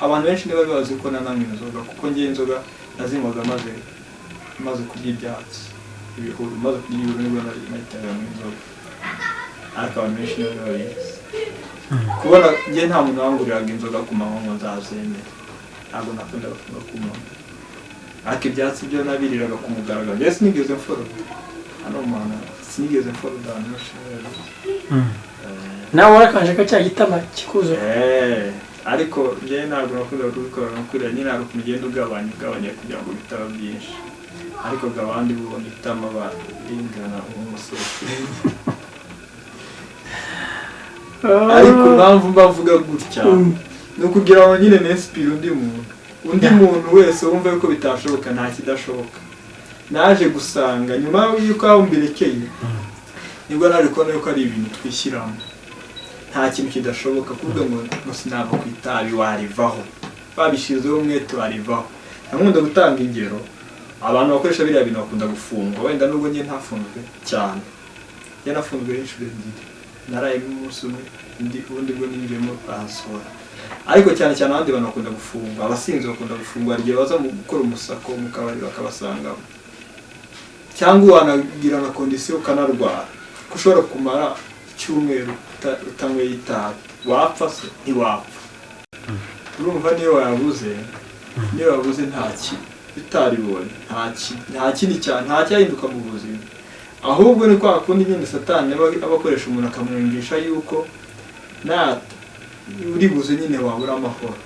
abantu benshi ntibari bazi ko nananywa inzoga, kuko njye inzoga nazinywaga maze kurya ibyatsi ibihuru, maze kurya ibihuru nibwo nahitaga nywa inzoga, ariko abantu benshi ntibari babizi. Kubona njye nta muntu wanguriraga inzoga ku manywa ngo nzazemere, ntabwo nakundaga kunywa ku manywa, ariko ibyatsi byo nabiriraga ku mugaragaro. Njye sinigeze mforoda hano mu Rwanda, sinigeze mforoda ahantu henshi. Nawe warakanje ko cya gitama kikuzura? Ariko njyewe ntabwo nakundaga kubikora no kuriya nyine, hari ukuntu ugenda ugabanya ugabanya kugira ngo bitaba byinshi, ariko ngo abandi bubona itama ringana nk'umusozi. Ariko impamvu mbavuga gutya ni ukugira ngo nyine nesipire undi muntu, undi muntu wese wumva yuko bitashoboka, nta kidashoboka. Naje gusanga nyuma y'uko aho mbirekeye nibwo naje kubona yuko ari ibintu twishyiramo, nta kintu kidashoboka. Kuvuga ngo sinava ku itabi, warivaho, babishyizeho umwete warivaho. Nkunda gutanga ingero, abantu bakoresha biriya bintu bakunda gufungwa, wenda nubwo njye ntafunzwe cyane, njye nafunzwe inshuro ebyiri, narayemo umunsi umwe, ubundi bwo ninjiyemo baransohora. Ariko cyane cyane abandi bantu bakunda gufungwa, abasinzi bakunda gufungwa. Hari igihe baza mu gukora umusako mu kabari bakabasangamo, cyangwa wanagira na condition ukanarwara, ko ushobora kumara icyumweru utanyweye itabi. Wapfa se? Ntiwapfa. Urumva niyo wabuze nta ki utaribonye, nta kindi cyane, nta cyahinduka mu buzima. Ahubwo ni kwa kundi nyine Satani aba akoresha umuntu, akamwumvisha yuko nata uri buze nyine wabura amahoro.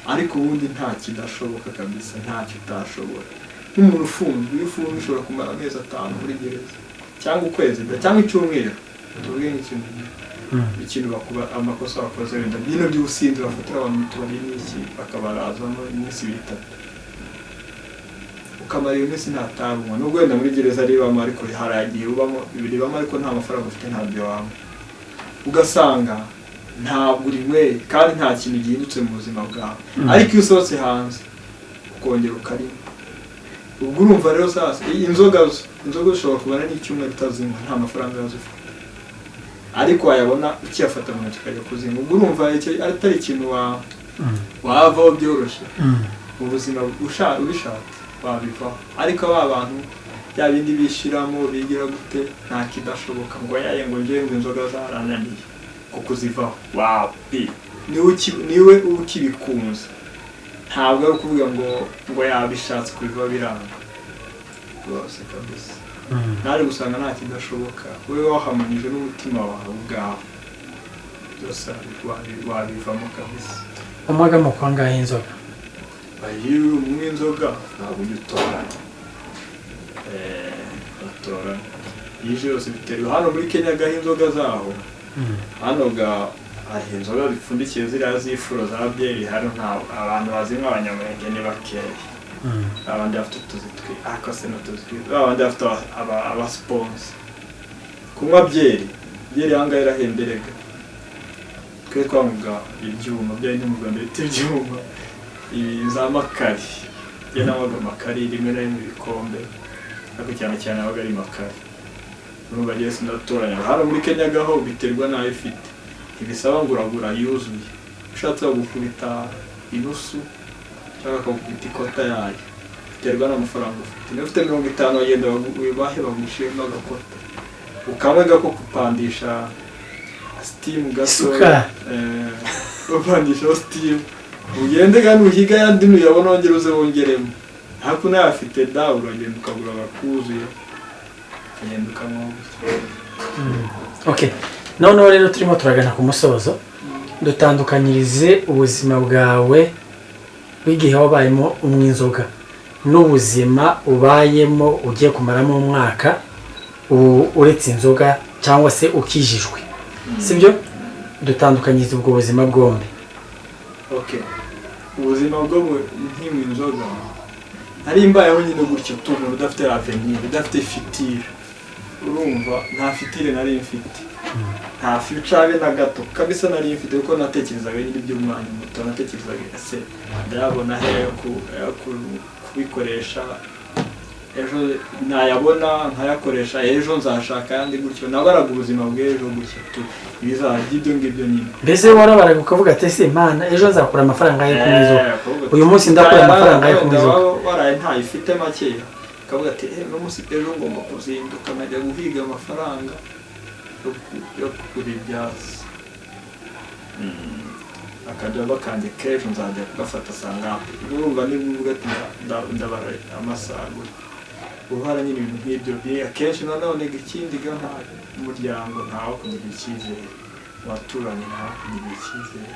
Ariko ubundi nta kidashoboka kabisa, ntacyo utashobora. Nk'umuntu ufunzwe, iyo ufunzwe ushobora kumara amezi 5 muri gereza, cyangwa ukwezi, cyangwa icyumweru, tuvuge nk'ikintu ikintu bakuba amakosa wakoze, wenda bino by'ubusinzi bafatira abantu mu tubari n'iki, bakabarazamo iminsi 2, 3, ukamara iyo minsi nta tabi unywa. Nubwo wenda muri gereza ribamo, ariko hari igihe ubamo ribamo ariko nta mafaranga ufite, ntabyo wanywa, ugasanga ntabwo urinyweye kandi nta kintu gihindutse mu buzima bwawe. Ariko iyo usohotse hanze ukongera ukarinywa, ubwo urumva rero sasa iyi inzoga zo, inzoga ushobora kubara n'icyumweru utazinywa, nta mafaranga yazo ufite, ariko wayabona ukiyafata mu ntoki ukajya kuzinywa. Ubwo urumva icyo atari ikintu wavaho byoroshye mu buzima. Ubishatse wabivaho. Ariko ba bantu bya bindi bishiramo bigira gute, nta kidashoboka, ngo yaye, ngo njyewe ngo inzoga zarananiye ko kuzivaho, wapi. Niwe ukibikunze, ntabwo ari ukuvuga ngo yabishatse kubivaho biranga rwose kabisa. Naje gusanga nta kidashoboka, wowe wahamanyije n'umutima wawe ubwawe, byose wabivamo kabisa. Unywaga mu kwangahe inzoga? Iyo unywa inzoga ntabwo ujya utoranya. Batoranya iyo yose, biterwa. Hano muri Kenya gaho inzoga zaho, hano ga hari inzoga zipfundikiye, ziriya z'ifuro za byeri. Hano nta abantu bazinywa, Abanyamurenge ni bakeya. Abandi bafite utuzi twi ariko se n'utuzi twi, abandi bafite aba sponsor. Kunywa byeri, byeri aha ngaha irahemberega. Twe twanywaga ibyuma byari mu Rwanda bita ibyuma, ibi za makari. Njye nanywaga makari, rimwe na rimwe ibikombe, ariko cyane cyane yabaga ari makari. Urumva njyewe sinatoranya. Hano muri Kenya gaho biterwa n'ayo ufite, ntibisaba ngo uragura yuzuye. Ushatse bagukubita inusu cyangwa bakagukubita ikota yayo, biterwa n'amafaranga ufite. Niba ufite 50, bagenda bahe bagushiremo agakota, ukanywe gako kupandisha steam gato. Isukari. Upandishaho steam, ugende kandi uhiga ayandi, nuyabona wongere uze wongeremo. Ariko unayafite da, uragenda ukagura agakuzuye, ukagenda ukanywa gutyo. Okay, noneho rero turimo turagana ku musozo. Dutandukanyirize ubuzima bwawe bw'igihe wabayemo unywa inzoga n'ubuzima ubayemo ugiye kumaramo umwaka uretse inzoga cyangwa se ukijijwe, sibyo? Dutandukanyirize ubwo buzima bwombi. Okay, ubuzima bwo nkinywa inzoga nari mbayeho nyine gutyo tu, umuntu udafite avenir, udafite future. Urumva nta future nari mfite, nta future habe na gato kabisa nari mfite, kuko natekerezaga nyine iby'umwanya muto. Natekerezaga ese ndayabona he yo kubikoresha ejo, nayabona nkayakoresha ejo, nzashaka ayandi gutyo. Nabaraga ubuzima bw'ejo gutyo tu, ibizaba by'ibyo ngibyo nyine. Mbese warabaraga ukavuga ati: "Ese Imana, ejo nzakura amafaranga yo kunywa inzoga?" Ukavuga Uyu munsi ndakura amafaranga yo kunywa inzoga. Waba waraye ntayifite makeya, ukavuga ati: "Eh, uno munsi ejo ngomba kuzinduka nkajya guhiga amafaranga yo kugura ibyatsi." Akajya kanjye k'ejo nzajya kugafata sangapi? Urumva niba uvuga ati ndabara amasaha gutya, uhara nyine ibintu nk'ibyo. Akenshi nanone ikindi ga, nta umuryango, ntawe kugirira icyizere, mu baturanyi ntawe kugirira icyizere.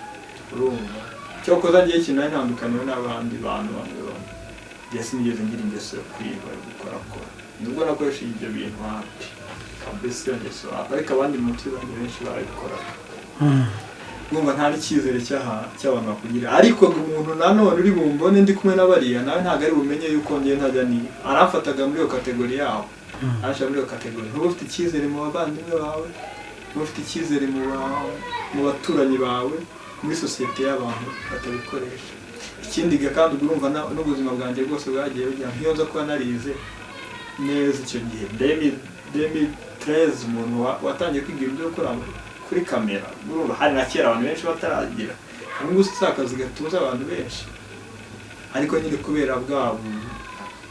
Urumva cyokoza ngiye ikintu nari ntandukaniwe n'abandi bantu bamwe bamwe, njye sinigeze ngira ingeso yo kwiba, yo gukorakora, nubwo nakoresheje ibyo bintu, wapi kabisa, iyo ngeso wapi. Ariko abandi mu nshuti zanjye benshi barabikoraga. Urumva nta n'icyizere cy'abantu bakugira. Ariko umuntu nanone uri bumbone ndi kumwe na bariya, nawe ntabwo ari bumenye yuko ngiye ntajya niba aramfataga muri iyo catégorie yabo, aranshyira muri iyo catégorie. Ntuba ufite icyizere mu bavandimwe bawe, ntuba ufite icyizere mu baturanyi bawe, muri sosiyete y'abantu batabikoresha. Ikindi ga kandi, ubwo urumva n'ubuzima bwanjye bwose bwagiye bujya nk'iyo nza kuba narize neza icyo gihe 2013, umuntu watangiye kwiga ibintu byo gukora kuri kamera. Urumva hari na kera abantu benshi bataragira. Ubu ngubu si akazi gatunze abantu benshi, ariko nyine kubera bwa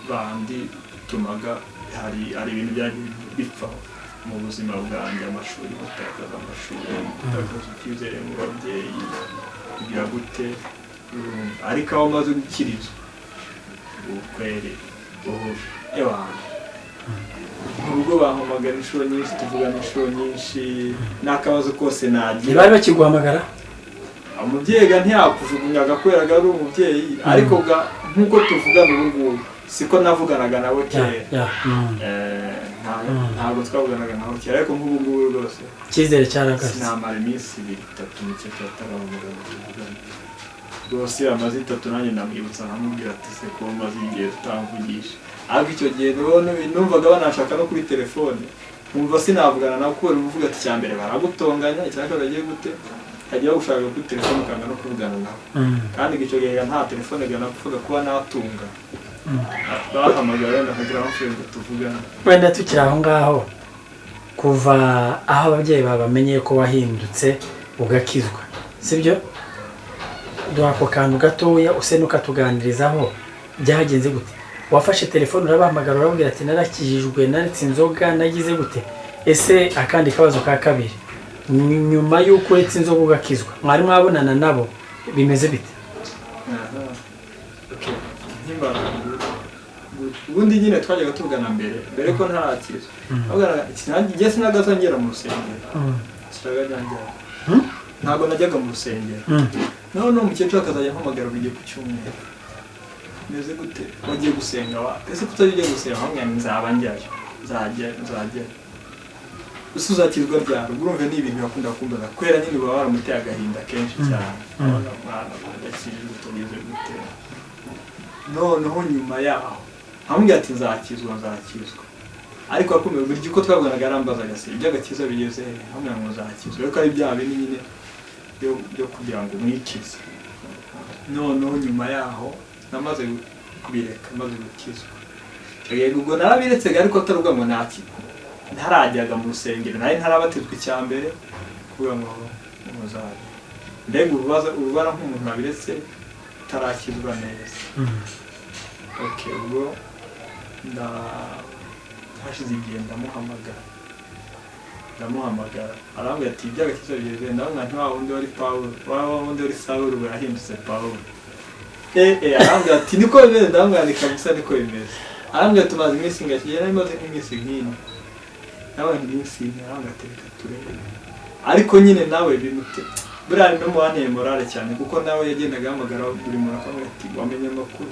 bandi butumaga hari ibintu byagiye bipfa mu buzima bwanjye, amashuri, gutakaza amashuri, gutakaza icyizere mu babyeyi, kugira gute. Urumva, ariko aho maze gukirizwa ubu kweri, ubu ewana mu rugo bampamagara inshuro nyinshi, tuvugana inshuro nyinshi, n'akabazo kose nagira. Ntibari bakiguhamagara? Umubyeyi ga ntiyakujugunyaga kubera ko ari umubyeyi, ariko ga nk'uko tuvugana ubu ngubu siko navuganaga nabo kera. Ntabwo twavuganaga nabo kera, ariko nk'ubu ngubu rwose Icyizere cyaragarutse. Sinamara iminsi 2, 3 umukecuru atarahamagara ngo tuvugane. Rwose iyo amaze 3 nanjye ndamwibutsa, nkamubwira ati: "Se ko maze igihe utamvugisha?" Ariko icyo gihe numvaga banashaka no kuri telefone, nkumva sinavugana nabo kubera uvuga ati icya mbere baragutonganya, icya kabiri agiye gute, hajya bagushaka kuri telefone ukanga no kuvugana nabo. Kandi icyo gihe nta telefone napfaga kuba natunga. Bahamagara wenda nkagira amafaranga ngo tuvugane. Wenda tukiri aho ngaho, kuva aho ababyeyi bawe bamenye ko wahindutse ugakizwa, sibyo? Duha ako kantu gatoya use n'ukatuganirizaho. Byagenze gute? Wafashe telefone urabahamagara, urababwira ati: "Narakijijwe, naretse inzoga, nagize gute?" Ese akandi kabazo ka kabiri, nyuma y'uko uretse inzoga ugakizwa, mwari mwabonana nabo, bimeze bite? Aha. Okay. Nkimara ubundi nyine twajyaga tuvugana mbere mbere ko ntarakizwa. Njye sinagaza ngera mu rusengero, sinagaza ngera. Ntabwo najyaga mu rusengero. Noneho umukecuru akazajya ampamagara buri gihe ku cyumweru: "Meze gute, wagiye gusenga? Wa ese kutajya ujya gusenga?" Nkamubwira nti: "Nzaba njyayo, nzajya, nzajyayo." "Ese uzakizwa ryari?" Ubwo urumva ni ibintu bakunda kumbaza kubera nyine baba baramuteye agahinda kenshi cyane. Urabona umwana udakijijwe, utageze gute. Noneho nyuma yaho nkamubwira ati: "Nzakizwa, nzakizwa." Ariko akomeye, buri gihe uko twavuganaga yarambazaga: "Se iby'agakiza bigeze he?" Nkamubwira ngo: "Nzakizwa." Ariko ari bya bindi nyine byo kugira ngo mwikize. Noneho nyuma yaho namaze kubireka, maze gukizwa. Yego, ubwo narabiretse, ariko atari ubwo ngo ntaki ntarajyaga mu rusengero, nari ntarabatizwa. Icya mbere kuvuga ngo muzabe mbega urubaza urubara nk'umuntu wabiretse utarakizwa neza. Okay, ubwo nda hashize igihe ndamuhamagara, arambwira ati: "Iby'agakiza bigeze?" Ndamubwira nti: "Wa wundi wari Pawulo, wa wundi wari Sawuli ubu yahindutse Pawulo." Arambwira ati: "Niko bimeze?" Ndamubwira nti: "Kabisa niko bimeze." Arambwira: "Tumaze iminsi ingahe?" Nari maze nk'iminsi nk'ine nawe, iminsi 4. Arambwira ati: "Reka turebe." Ariko nyine nawe bimute buriya no mu morale cyane, kuko nawe yagendaga ahamagara buri muntu akamubwira ati: "Wamenye amakuru,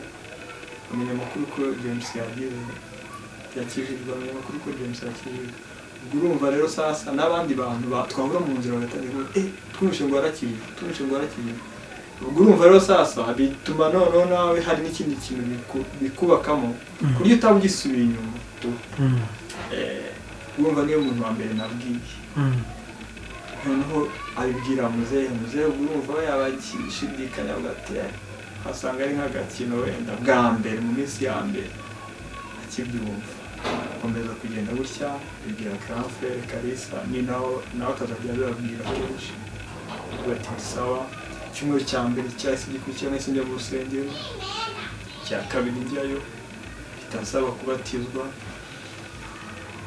wamenye amakuru ko James yagize yakijijwe, wamenye amakuru ko James yakijijwe." Ubwo urumva rero sasa n'abandi bantu twahura mu nzira bagatangira kuvuga: "Twumvise ngo warakijijwe, twumvise ngo warakijijwe." Ubwo urumva rero sasa bituma noneho nawe hari n'ikindi kintu bikubakamo ku buryo utaba ugisubiye inyuma. Urumva niyo muntu wa mbere nabwiye. Noneho abibwira muzehe. Muzehe ubwo urumva we yaba akishidikanya, avuga ati: "Wasanga ari nk'agakino wenda." Bwa mbere mu minsi ya mbere akibyumva, akomeza kugenda gutya, abibwira grand frère Kalisa, ni naho nawe akazajya abibabwira kenshi. Avuga ati: "Sawa." Icyumweru cya mbere cyahise gikurikira nahise njya mu rusengero, icya kabiri njyayo mpita nsaba kubatizwa.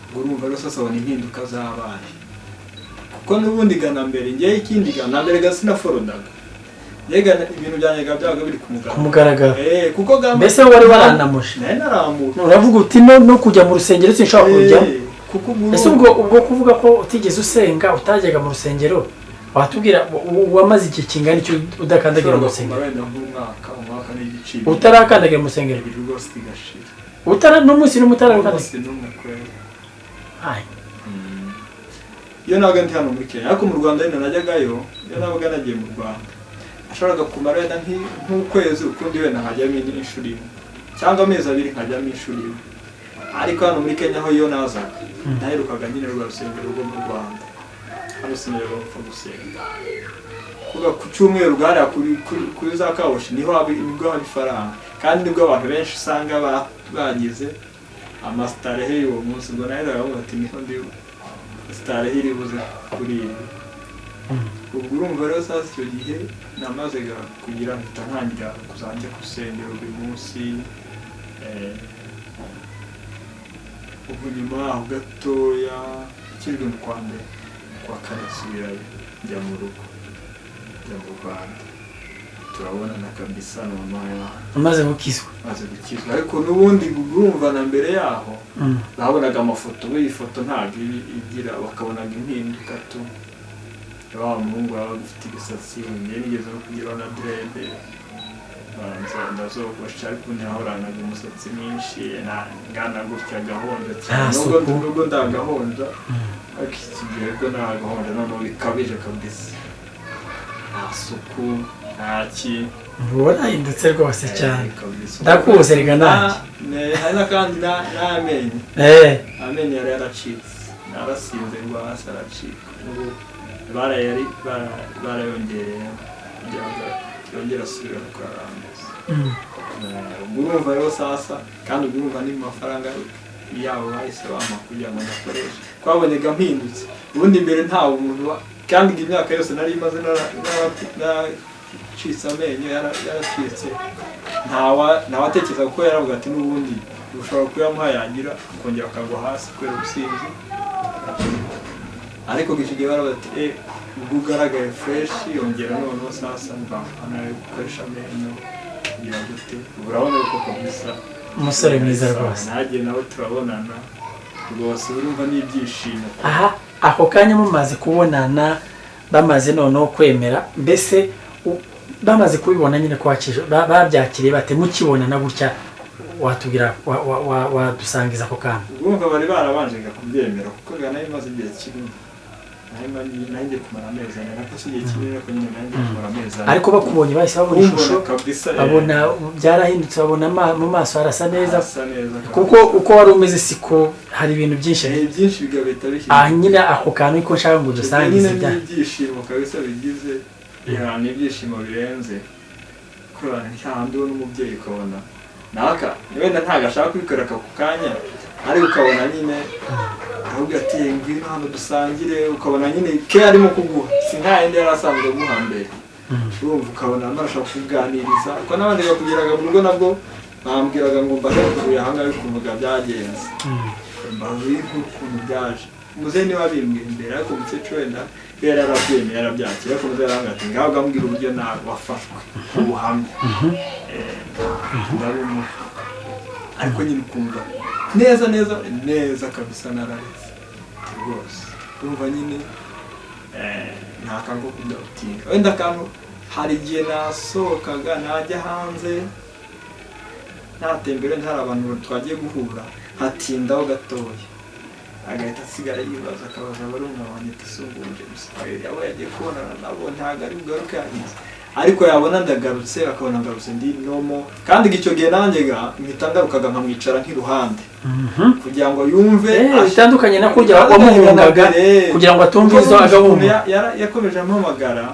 Ubwo urumva rero sasa abona impinduka zabaye, kuko n'ubundi gana mbere ngewe, ikindi gana mbere ga sinaforodaga ngewe, gana ibintu byanjye ga byabaga biri ku Ku mugaragaro. mugaragaro. Kuko gamba Mbese wari waranamuje? Nari naramuye. Uravuga uti no kujya mu rusengero sinshobora kujyamo. Kuko ubwo Ese ubwo kuvuga ko utigeze usenga, utajyaga mu rusengero, watubwira wamaze igihe kingana iki udakandagira mu ushobora rusengero? kumara wenda nk'umwaka, umwaka n'igice. Utarakandagira mu rusengero? Ibiri rwose igashira. Utara n'umunsi n'umwe utarakandagira? Umunsi n'umwe kweli. Ay. Iyo nabaga ndi hano muri Kenya, ariko mu Rwanda wenda najyagayo, iyo nabaga nagiye mu Rwanda nashoboraga kumara wenda nk'ukwezi ukundi, wenda nkajyamo inshuro imwe cyangwa amezi 2 nkajyamo inshuro imwe. Ariko hano muri Kenya ho iyo nazaga naherukaga nyine rwa rusengero rwo mu Rwanda. Hano sinajyaga gupfa gusenga. Kuvuga ku cyumweru hariya kuri za kawoshi niho nibwo haba ifaranga, kandi nibwo abantu benshi usanga bagize amastarehe y'uwo munsi. Ubwo nawe ndavuga ati: "Niho ndi starehe iri buze kuri ibi." Ubwo urumva rero sasa icyo gihe namaze kugira, mpita ntangira kuzajya ku rusengero buri munsi. Ubu nyuma yaho gatoya ikijwe mu kwa mbere, mu kwa kane nsubirayo, njya mu rugo, njya mu Rwanda, turabonana kabisa na mama Umaze gukizwa? Maze gukizwa, ariko n'ubundi urumva na mbere yaho babonaga amafoto, buri foto ntabwo iba igira, bakabonaga impinduka tu. Wa muhungu wabaga ufite imisatsi, njye nigeze no kugeraho na dread, banza ndazogosha, ariko ntahoranaga umusatsi mwinshi ngana gutya, gahonda cyane. Nta Nubwo suku. Nubwo ndagahonda, ariko iki gihe bwo nagahonda noneho bikabije kabisa, nta suku, nta ki. Ubu warahindutse rwose cyane. Kabisa. Ndakuzi erega nanjye. Hari n'akandi n'amenyo. Amenyo yari yaracitse, narasinze ngo hasi aracika. Ubu barayongereye kugira ngo yongere asubire uko yari ameze. Ubwo urumva rero sasa, kandi ubwo urumva ni mu mafaranga yabo bahise bampa kugira ngo ndakoreshe, twabonyaga mpindutse. Ubundi mbere ntawe umuntu kandi ngo imyaka yose nari maze naracitse amenyo, yaracitse, ntawatekereza, kuko yaravuga ati n'ubundi ushobora kuyamuha yagira akongera akagwa hasi kubera ubusinzi. Ariko icyo gihe baravuga ati: "Eh, ubwo ugaragaye fresh, yongera noneho sasa mva nawe gukoresha amenyo kugira gute." Ubu urabona yuko kabisa Umusore mwiza rwose. Nanjye nawe turabonana rwose, urumva n'ibyishimo. Aha ako kanya mumaze kubonana, bamaze noneho kwemera, mbese bamaze kubibona nyine ko wakije, babyakiriye bate mukibonana gutya? Watubwira, wadusangiza ako kantu? Urumva bari barabanje kubyemera, kuko ga nari maze igihe kinini, nari ngiye kumara amezi 4, nako si igihe kinini, ariko nyine nari ngiye kumara amezi 4. Ariko bakubonye bahise babona Kumbona ishusho kabisa, babona byarahindutse, babona mu maso harasa neza. Harasa neza kabisa. Kuko uko wari umeze siko, hari ibintu byinshi. Byinshi bigahita bishyira. Aha nyine ako kantu niko nshaka ngo dusangize. Nyine Bya n'ibyishimo kabisa bigize, ya, ni ibyishimo birenze kubera hahandi ubona umubyeyi, ukabona naka wenda ntabwo ashaka kubikora ako kanya, ariko ukabona nyine ahubwo ati: "Ngwino hano dusangire," ukabona nyine ke arimo kuguha si nka yindi yari asanzwe aguha mbere. Urumva ukabona arimo arashaka kukuganiriza, kuko n'abandi bakugeraga mu rugo nabwo bambwiraga ngo mbahe kuvuye ahangaha ukuntu byagenze, mbahe ukuntu byaje. Muzehe niwe wabimbwiye mbere, ariko umukecuru wenda we yari yarabyemeye, yarabyakira, ariko muzehe yarambwira ati: "Ngaho mbwira uburyo nawe wafashwe ubuhamya." Ndabumuha, ariko nyine ukumva neza neza neza kabisa narareze rwose. Urumva nyine nta kantu ko kudoubtinga. Wenda akantu, hari igihe nasohokaga najya hanze natembera, hari abantu twagiye guhura, nkatindaho gatoya, agahita asigara yibaza, akabaza barumuna wanjye ati: "Se ubu James abo yagiye kubonana nabo ntabwo ari bugaruke yagize?" Ariko yabona ndagarutse, akabona ngarutse ndi normal, kandi icyo gihe nanjye ga mpita ngarukaga nkamwicara nk'iruhande kugira ngo yumve Bitandukanye na kurya wamuhungaga kugira ngo atumve izo Kuko agahunga. Yakomeje ampamagara,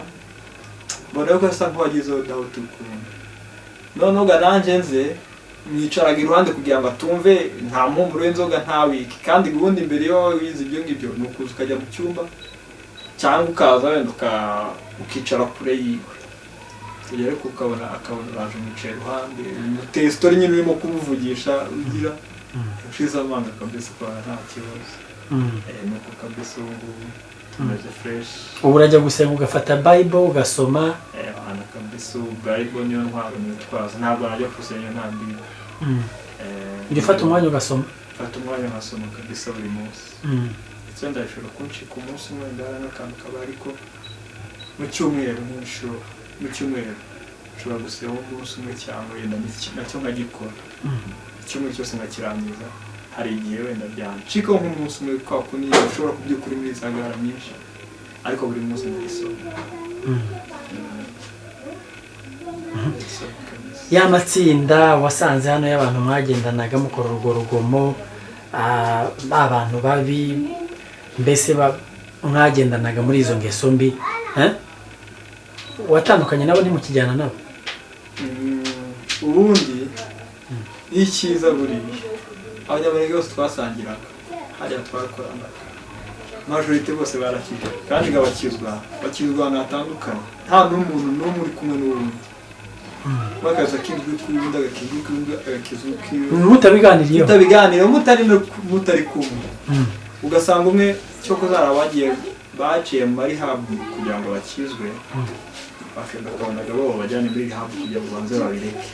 mbona ko asa nk'uwagizeho doubt ukuntu. Noneho ga nanjye nze mwicaraga iruhande kugira ngo atumve nta mpumuro y'inzoga, nta wiki. Kandi ubundi mbere iyo wowe wize ibyo ngibyo, ni ukuza ukajya mu cyumba cyangwa ukaza wenda ukicara kure yiwe, tugere ariko ukabona, akabona uraje umwicaye iruhande, umuteye story nyine, urimo kumuvugisha ugira ushize amanga kabisa, ukabona nta kibazo. Nuko kabisa ubu ngubu tumeze fresh. Ubu urajya gusenga ugafata Bible ugasoma? Bana kabisa, ubu Bible niyo ntwaro nitwaza, ntabwo najya gusenga nta Bible. Ujya ufata umwanya ugasoma? Mfata umwanya nkasoma kabisa buri munsi. Ndetse ndashobora kuncika umunsi umwe wenda hari n'akantu kaba, ariko mu cyumweru nk'inshuro, mu cyumweru nshobora gusiba umunsi umwe cyangwa wenda nacyo nkagikora icyumweru cyose nkakirangiza. Hari igihe wenda byancikaho nk'umunsi umwe, kwa kundi ushobora kubyuka uri muri za gahara nyinshi, ariko buri munsi ndagisoma. Ndagisoma kabisa. Ya matsinda wasanze hano y'abantu mwagendanaga mukora urwo rugomo, ba bantu babi mbese mwagendanaga muri izo ngeso mbi, eh? Watandukanye nabo, ntimukijyana nabo? Ubundi icyiza buriya, Abanyamurenge bose twasangiraga hariya, twakoranaga. Majorité bose barakijwe, kandi ngo bakizwa, bakizwa ahantu hatandukanye, nta n'umuntu n'umwe uri kumwe n'uwundi. Umwe akaza akizwa ukwiwe, undi agakizwa ukwiwe, undi agakizwa ukwiwe. Mutabiganiriyeho. Mutabiganira, mutari mutari kumwe. Ugasanga umwe, cyokoza hari abagiye baciye muri rehab kugira ngo bakizwe, bakabonaga bo babajyane muri rehab kugira ngo banze babireke.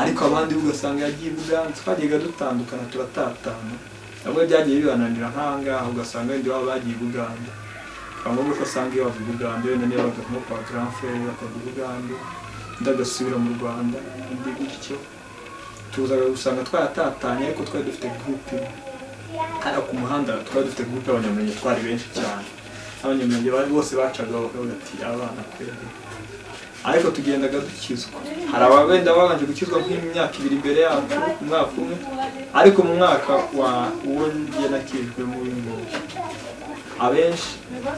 Ariko abandi ugasanga yagiye i Bugande, twajyaga dutandukana, turatatana, nabwo byagiye bibananira nk'ahangaha, ugasanga wenda iwabo bagiye i Bugande. Bikaba ngombwa ko asanga iyo bava i Bugande, wenda niba bava nko kwa grand frère bakava i Bugande, undi agasubira mu Rwanda, undi gutyo. Tuzaga gusanga twaratatanye, ariko twari dufite groupe imwe hariya ku muhanda. Twari dufite groupe y'Abanyamurenge, twari benshi cyane. Abanyamurenge bari bose bacaga bakavuga ati: "Abana kweri." Ariko tugendaga dukizwa. Hari ababenda babanje gukizwa nk'imyaka 2 imbere yacu, umwaka umwe, ariko mu mwaka wa uwo njye nakijwe mu ngubu,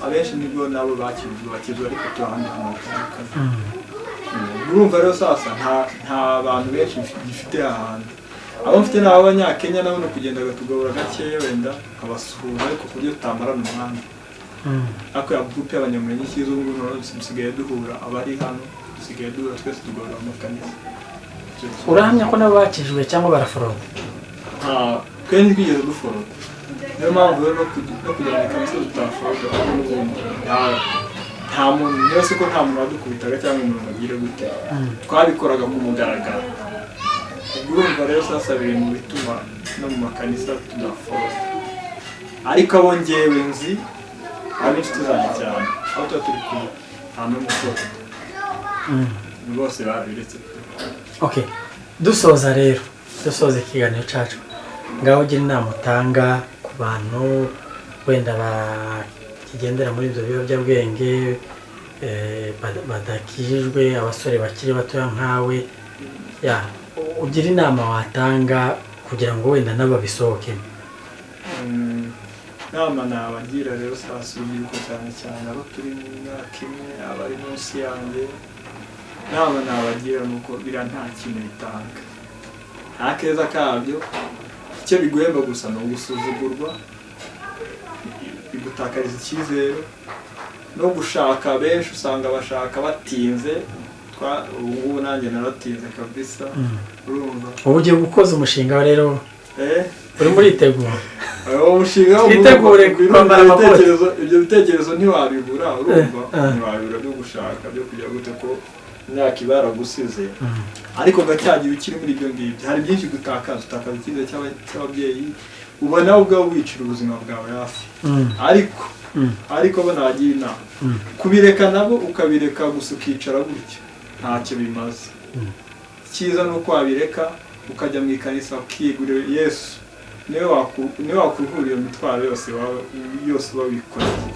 abenshi nibwo nabo bakijwe, bakizwa, ariko turi ahandi hantu hatandukanye. Urumva rero sasa nta bantu benshi gifite ahantu. Abo mfite ni ab'Abanyakenya, nabo ni ukugendaga tugahura gakeya, wenda nkabasuhuza, ariko ku buryo tutamarana umwanya. Ariko ya groupe y'Abanyamurenge cyiza, ubu ngubu noneho dusigaye duhura, abari hano dusigaye duhura twese, tugahura mu makanisa. Icyo kintu. Urahamya ko nabo bakijijwe cyangwa baraforoda? Nta, twe ntitwigeze duforoda. Niyo mpamvu rero no kujya mu ikanisa tutaforoda, kuko n'ubundi nta muntu, niyo se ko nta muntu wadukubitaga cyangwa umuntu ngo agire gute. Twabikoraga ku mugaragaro. Ubwo urumva rero sasa biri mu bituma no mu makanisa tudaforoda. Ariko abo ngewe nzi, ab'inshuti zanjye cyane, aho tuba turi kumwe, nta n'umwe uforoda, bose barabiretse. Okay, dusoza rero, dusoza ikiganiro cyacu, ngaho ugira inama utanga ku bantu wenda bakigendera muri ibyo biyobyabwenge, badakijijwe, abasore bakiri batoya nkawe, ya ugira inama watanga kugira ngo wenda nabo babisohokemo. Inama nabagira rero sasa, urubyiruko cyane cyane abo turi mu myaka imwe, abari munsi yanjye, inama nabagira ni uko biriya nta kintu bitanga, nta keza kabyo. Icyo biguhemba gusa ni ugusuzugurwa, bigutakariza icyizere no gushaka. Benshi usanga bashaka batinze. Ubu ngubu nanjye naratinze kabisa, urumva. Ubu ugiye gukoza umushinga rero? Eh. Urimo uritegura? Uwo mushinga. Twitegure kwambara amakoti. Ibyo bitekerezo ntiwabibura, urumva, ntiwabibura byo gushaka, byo kujya gute, ko imyaka iba yaragusize. Ariko gacyagihe ukiri muri ibyo ngibyo, hari byinshi gutakaza. Utakaza icyizere cy'ababyeyi, uba nawe ubwawe wicira ubuzima bwawe hafi. Ariko ariko bo nagira inama kubireka nabo, ukabireka gusa ukicara gutyo ntacyo bimaze. Icyiza ni uko wabireka ukajya mu ikanisa, ukiyegurira Yesu, niwe wakuruhura iyo mitwaro yose waba yose uba wikoreye.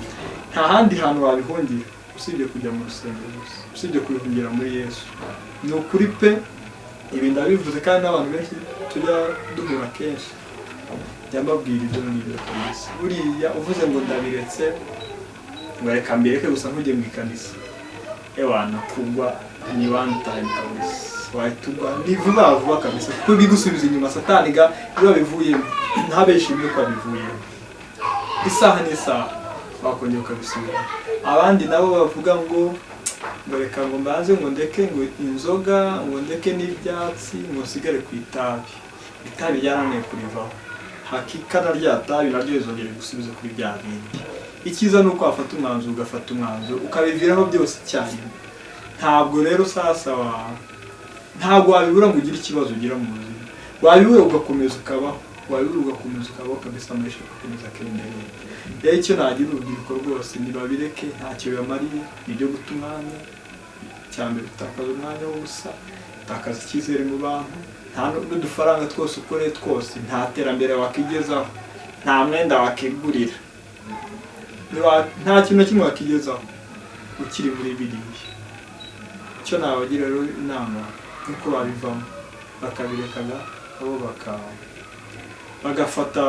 Nta handi hantu wabihungira usibye kujya mu rusengero gusa, usibye kubihungira muri Yesu. Ni ukuri pe, ibi ndabivuze, kandi n'abantu benshi tujya duhura kenshi njya mbabwira ibyo ngibyo kabisa. Buriya uvuze ngo ndabiretse, ngo reka mbireke gusa ntujye mu ikanisa, ewana kugwa ni one time kabisa, wahita ugwa ni vuba vuba kabisa, kuko bigusubiza inyuma. Satani ga iyo wabivuyemo ntabeshimye ko wabivuyemo, isaha n'isaha wakongera ukabisubiramo. Abandi nabo bavuga ngo reka ngo mbanze ngo ndeke ngo inzoga, ngo ndeke n'ibyatsi, ngo nsigare ku itabi, itabi ryarananiye kurivaho, hakika na rya tabi naryo rizongera gusubiza kuri bya bindi. Icyiza ni uko wafata umwanzuro, ugafata umwanzuro ukabiviraho byose icyarimwe. Ntabwo rero sasa wa ntabwo wabibura ngo ugire ikibazo ugira mu buzima. Wabibura ugakomeza ukabaho, wabibura ugakomeza ukabaho kabisa, maisha agakomeza akaendelea. Rero icyo nagira urubyiruko rwose, ntibabireke, ntacyo bibamariye, ni ibyo guta umwanya. Icya mbere, utakaza umwanya w'ubusa, utakaza icyizere mu bantu, nta n'udufaranga twose ukoreye twose, nta terambere wakigezaho, nta mwenda wakigurira, nta kintu na kimwe wakigezaho ukiri muri biriya. Icyo nabagira rero inama ni uko babivamo, bakabirekaga, abo bagafata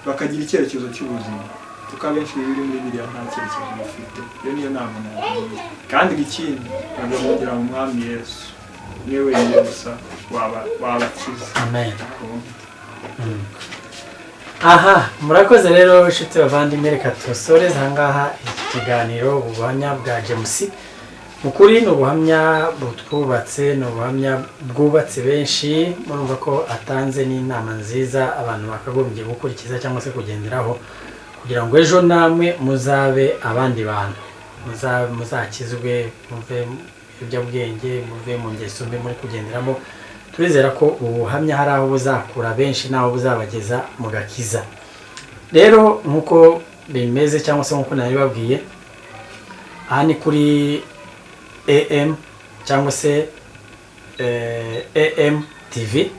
bakagira icyerekezo cy'ubuzima, kuko abenshi biri muri biriya nta cyerekezo bafite. Iyo niyo nama nabagira. Kandi ikindi, bagahungira mu Mwami Yesu, niwe wenyine gusa wabakiza. Amen. Aha, murakoze rero inshuti bavandimwe, reka dusoreze ahangaha iki kiganiro, ubuhamya bwa James. Mu kuri ni ubuhamya butwubatse, ni ubuhamya bwubatse benshi. Murumva ko atanze n'inama nziza abantu bakagombye gukurikiza cyangwa se kugenderaho, kugira ngo ejo namwe muzabe abandi bantu, muzakizwe, muve mu biyobyabwenge, muve mu ngeso mbi muri kugenderamo. Turizera ko ubu buhamya hari aho buzakura benshi n'aho buzabageza mu gakiza. Rero nk'uko bimeze cyangwa se nk'uko nari babwiye, aha ni kuri AM cyangwa se AM TV.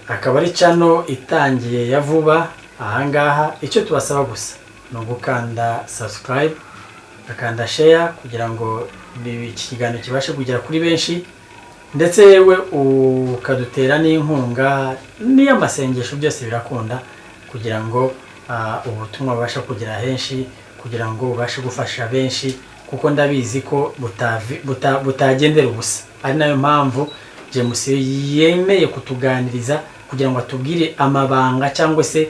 Akaba ari channel itangiye ya vuba ahangaha. Icyo tubasaba gusa ni ugukanda subscribe, ugakanda share, kugira ngo iki kiganiro kibashe kugera kuri benshi, ndetse yewe ukadutera n'inkunga n'iy'amasengesho, byose birakunda, kugira ngo ubutumwa bubashe kugera henshi, kugira ngo bubashe gufasha benshi, kuko ndabizi ko butagendera ubusa. Ari nayo mpamvu James yemeye kutuganiriza, kugira ngo atubwire amabanga cyangwa se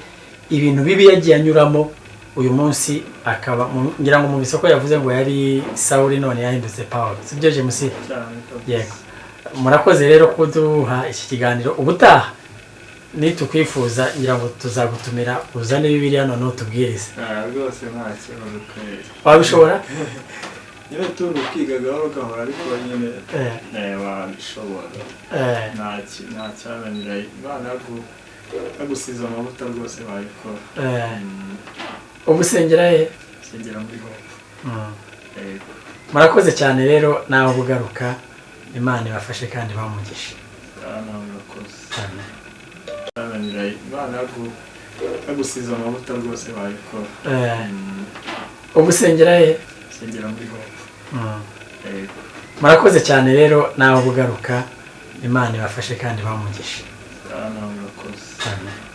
ibintu bibi yagiye anyuramo. Uyu munsi akaba ngira ngo mu isoko yavuze ngo yari Sawuli, none yahindutse Paul, sibyo James? Cyane kabisa. Yego, murakoze rero kuduha iki kiganiro. Ubutaha nitukwifuza, ngira ngo tuzagutumira uzane Bibiliya, noneho utubwirize. Ah, rwose nta kibazo kweri. Wabishobora? Nyine turi ukiga gahoro gahoro, ariko nyine wabishobora. Nta cyananira Imana. Yagusize amavuta, rwose wabikora. Ubu usengera he? Nsengera muri Hope. Yego. Murakoze cyane rero, nawe ugaruka. Imana ibafashe kandi bamugishe. Ah, nawe urakoze. Amen. Cyananira Imana. Yagusize amavuta, rwose wabikora. Ubu usengera he? Nsengera muri Hope. Yego. Murakoze cyane rero, nawe ugaruka. Imana ibafashe kandi bamugishe. Ah, nawe urakoze. Amen.